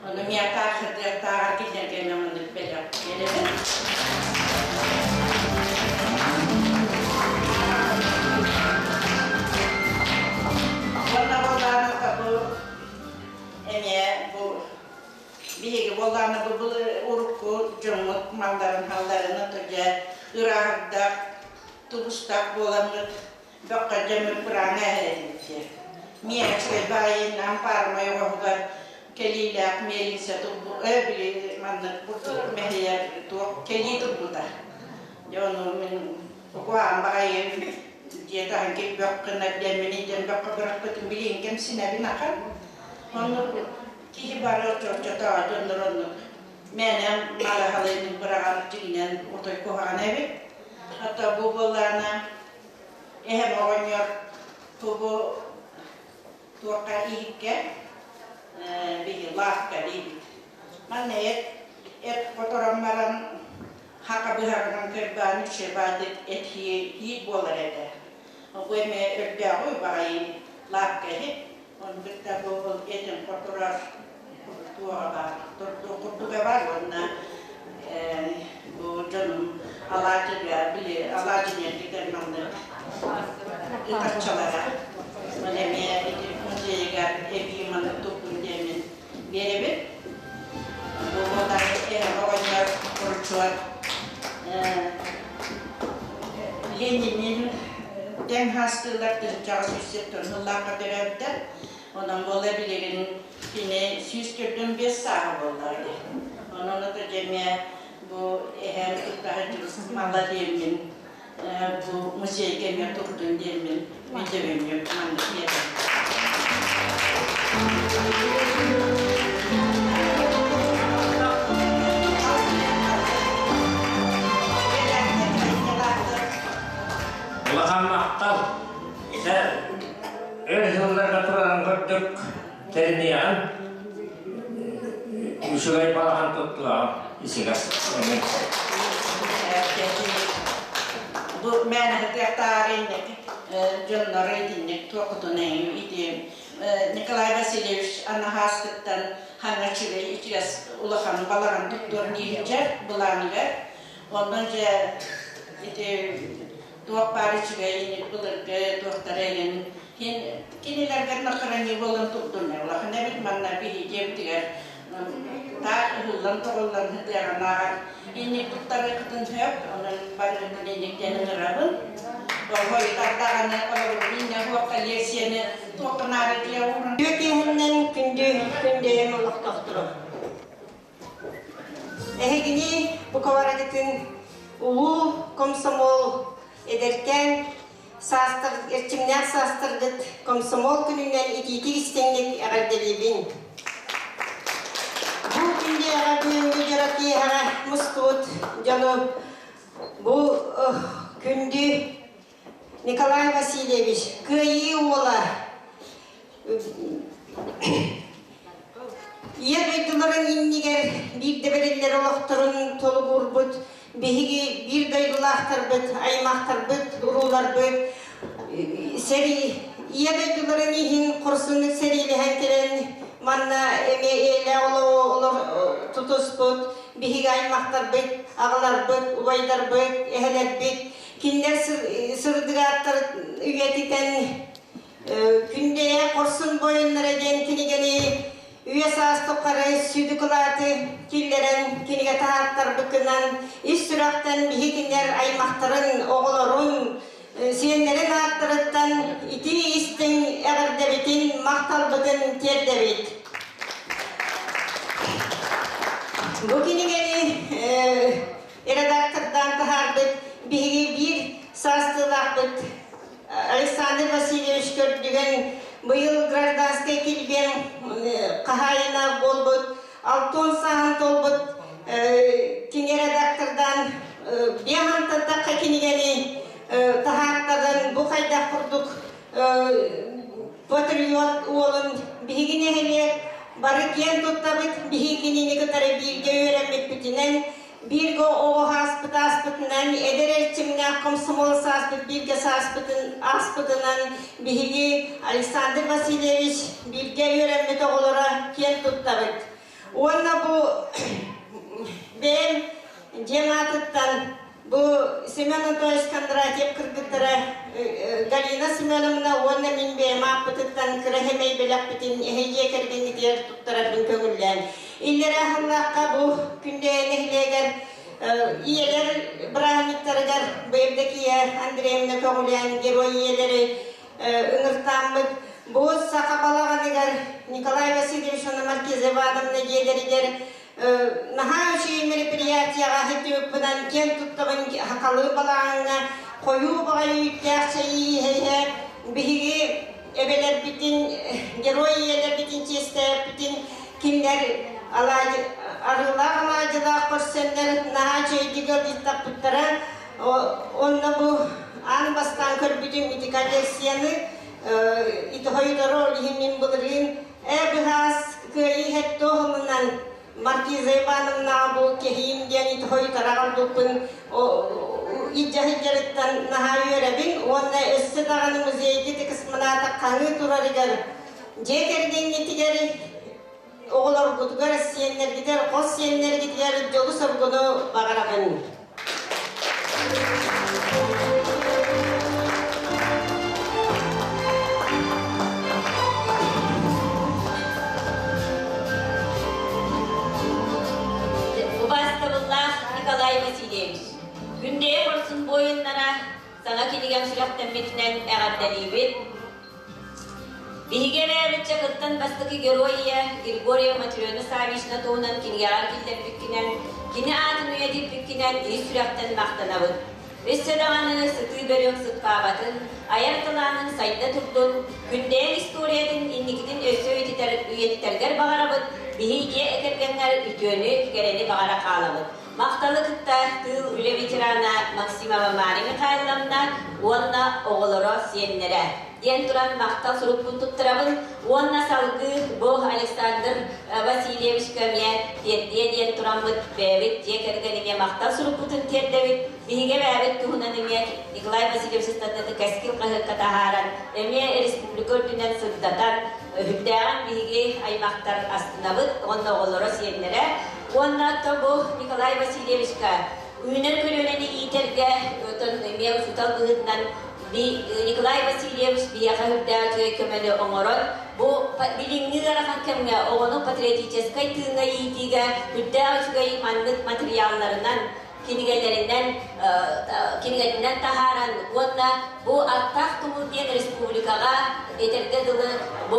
Ону миэхэ хырдыахтааҕар кинилэргэ эмиэ маннык бэлэх биэрэбин. Уонна буоллаана бу эмиэ бу биһиги буоллаана бу урукку дьоммут малларын халларын отодьэ ырааһырдах тубустах буоламмыт бөххө дьэммит быраана эһэрэллитиэ. Миэхэ баайын ампаармай оҕоһугар кэлиилээх миэлиҥсэ турбу э били маннык бурдук мэһийэр туох кэлии турбута. Дьэ ону мин куһаҕан баҕайы дьиэ таһын кирбэх гынар диэммин илдьэн бөххө бырахпытым билигин кэмсинэбин ахан. Оннук киһи бары оччотоо дьоннор оннук мээнэ малаһалыйын быраҕар дьиҥинэн отой куһаҕан эбит. Хата бу буоллаҕына эһэм оҕонньор тугу туохха иһиккэ биһи лаахка диибит. Манна эт эт хоторон баран хака быһаҕынан кырбаан үчүгэйдик эт иһиир буолар этэ. Бу эмэ өрдөөҕү баҕайы лаахка иһит. Ону кытта бу этин хоторор туоҕа баар, курдуга баар уонна бу дьонум алаадьыга били алаадьынньаргытар маннык ытарчалара. Маны эмиэ ити музейыгар эбии маннык туппун диэммин биэрэбин. Бу буоллар оҕонньор уручуор Ленинин тэҥ хаастыылар тыһыынчаҕа 107 сыллаахха төрөөбүтэ. Онон буола билигин кини 145 сааһа буоллаҕа дии. Онон ото дьэмиэ бу эһэм туттаһа мала диэммин бу музейга эмиэ турдун диэммин өйдөбүнньүк маннык биэрэбин. Улахан махтал. Итэ Өр сылларга турарын көрдүк, тэриниэҕин, үчүгэй балаҕан туттуоҕа исигас. Бу мээнэ тыахтаары дьоннору итинник туохутун ити Николай Васильевич анаһааскыттан хаҥа үчүгэй үчүгэс улахан балаҕан туттуор диирдэр былааныгар. Онон дьэ ити туох баар үчүгэй былыргы туохтара эҥин кинилэргэ нахраньы буолан турдуннар улахан эбит манна биһиги таах ыһыллан тоҕуллан сытыаҕынааҕар инник туттары кытын сөп онон барыгытын инниктэн ыҥырабын хойутардаҕаны олорбун инне хуохха лекцияны туохханаары дьиэ уурун Үөтиэһиннэн күндү күндэйэм олохтоохторо. Эһигини бу кабарагытын улуу комсомол эдэркээн саастар, эрчимнээх саастаргыт комсомол күнүнэн итиитик истиҥник эҕэрдэлиибин. Бу күннээҕи бүгүҥҥү дьоро киэһэҕэ мустубут дьону бу күндү Николай Васильевич Кыайыы уола Ийэ дойдуларын иннигэр биирдэ бэриллэр олохторун толугурбут биһиги биир дойдулаахтарбыт, аймахтарбыт, урууларбыт сэрии ийэ дойдуларын иһин хорсуннук сэриилэһэн кэлэн манна эмиэ эйэлээх олоҕу тутуспут биһиги аймахтарбыт, аҕаларбыт, убайдарбыт, эһэлэрбит кинилэр сырдыгааттар үйэтитэн Күндэйэ хорсун буойуннара диэн кинигэни үйэ саас тухары сүдү кылааты киллэрэн кинигэ таһааттарбыккынан ис сүрэхтэн биһи кинилэр аймахтарын, оҕолорун, сиэннэрин ааттарыттан итии истиҥ эҕэрдэбитин, махталбытын тиэрдэбит. Бу кинигэни редактордаан таһаарбыт биһиги биир саастыылаахпыт Александр Васильевич көрдүгэн быйыл гражданскай килбиэн хаһаайына буолбут, алтон сааһын толбут кини редактордан биэһантан тахха кинигэни таһааттаран бу хайдах курдук патриот уолун биһиги нэһилиэк бары киэн туттабыт, биһиги кинини кытары бииргэ үөрэммиппитинэн Бииргэ оҕо ааспыт ааспытынан, эдэр эрчимнээх комсомол сааспыт бииргэ сааспытын ааспытынан биһиги Александр Васильевич бииргэ үөрэммит оҕолоро киэн туттабыт. Уонна бу бэйэм дьиэм аатыттан бу Семен Анатольевич Кондратьев кыргыттара Галина Семеновна уонна мин бэйэм ааппытыттан кыра хэмэй бэлэхпитин эһэ дьиэ кэргэҥҥитигэр туттарарбын көҥүллээн Иллэрээ сыллаахха бу Күндэйэ нэһилиэгэр ийэлэр бырааһынньыктарыгар Евдокия Андреевна көҕүлээн герой ийэлэри ыҥыртааммыт бу саха балаҕаныгар Николай Васильевич уонна Маркиза Ивановна дьиэлэригэр наһаа үчүгэй мероприятияҕа сылдьыбыппынан киэн туттабын хахалыы балаҕаҥҥа хойуу баҕайы үүттээх чэйи иһэ биһиги эбэлэрбитин, герой ийэлэрбитин чиэстээппитин кинилэр арыылаах алаадьылаах көрсөннөр наһаа үчүгэйдик ыалдьыттаппыттара. Онно бу аан бастаан көрбүтүм ити коллекцияны ити хойутору ол иһин мин былырыын ээ быһаас кыайыы хэттуоһунунан Маркиза Ивановнаҕа бу кэһиим диэн ити хойутара аҕалбыппын илдьэ сылдьарыттан наһаа үөрэбин уонна өссө даҕаны музейга ити космонавта хаҥыы турарыгар дьиэ кэргэҥҥитигэр оҕолоргутугар сиэннэргитигэр хос сиэннэргитигэр дьолу-соргуну баҕарабын. Убаастабыллаах Николай Васильевич, Күндэйэ хорсун буойуннара саҥа кинигэм сүрэхтэммитинэн эҕэрдэлиибит. Биһиги эбээбитчэ кыттан бастакы герой ийэ Григорьева Матрена Саввична туһунан кинигэҕэр киллэрбиккинэн, кини аатын үйэтиппиккинэн ис сүрэхтэн махтанабыт. Өссө даҕаны сытыы бөрүөҥ сыппаабатын, айар талаанын сайда турдун, Күндэйэн историятын инникитин өссө үйэтитэргэр баҕарабыт, биһи дьиэ кэргэҥҥэр үтүөнү, кэрэни баҕара хаалабыт. Махталы кытта тыыл үлэ ветерана Максимова Мария Михайловна уонна оҕолоро, сиэннэрэ диэн туран махтал сурукпун туттарабын уонна салгыы бу Александр Васильевичка эмиэ тиэрдиэ диэн тураммыт бэйэбит дьиэ кэргэн эмиэ махтал сурукпутун тиэрдэбит. Биһиги эбээбит туһунан эмиэ Николай Васильевич ыстатыйата Кэскил хаһыакка таһааран, эмиэ республика үрдүнэн сырдатан, үрдээҕин биһиги аймахтар астынабыт уонна оҕолоро, сиэннэрэ. Уонна бу Николай Васильевичка үүнэр көлүөнэни иитэргэ отон эмиэ учуутал быһыытынан Николай Васильевич биһиэхэ үрдээх үчүгэй көмөнү оҥорон, бу билиҥҥи ыарахан кэмҥэ оҕону патриотическай тыыҥҥа иитиигэ үрдээх үчүгэй маннык материалларынан кинигэлэринэн кинигэтинэн таһааран уонна бу Аттаах тумул диэн республикаҕа этэргэ дылы бу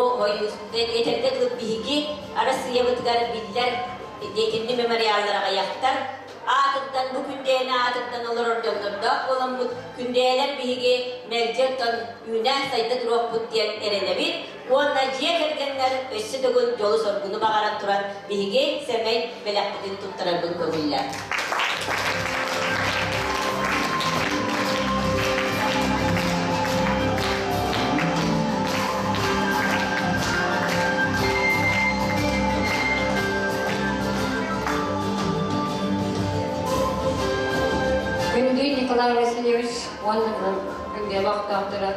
этэргэ дылы биһиги Арассыыйабытыгар биллэр итинни мемориаллар аҕыйахтар аатыттан бу күндэйэни аатыттан олорор дьоннордоох буоламмыт күндэйэлэр биһиги мэлдьи оттон үүнэ сайда туруохпут диэн эрэнэбит уонна дьиэ кэргэннэр өссө төгүл дьолу-соргуну баҕаран туран биһиги сэмэй бэлэхпитин туттарарбын көҥүллэр. Күндү Николай Васильевич уонна күндү олохтоохторо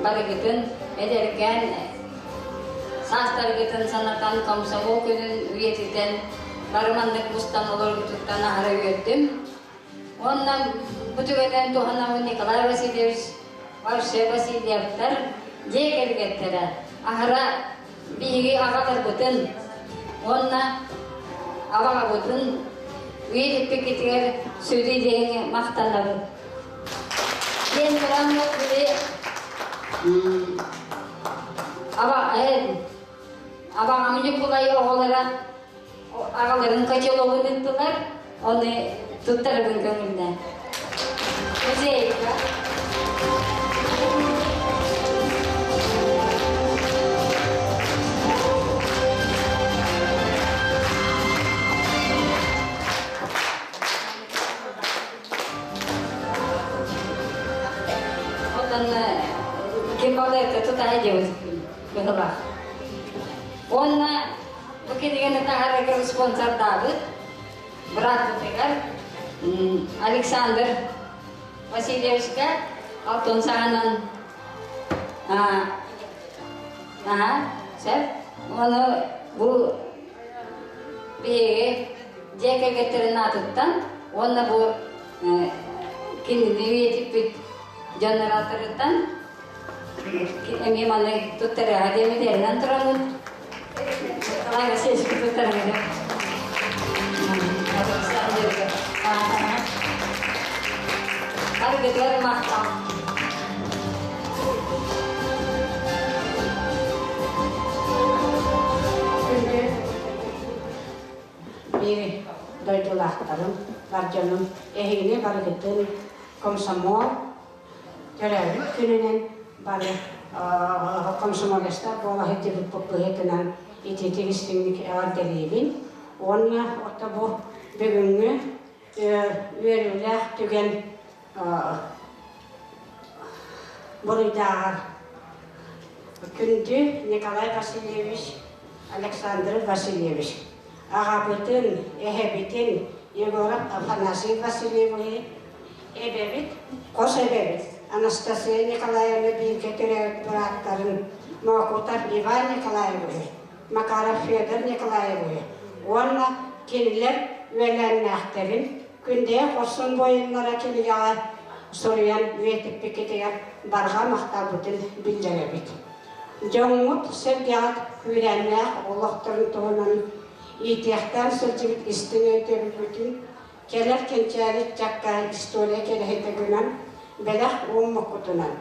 барыгытын эдэркээн саастаргытын санатан комсомол күнүн үйэтитэн бары маннык мустан олорбутуттан аһара үөрдүм. Уонна бу түгэнэн туһанаммын Николай Васильевич, Варше Васильевтар дьиэ кэргэттэрэ аһара биһиги аҕаларбытын уонна абаҕабытын үйэтиппиккитигэр сүдү диэҥи махтанабыт. Диэн тураммыт били аба абаҕам Ньукулай оҕолоро аҕаларын котелогун ыыттылар, ону туттарабын көҥүллээн. Музейга. Оттон ким балыйта тутаһа диэбит быһылаах. Уонна бу кинигэни таһаарарга спонсордаабыт бырааппытыгар Александр Васильевичка алтын саҕанан аха сөп ону бу биһиги дьиэ кэргэттэрин аатыттан уонна бу кинини үйэтиппит дьоннор ааттарыттан эмиэ манна туттарыаҕа диэммит эрэнэн тураммыт Николай Васильевич туттарыҥ Барыгытыгар махтал. Биир дойдулаахтарым, бар дьонум, эһигини барыгытын комсомол төрөөбүт күнүнэн бары комсомолецтар буола сылдьыбыппыт быһыытынан итиитик истиҥник эҕэрдэлиибин уонна орто бу бүгүҥҥү үөрүүлээх түгэн буруйдааҕар күндү Николай Васильевич, Александр Васильевич аҕабытын, эһэбитин Егоров Афанасий Васильевиһы, эбэбит, хос эбэбит Анастасия Николаевна бииргэ төрөөбүт бырааттарын Моокутов Иван Николаевиһы, Макаров Федор Николаевиһы уонна кинилэр үөлээннээхтэрин Күндэйэ хорсун буойуннара кинигэҕэ суруйан үйэтиппиккитигэр барҕа махталбытын биллэрэбит. Дьоҥҥут-сэргэҕит күүрээннээх олохторун туһунан иитиэхтээн сылдьыбыт истиҥ өйдөбүлбүтүн кэлэр кэнчээри ыччакка история кэрэһитэ гынан бэлэх ууммуккутунан,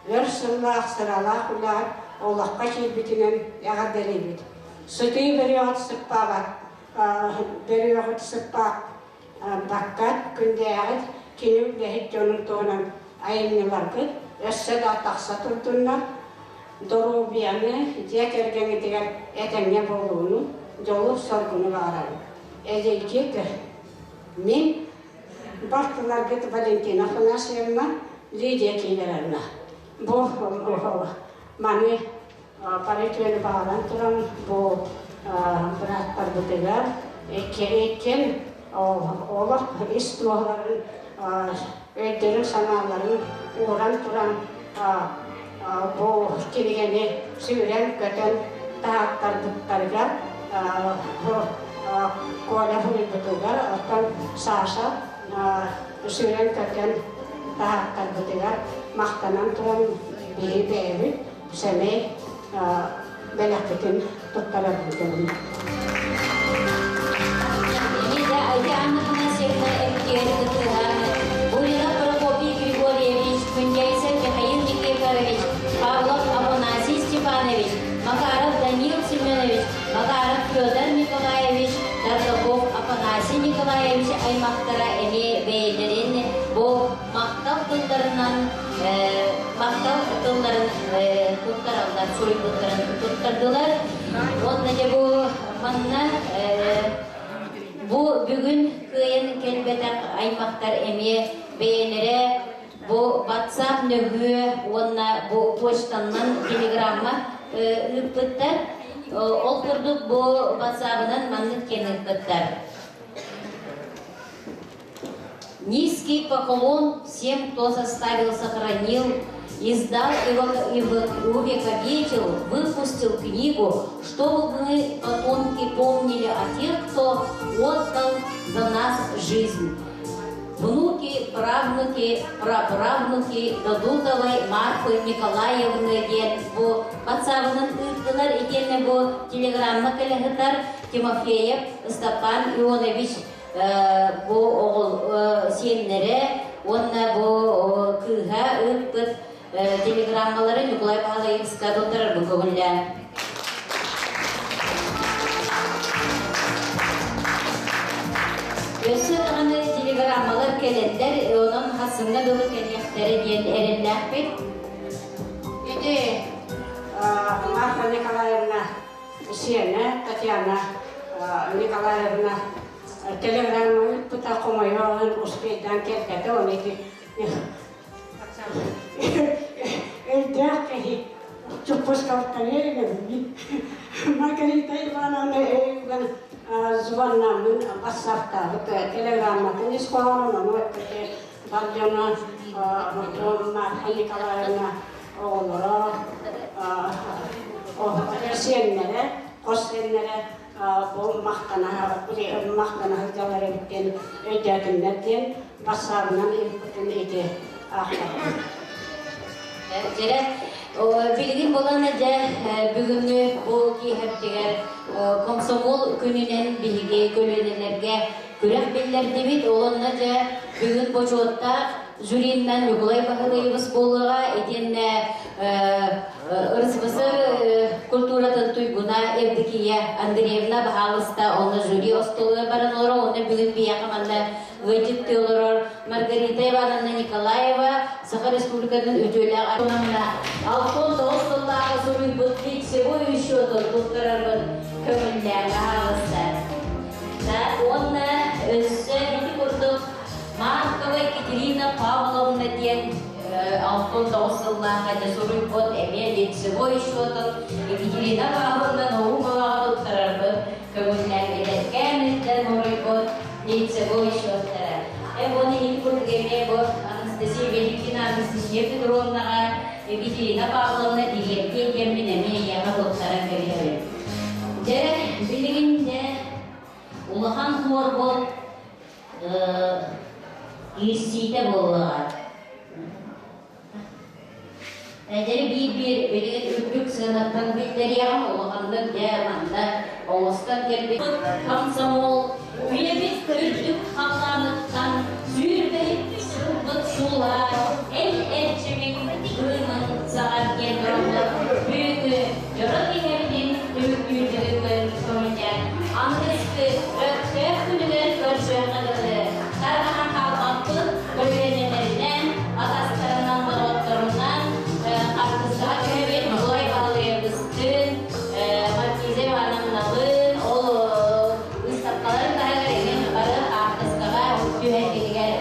өр сыллаах сыралаах үлэҕит олоххо киирбитинэн эҕэрдэлиибит. Сытыы бөрүөҕүт сыппаабат, бөрүөҕүт сыппаат баккат күндээҕит кини үлэһит дьонун туһунан айымньыларгыт өссө да тахса турдуннар, доруобуйаны, дьиэ кэргэҥҥитигэр этэҥҥэ буолууну, дьолу-соргуну баҕарабын. Эдьиийгит мин Балтыларгыт Валентина Афанасьевна, Лидия Киверовна. Бу маны бары үтүөнү баҕаран туран бу бырааттарбытыгар иккиэн олох ис туоһуларын өйдөрүн-санааларын ууран туран бу кинигэни сүүрэн-көтөн таһааттарбыттарыгар Коля суруйбутугар, оттон Саша сүүрэн-көтөн таһааттарбытыгар махтанан туран биһи бэйэбит сэмэй бэлэхпитин туттарарбытын. Анна Афанасьевна Эптиэри кытыһан, Гуринов Прокопий Григорьевич, Күндэйсэ Михаил Никифорович, Павлов Афанасий Степанович, Макаров Данил Семенович, Макаров Федор Николаевич, Тардаков Афанасий Николаевич аймактара эмиэ бэйэлэрин бу махтал тылларынан махтал тылларын туттараллар, суруйбуттарын туттардылар. Уонна дьэ бу манна бу бүгүн кыайан кэлбэтэх аймактар эмиэ бэйэлэрэ бу WhatsApp нөҥүө уонна бу почтаннан телеграмма ыыппыттар. Ол курдук бу WhatsApp-ынан маннык киэн ыыппыттар. Низкий поклон всем, кто составил, сохранил, издал и увековечил, выпустил книгу, чтобы мы, потомки, помнили о тех, кто отдал за нас жизнь. Внуки, правнуки, праправнуки Додутовой Марфы Николаевны диэн бу WhatsApp-ынан ыыттылар итиэннэ бу телеграмма кэлэһытар Тимофеев Степан Ионович бу оҕол сиэннэрэ уонна бу кыыһа ыыппыт телеграммалары Ньукулай Павловичка туттарарбын көҥүллээн. Өссө даҕаны телеграммалар кэлэллэр, онон хасыҥҥа дылы кэлиэхтэрэ диэн эрэллээхпит. Ити Марфа Николаевна сиэнэ Татьяна Николаевна телеграмма ыыппыта хомойуоҕун успейдаан кэлбэтэ, оны ити өйдөөх киһи чуппускалтарыа Маргарита Ивановна өйүгэн звоннаммын бассаптаабыт телеграмматын ис хоһоонун ону эппити бар дьоно Марфа Николаевна оҕолоро сиэннэрэ хос сиэннэрэ бу махтана махтана сылдьаллар эбит диэн өйдөөтүннэр диэн бассаабынан ыыппытын ити аахтарбыт. Дьэрэ, билигин буолан дьэ бүгүҥҥү бу киэһэбитигэр комсомол күнүнэн биһиги көлүөнэлэргэ күрэх биллэрдибит. Олонно дьэ бүгүн бочуоттаах жюриннан Ньукулай Баһылайыбыс буолуоҕа итиэннэ РСФСР культуратын туйгуна Евдокия Андреевна баһаалыста онно жюри остуолугар баран олорор онно бүгүн биһиэхэ манна ыалдьыттыы олорор Маргарита Ивановна Николаева Саха Республикатын үтүөлээх Алтон тоҕус сыллааҕы суруйбут лицевой учетун туттарарбын көҥүллээн баһаалыста. Уонна өссө ити курдук Маркова Екатерина Павловна диэн 69 сыллаахха дьэ суруйбут эмиэ лицевой счетун Екатерина Павловна Наумоваҕа туттарарбыт көҥүллээн эдэркээн илдьэн суруйбут лицевой счеттара. Уонна ити курдук эмиэ бу Анастасия Великина Анастасия Петровнаҕа Екатерина Павловна дириэктиэ диэммин эмиэ ийэҕэ туттаран кэбиһэбин. Дьэ, билигин дьэ улахан хуорбут киирсиитэ буоллаҕа. Эдэр биир-биир билигин үрдүк сыанаттан биллэриэҕим улаханнык дьэ манна оҥостон кэлбит комсомол үйэбит үрдүк халлааныттан сүүрбэһит сылбыт суула эн эрчимиҥ кыымын саҕар диэн тураллар бүгүҥҥү дьоро киһибитин түмүктүүрдүгүн көҥүллээн аныгыскы Өктөөп күнүгэр көрсүөххэ дылы тарҕаһан хаалбаппыт көлүөнэлэринэн, атастарынан, доҕотторунан хартыскаҕа түһэбит Ньукулай Баһылайабыстыын, Маркиза Ивановналыын ол быыстапкаларын таһыгар эҥин бары хаартыскаҕа түһэргитигэр.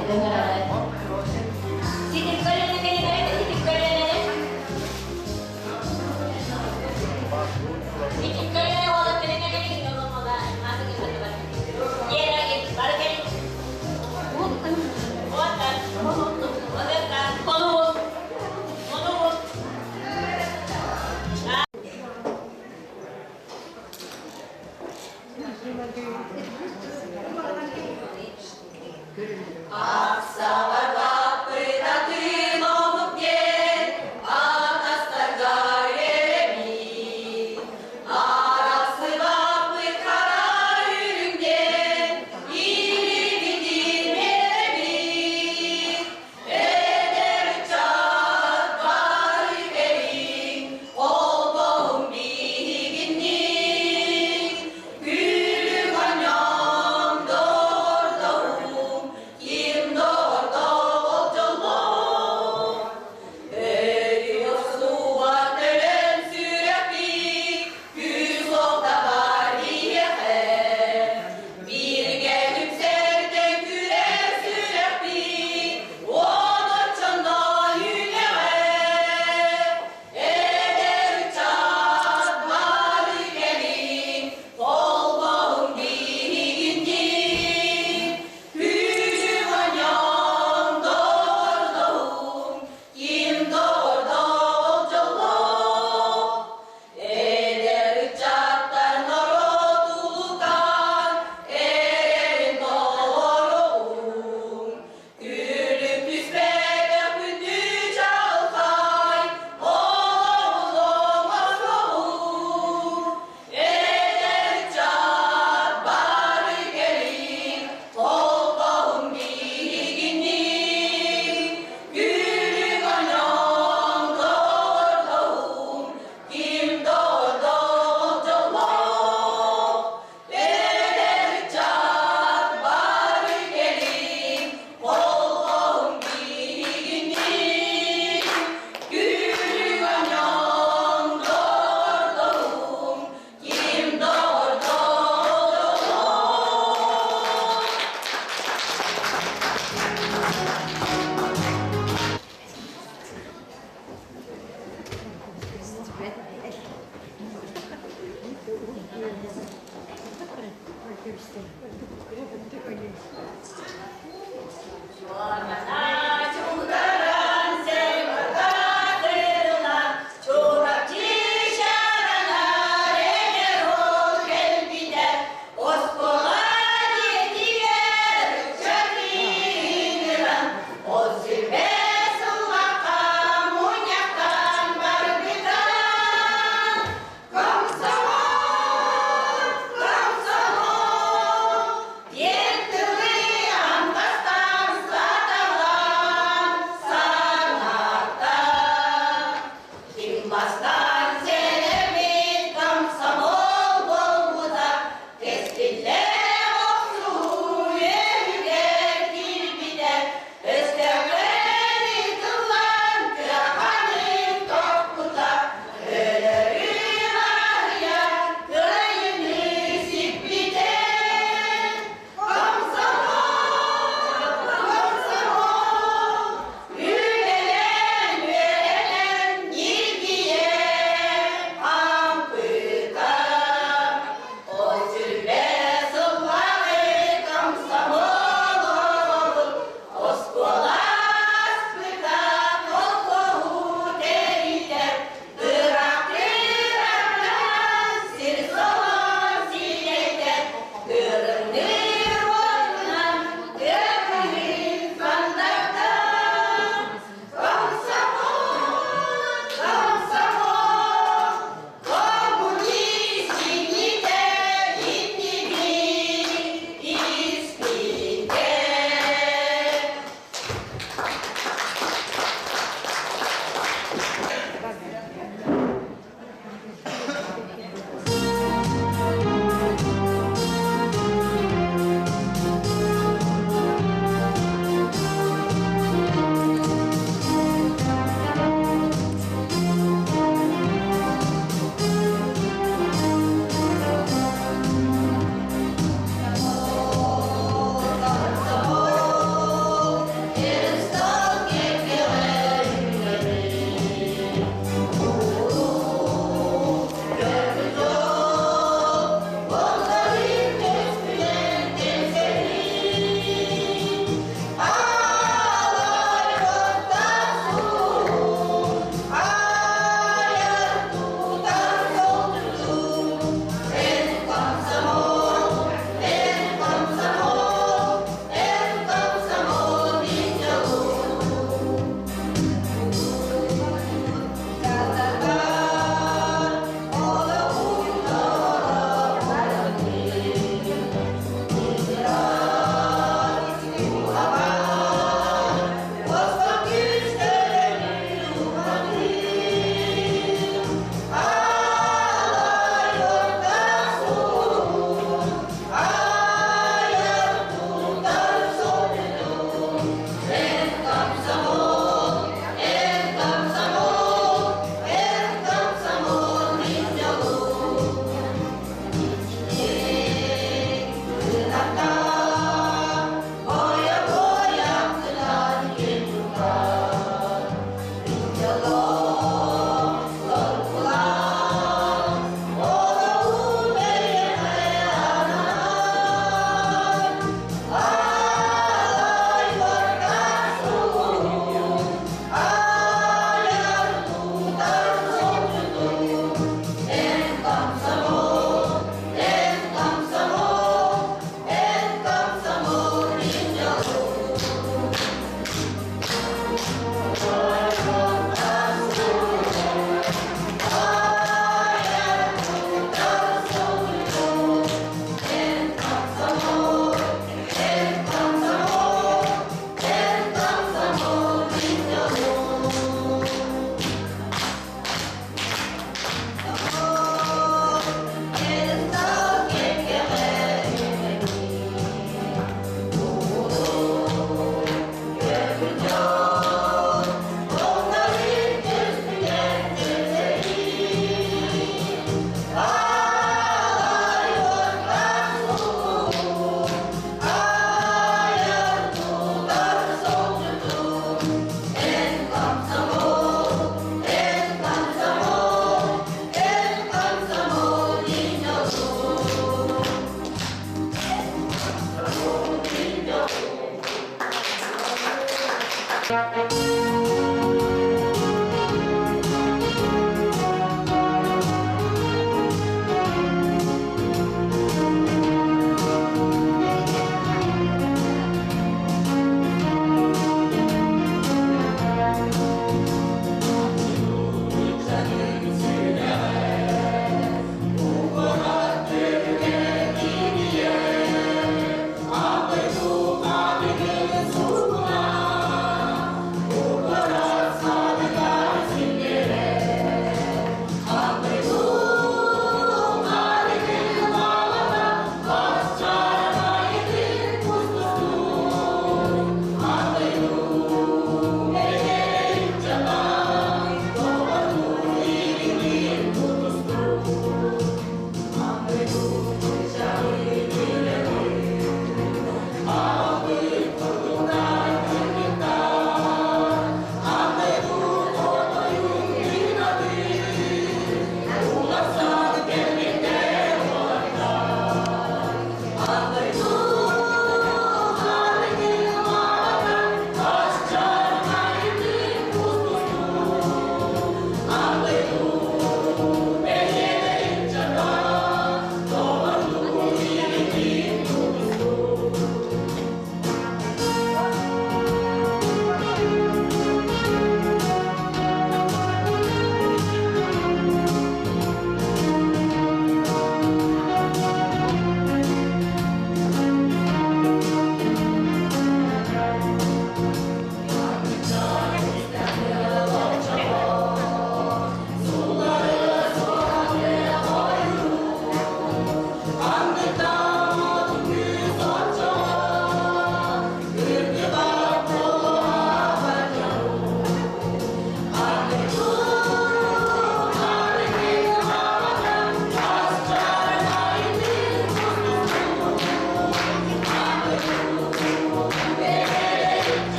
Кэбистэ.